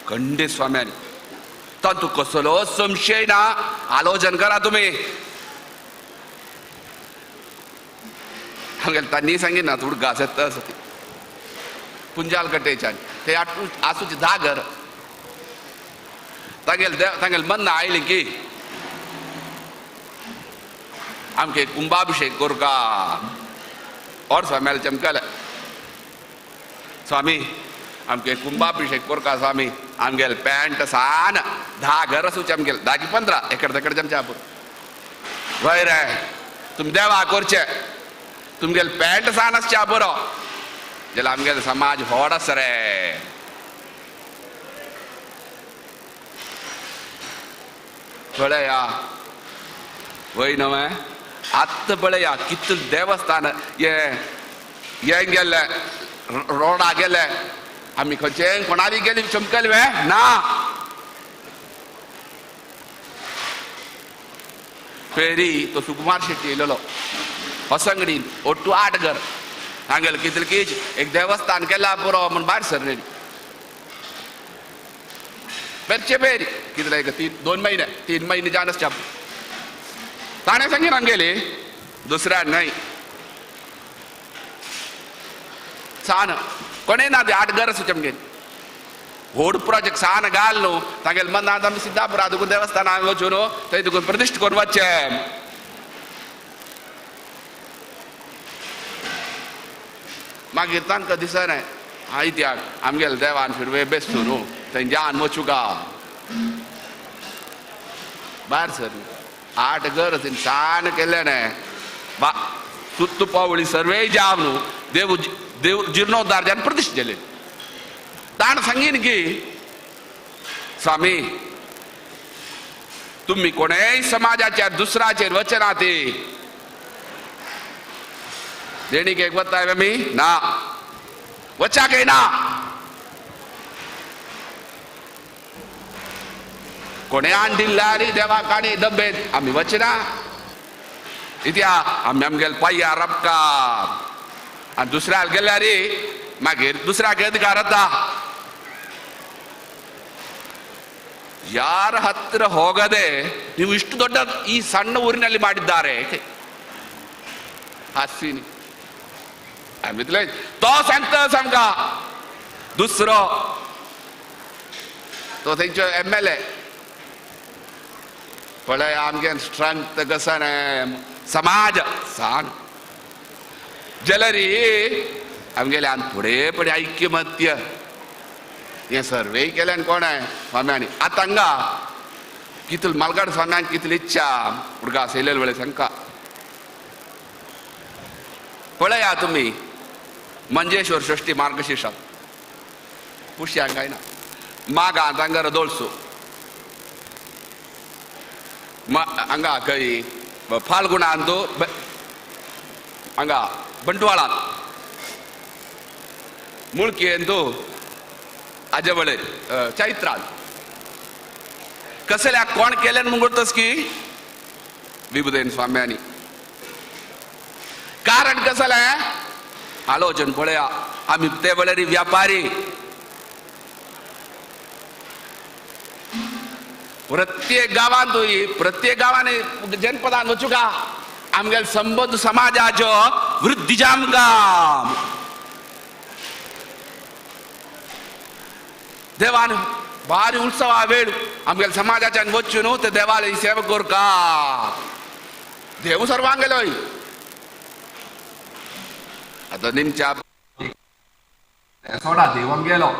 [SPEAKER 9] खंडे स्वाम्यान तातूंत कसलो संशय ना. आलोचन करा तुमी आमगेले तांणी सांगिना थोडो घास येता आसा ती पुंजाल कटेच्यान ते आसूचे 10 घर तागेले तागेले मन्न आयलें की आमके कुंभाभिषेक करका और स्वाम्याले चमकले स्वामी आमके कुंभाभिषेक करका स्वामी आमगेले पॅन्ट सान 10 घर आसूचे आमगेले 10 की 15 एकडे तेकडे आमच्या आपूर वय रे तुमी देवा करचे तुमगेले पॅन्ट सान आसचे बरो जाल्यार आमगेले समाज व्हड आसा रे. पळया वय न्हय आत्त पळया कितले देवस्थान हे हे गेले रोडा गेले आमी खंयचे कोणाली गेली चमकले वे ना. फेरी तो सुकुमार शेट्टी येयलेलो होसंगडीन ಒಟ್ಟು 8 घर हांगेले कितले एक देवस्थान केला पुरो म्हण भायर सरलेली बेरचे बेरी कितले एक 2 महिने 3 महिने जानस चाप ताणें सांगीन आमगेली दुसऱ्या न्हय सान कोणें ना ते 8 घर आसा आमगेली व्हड प्रोजेक्ट सान घाल न्हू तागेले मनांत आमी सिद्धापुरा तुका देवस्थान हांगा वचून न्हू थंय तुका प्रतिश्ठ करून वचचें. मागीर तांकां दिसना इत्याक आमगेले देवान फिरवे बेसतू न्हू थंयच्यान वचूं का भायर सर 8 घर सान केल्लें न्हय बा सुत्तू पावळी सर्वे जाव न्हू देव देव जिर्णोद्धार जावन प्रतिश्ठ जाले. ताणें सांगीन की स्वामी तुमी कोणेय समाजाचेर दुसऱ्याचेर वचना ती देणीक एक वताय आमी ना वचाक येना. कोणे दिल्ल्या रे देवाक आनी डब्बे आमी वचना इत्या आमी आमगेले पांया रपका आनी दुसऱ्याक गेल्यार रे मागीर दुसऱ्याक अधिकार येता. ಯಾರ ಹತ್ತಿರ ಹೋಗದೆ ನೀವು ಇಷ್ಟು ದೊಡ್ಡ ಈ ಸಣ್ಣ ಊರಿನಲ್ಲಿ ಮಾಡಿದ್ದಾರೆ हास्यनी आमी तो सांगता सामका दुसरो तो थंयचो MLA पळय आमगे स्ट्रेंथ कसा समाज सांग जलरी आमगेले आनी फुडें फुडें ऐक्यमत्य हें सर्वे केल्यान कोण आहे स्वाम्यांनी. आतां हांगा कितले मालगाड स्वाम्यांक कितली इच्छा उडगा सेलेल वेळे सांगका पळया तुमी मंजेश्वर षष्टी मार्गशीर्षात पुष्यांक काय ना मागांत हांगा दोळसो हांगा खंय फाल्गुणांत हांगा बंटवाळांत मुळकेंत आजवळे चैत्रांत कसल्या कोण केल्यान म्हूण की विभुदेन स्वाम्यांनी. कारण कसलें आलोचन पळया आमी ते वेळार व्यापारी प्रत्येक गांवांत प्रत्येक गांवांनी जनपदान वचूं का आमगेले संबंद समाजाचो वृद्धी जामकां देवान भारी उत्सवा वेळ आमगेले समाजाच्यान वचूं न्हू ते देवाले सेवा करका देव सर्वांगेलोय. आतां निमच्या सोडा देव आमगेलो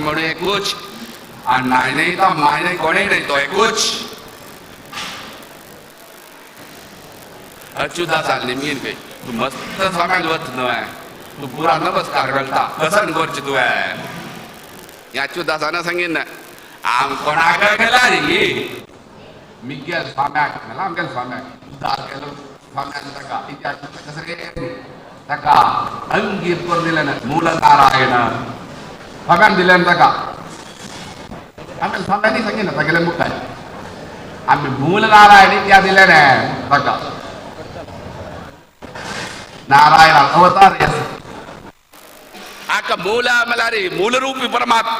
[SPEAKER 9] म्हणून एकूच आनी नाय तो माय कोणूय न्हय तो एकूच अच्युतासान निमगीन खंय तूं मस्त स्वाम्याक वच न्हय तूं पुरा नमस्कार घालता कसन करचें तुवें ह्या अच्युतासान सांगीन ना आम कोणाक गेला रे मिगेल स्वाम्याक म्हणल्यार आमगेल स्वाम्याक उद्धार केलो स्वाम्यान ताका इतिहास कसं ताका अंगीर करून दिलें ना मूल नारायण स्वाम्यान दिलें ताका आमी स्वाम्यांनी सांगिना तागेले मुखार आमी मूल नारायण इतिहास दिलें न्हय ताका नारायण अवतार आका मूल म्हळ्यार मूलरूपी परमात्मा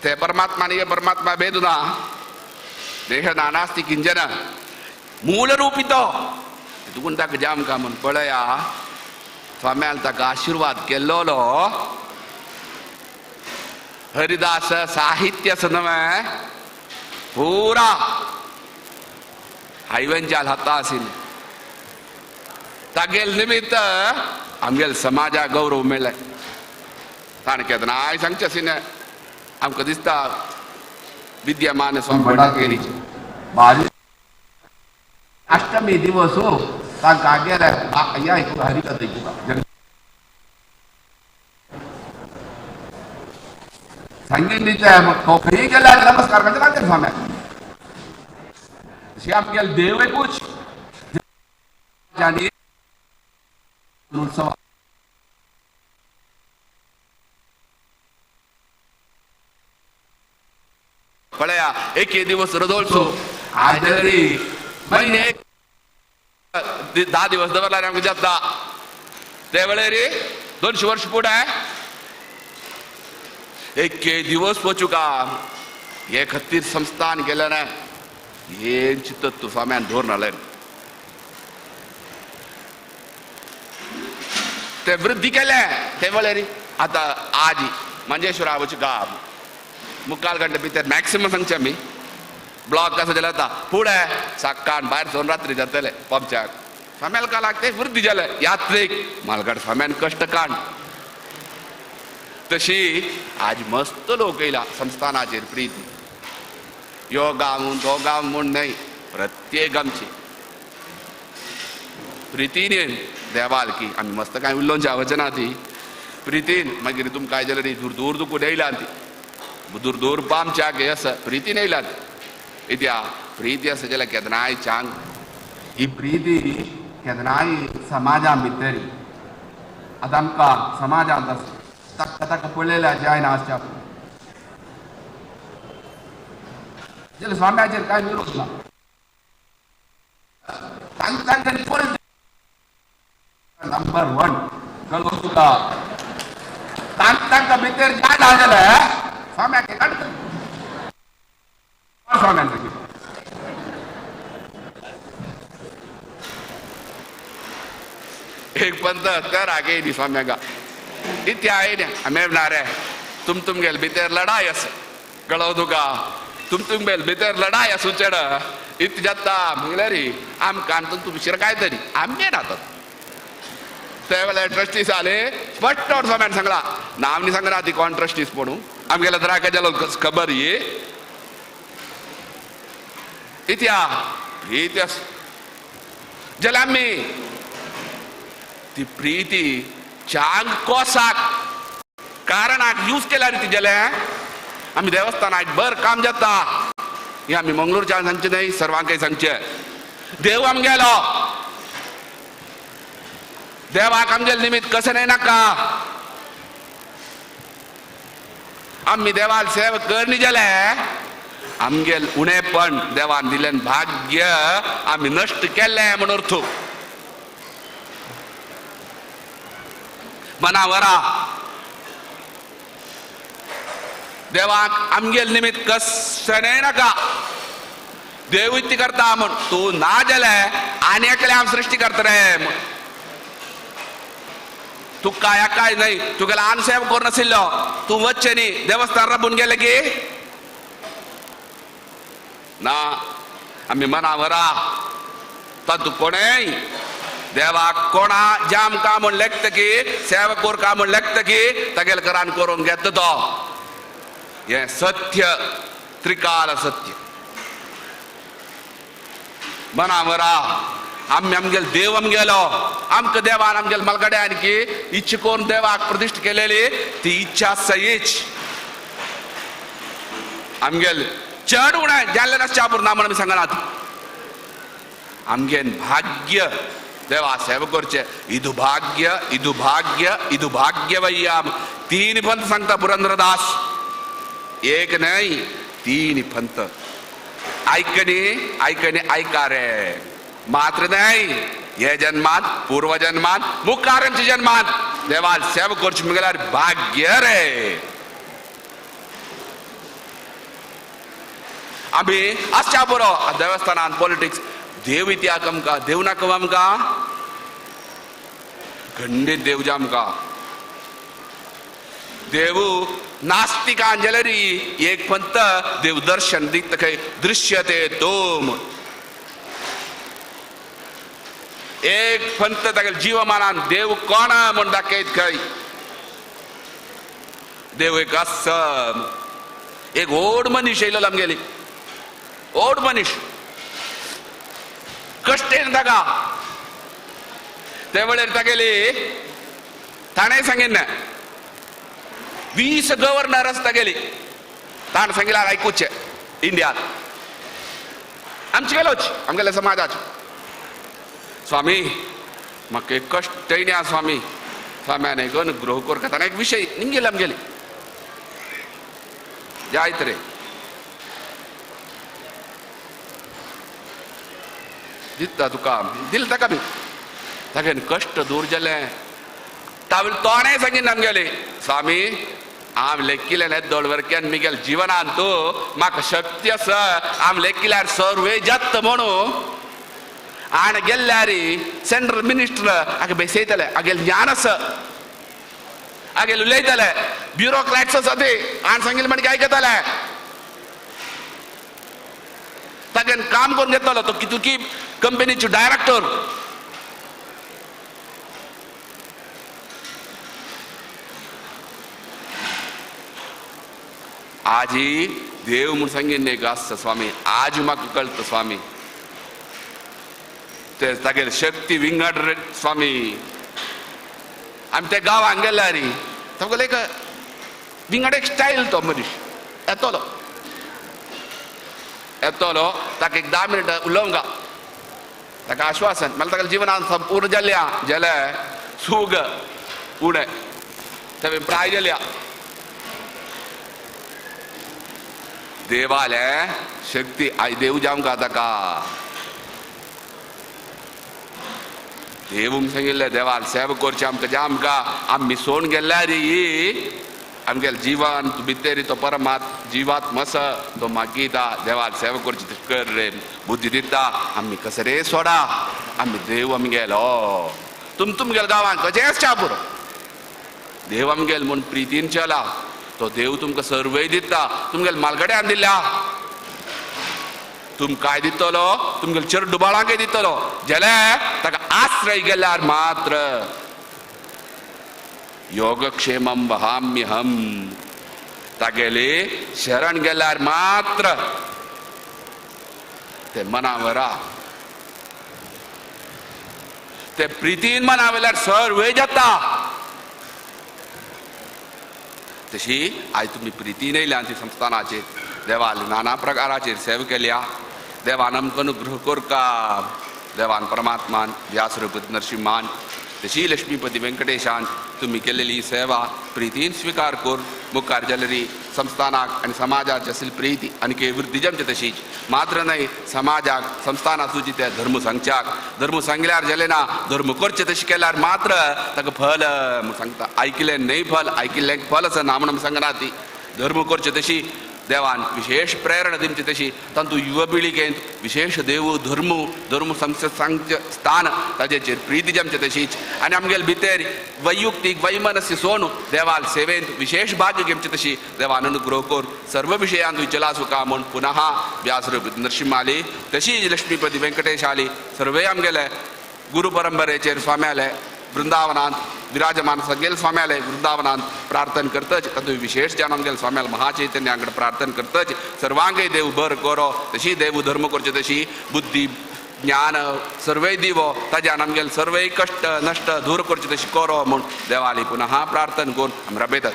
[SPEAKER 9] ते परमात्मा आनी परमात्मा भेद ना देह नानास्ती किंजन मूलरूपी तो तुकून ताका जाम का म्हूण पळया स्वाम्यान ताका आशिर्वाद केल्लो हरिदास साहित्य न्हय पुरा हायवेंच्या हाता आशिल्लें तागेल निमित्त आमगेल समाजाक गौरव मेळ्ळें. ताणें केन्नाय सांगचें आशिल्लें आमकां दिसता विद्यमान स्वामी भंडारकेरीचे भारी अष्टमी दिवस तांकां गेले हरिकथा. सांगीन दिचे तो खंय गेल्यार नमस्कार करचे लागते स्वाम्याक. अशी आमगेले देव एकूच उत्सव पळया एक दिवस रजोत्सव आज महिने 10 दिवस दवरला आमकां जाता ते वेळेर 200 वर्ष फुडें एक दिवस वचू का हे खातीर संस्थान गेले ना हें चिंतत स्वाम्यान धोरण आलें ते वृद्धी केले ते वेळेर. आतां आज मंजेश्वरा वचू का मुखार गंटे भितर मॅक्सिमम सांगचे आमी ब्लॉक कसो जाल्यार जाता फुडें सकाळ भायर सरून रात्री जातले पंपच्याक स्वाम्याल का लागते वृद्धी जाले यात्रीक मालगाड स्वाम्यान कश्ट काड. तशी आज मस्त लोक येयला संस्थानाचेर प्रिती यो गांव म्हूण तो गांव म्हूण न्हय प्रत्येक आमची प्रितीन देवाल की आमी मस्त कांय उलोवन जावचें ना ती प्रितीन मागीर तुमकां काय जाल्यार दूर दूर दुकून येयला ती दूर दूर पामच्याक हे आसा प्रितीन येयलात इत्या प्रिती आसा जाल्यार केन्नाय चांग ही प्रिती केन्नाय समाजा भितर आतां आमकां समाजांत आसा ताका ताका पळयल्या जायना आसच्या जाल्यार स्वाम्याचेर कांय विरोध ना तांकां पळय नंबर 1 कळ्ळो तुका तांकां भितर जायना जाल्यार स्वाम्याक काडटा स्वाम्यान एक पंत तर आगे स्वाम्याका इथे आहे ना रे तुम तुमगेल भितर लढाय आसा कळो तुका तुम तुमगेल भितर लढाय आसूं चेड इत जाता म्हणल्यार आमकां तुम दुसरें काय तरी आमगे राहतात. ते वेळार ट्रस्टीस आले स्पश्ट स्वाम्यान सांगला नांव न्ही सांगना ती कोण ट्रस्टीस म्हणून आमगेल्या द्राका जालो खबर ही इत्या प्रिती आसा जाल्यार आमी ती प्रिती चांग कोसाक कारणाक यूज केल्यार ती जाल्यार आमी देवस्थानाक बर काम जाता. हें आमी मंगळूरच्यान सांगचें न्हय सर्वांकय सांगचें देव आमगेलो देवाक आमगेले निमित्त कशें न्हय नाका आमी देवाक सेवा करनी जाल्यार आमगेल उणेपण देवान दिल्लें भाग्य आमी नश्ट केलें म्हूण अर्थ मनावरा देवाक आमगेल निमित्त कशें न्हय नाका देव इतली करता म्हूण तूं ना जाल्यार आनी एकलें हांव सृश्टी करता रे म्हूण तूं काय काय न्हय तुगेलो आन सेवा करून आशिल्लो तूं वचचें न्ही देवस्थान राबून गेलें की ना आमी मनावरा तातूंत कोणेय देवाक कोणा जाम का म्हूण लेखता की सेवा कोर का म्हूण लेखता की तागेले घरान करूंक घेता तो हें सत्य त्रिकाल सत्य मनावरा आमी आमगेलो देव आमगेलो आमकां देवान आमगेले मालगड्यान की इच्छा करून देवाक प्रतिश्ठ केलेली ती इच्छा सहीच आमगेले चड उणें जाल्लें नासच्या ना म्हण आमी सांगनात आमगेन भाग्य देवा सेवा करचें इदु भाग्य इदु भाग्य इदु भाग्य वय्याम तीन पंत सांगता पुरंदरदास एक न्हय तीन पंत आयकणी आयकणी आयका रे मात्र न्हय हे जन्मात पूर्व जन्मात मुखारांच्या जन्मात देवाल सेवा करची म्हळ्यार भाग्य रे. आमी आसच्या बरो देवस्थानान पॉलिटिक्स देव इतिहास आमकां देव नाका आमकां खंडीत देव जा आमकां देव नास्तिकान जाल्यार एक पंत देव दर्शन दिता खंय दृश्यते तोम एक पंत तागेले जीवमानान देव कोण म्हूण दाखयत खंय देव एक आसा एक व्हड मनीस येयलो आमगेली व्हड मनीस कश्टेन ताका ते वेळेर तागेली ताणें सांगिल्लें 20 गव्हर्नर आसता गेली ताण सांगिल्यार आयकुचें इंडियात आमचे गेलोच आमगेल्या समाजाचे. स्वामी म्हाका एक कश्ट न्या स्वामी, स्वाम्यान एक अनुग्रह करता. ताणें एक विशय निमगेले आमगेले जायत रे दिता तुका दिल ताका बी तागेन कश्ट दूर जालें. तावेल तोणें सांगीन आमगेले स्वामी आम लेखिल्ल्यान हें दोळवर्क्यान मिगेल जिवनान तूं म्हाका शक्ती आसा, आम लेखिल्यार सर्वे जात म्हणून आनी गेल्ल्यार सेंट्रल मिनिस्टर आगे बेसयतले, आगेल ज्ञान आसा, आगेल उलयतले, ब्युरोक्रॅट्स आसा ते आनी सांगिल्लें म्हणगे आयकतले, तागेन काम करून घेतलो तो कितुकी कंपनीचो डायरेक्टर. आजी देव म्हूण सांगीन एक आसता स्वामी, आज म्हाका कळटा स्वामी ते तागेली शक्ती विंगड रे स्वामी. आमी ते गांवांत गेल्यार तागेलो एक विंगड एक स्टायल तो मनीस येतलो येतलो ताका एक 10 मिनटां उलोवंक ताका आश्वासन म्हाका ताका जिवनान संपूर्ण जाल्या जाल्या सूग उणें तें प्राय जाल्या. देवाले शक्ती आयज देव जावंक ताका देव सांगिल्लें देवाल सेवा करची आमकां जे आमकां आमी सोण गेल्यार आमगेले जिवन भितर तो परमात जिवात्म आसा तो मागीता देवाल सेवा करची कर रे बुद्धी दिता आमी कशें रे सोडा आमी देव आमगेलो तुम तुमगेले गांवांत कशेंच च्या पुरो देव आमगेल म्हूण प्रितीन चला तो देव तुमकां सर्वय दिता. तुमगेले मालगड्यान दिल्या तुमकांय दितलो, तुमगेले चेडू बाळांकय दितलो जाल्यार ताका आश्रय गेल्यार मात्र योगक्षेमम वहाम्यहम तागेले शरण गेल्यार मात्र ते मनावरा ते प्रितीन मनावेल्यार सर्वय जाता. तशी आयज तुमी प्रितीन येयल्या ती संस्थानाचेर देवान नाना प्रकाराचेर सेवा केल्या. देवान आमकां अनुग्रह करका, देवान परमात्मान व्यासरूपती नरसिंहान तशी लक्ष्मीपती वेंकटेशान तुमी केलेली सेवा प्रितीन स्विकार कर. मुखार जाल्यार संस्थानाक आनी समाजाची आसली प्रिती आनी वृद्धी जमचे तशीच मात्र न्हय समाजाक संस्थानाचो त्या धर्म सांगच्याक धर्म सांगल्यार जालें ना धर्म करचें तशें केल्यार मात्र ताका फल म्हूण सांगता. आयकिल्लें न्हय फल, आयकिल्लें फल आसा ना म्हणून सांगना ती धर्म करचें तशी देवान विशेष प्रेरणा दिवची तशी तातूंत युवा पिळगेंत विशेष देव धर्म धर्म सांगचें स्थान ताजेचेर प्रिती जमचें तशीच आनी आमगेले भितर वैयुक्तीक वैमनस्य सोन देवाल सेवेंत विशेष भाग्य घेवचें तशी देवान अनुग्रह कर सर्व विशयांत विचला सुखा म्हूण पुनः व्यासरूप नरसिंह आली तशीच लक्ष्मीपती वेंकटेश आली सर्वय आमगेले गुरु परंपरेचेर स्वाम्याले वृंदावनांत विराजमान सगळे स्वाम्याले वृंदावनांत प्रार्थना करतच तातूंत विशेष जाण आमगेले स्वाम्याले महाचैतन्याकडे प्रार्थना करतच सर्वांगय देव बर करो तशी देव धर्म करचे तशी बुद्धी ज्ञान सर्वय दिवो ताज्यान आमगेले सर्वय कश्ट नश्ट दूर करचे तशी करो म्हूण देवाली पुनः प्रार्थना करून आमी राबयतात.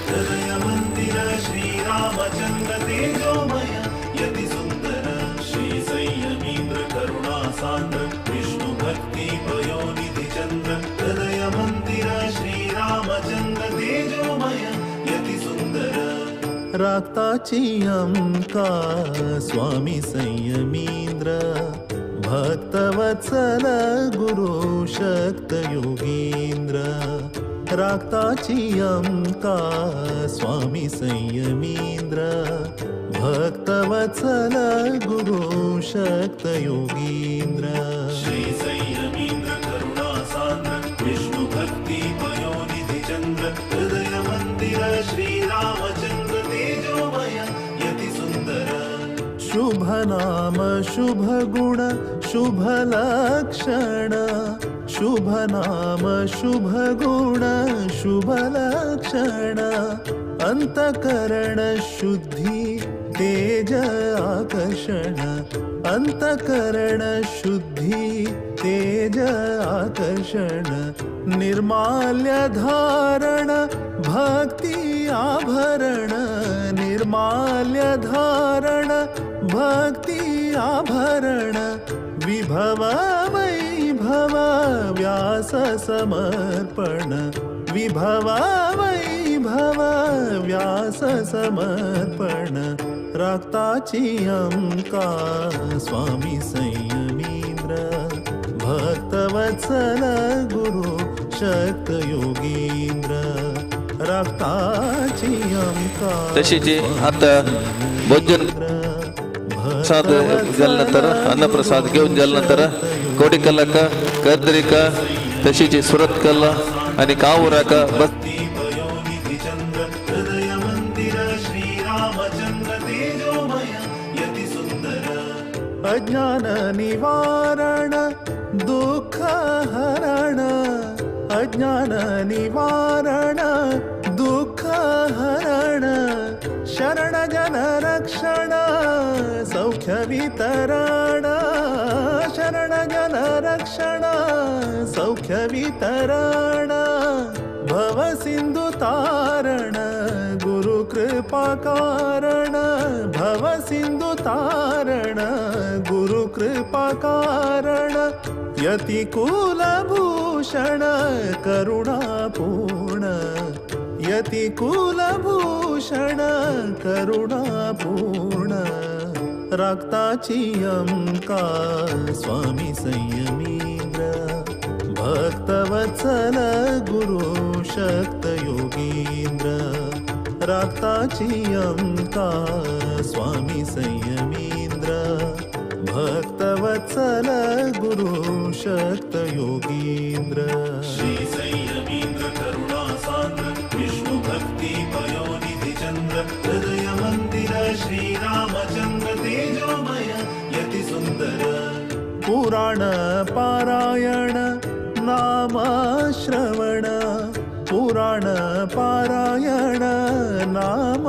[SPEAKER 7] हृदय मंदिर श्री रामचंद्र तेजोमय यति सुंदर श्री संयमीन्द्र करुणा सान्द्र विष्णु भक्ति पयोनिधि चंद्र हृदय मंदिर श्री रामचंद्र तेजोमय यति सुंदर राक्ताची अमका स्वामी संयमीन्द्र भक्तवत्सल गुरु शक्त योगीन्द्र राखताची आमकां स्वामी संयमींद्र भक्तवत्सल गुरु शक्त योगींद्र। श्री संयमींद्र करुणा सान्द्र विष्णु भक्ति पयोनिधि चंद्र हृदय मंदिर श्री रामचंद्र तेजोमय यति सुंदर। शुभ नाम शुभ गुण शुभ लक्षण शुभ नाम शुभ गुण शुभ लक्षण अंतकरण शुद्धि तेज आकर्षण अंतकरण शुद्धि तेज आकर्षण निर्माल्य धारण भक्ति आभरण निर्माल्य धारण भक्ति आभरण विभव वैभव व्यास समर्पण विभव वैभव व्यास समर्पण राखताची आमकां स्वामी संयमींद्र भक्तवत्सल गुरु शक्त योगींद्र राखताची आमकां।
[SPEAKER 3] तशीच आता भोजन प्रसाद जाल्यानंतर अन्नप्रसाद घेवन जाल्यानंतर कोडिकल्लाक कर्दरीक तशीच सुरतकल्ल आनी कावूराक बस
[SPEAKER 7] अज्ञान निवारण दुःख हरण अज्ञान निवारण दुःख हरण शरण जन रक्षण सौख्य वितरण शरण जन रक्षण सौख्य वितरण भव सिंधु तारण गुरु कृपा कारण भव सिंधु तारण गुरु कृपा कारण यति कुलभूषण करुणापूर्ण यति कुलभूषण करुणापूर्ण राखताची आमकां स्वामी संयमींद्र भक्तवत्सल गुरु शक्त योगींद्र राखताची आमकां स्वामी संयमींद्र भक्तवत्सल गुरु शक्त योगींद्र। श्री संयमींद्र करुणा सान्द्र विष्णु भक्ति पयोनिधि चंद्र हृदय मंदिर श्री रामचंद्र तेजोमय यति सुंदर। पुराण पारायण नाम श्रवण पुराण पारायण नाम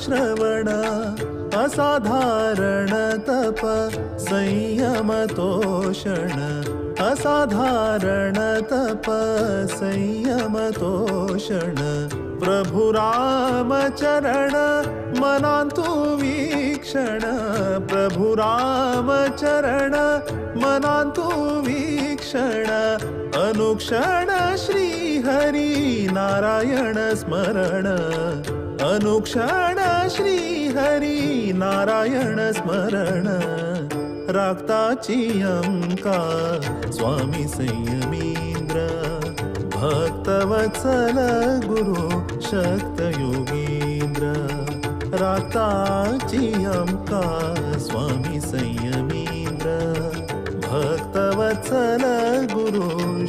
[SPEAKER 7] श्रवण असाधारण तप संयम तोषण असाधारण तप संयम तोषण प्रभु राम चरण मनांतु वीक्षण प्रभु राम चरण मनांतु वीक्षण अनुक्षण श्री हरि नारायण स्मरण अनुक्षण श्री हरि नारायण स्मरण राखताची आमकां स्वामी संयमींद्र भक्तवत्सल गुरु शक्त योगींद्र राखताची आमकां स्वामी संयमींद्र भक्तवत्सल गुरु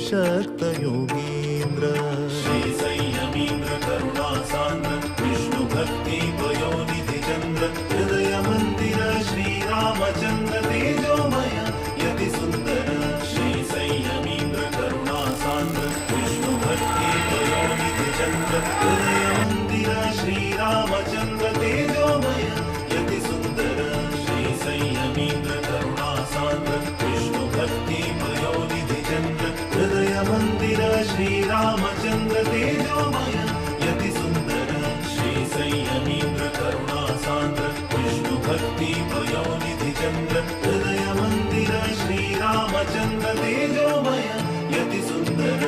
[SPEAKER 7] शक्त योगींद्र। श्री संयमींद्र करुणा सान्द्र विष्णु भक्ति पयोनिधि चंद्र हृदय मंदिर श्री रामचंद्र तेजोमय यति सुंदर। श्री संयमींद्र करुणा सान्द्र विष्णु भक्ति पयोनिधि चंद्र हृदय मंदिर श्री रामचंद्र तेजोमय यति सुंदर। श्री संयमींद्र करुणा सान्द्र विष्णु भक्ति पयोनिधि चंद्र हृदय मंदिर श्री रामचंद्र तेजोमय यति सुंदर। श्री संयमींद्र करुणा सान्द्र विष्णु भक्ति पयोनिधि चंद्र हृदय मंदिर श्री रामचंद्र तेजोमय यति सुंदर।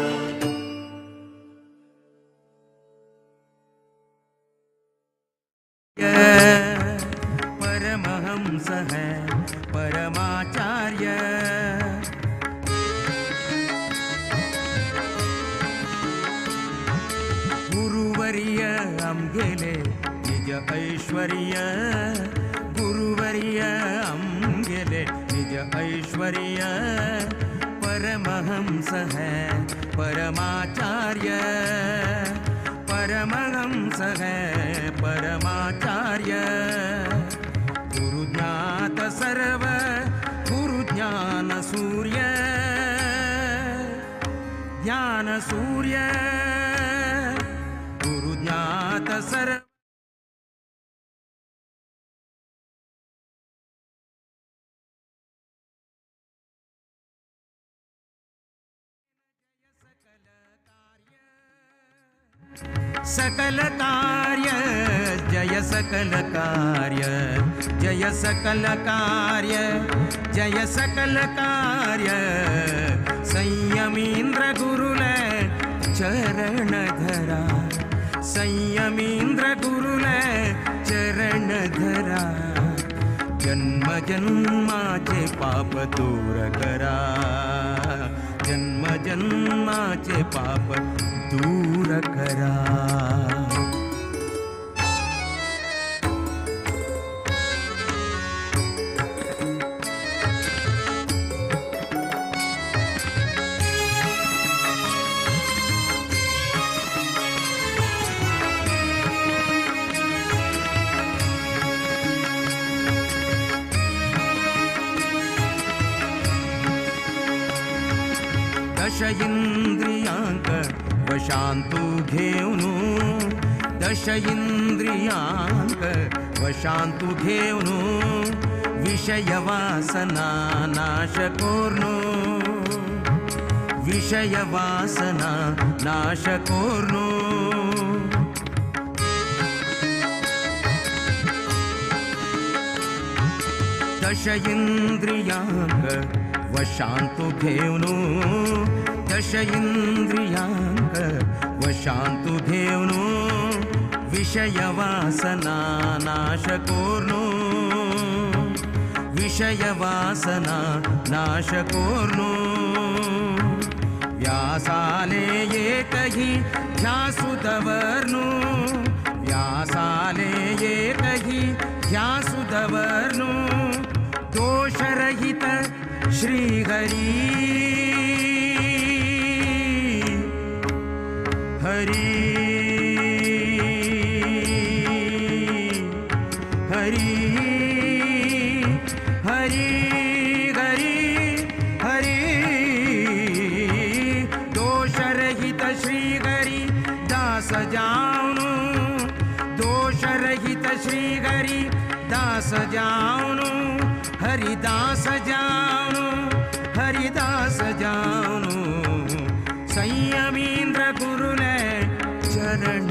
[SPEAKER 6] परमहंस है परमाचार्य गुरुवर्य आमगेले निज ऐश्वर्य, गुरुवर्य आमगेले निज ऐश्वर्य, परमहंस है परमाचार्य, परमहंस है परमाचार्य। गुरु ज्ञात सर्व गुरु ज्ञान सूर्य, ज्ञान सूर्य, गुरु ज्ञात सर्व। सकल कार्य जय सकल कार्य, जय सकल कार्य, जय सकल कार्य, संयमींद्र गुरुले चरण धरा, संयमींद्र गुरुले चरण धरा, जन्म जन्माचे पाप दूर करा, जन्म जन्माचे पाप दूर करा। दश इंद्रियांक वशांतु घेवनु, दश इंद्रियांक वशांतु घेवनु, विषय वासना नाश कोर्नु, विषय वासना नाश कोर्नु। दश इंद्रियांक वशांतु घेवनु, दश इंद्रियांक वशांतु घेवनु, विषय वासना नाश कोर्नु, विषय वासना नाश कोर्नु। व्यासाले एकही ध्यासु दवर्नु, व्यासाले एकही ध्यासु दवर्नु, दोषरहित श्री हरि हरि हरि हरि हरि हरि, दोषरहित श्री हरि दास जानु, दोषरहित श्री हरि दास जानु, हरिदास जानु, हरिदास जानु, संयमींद्र गुरुले चरण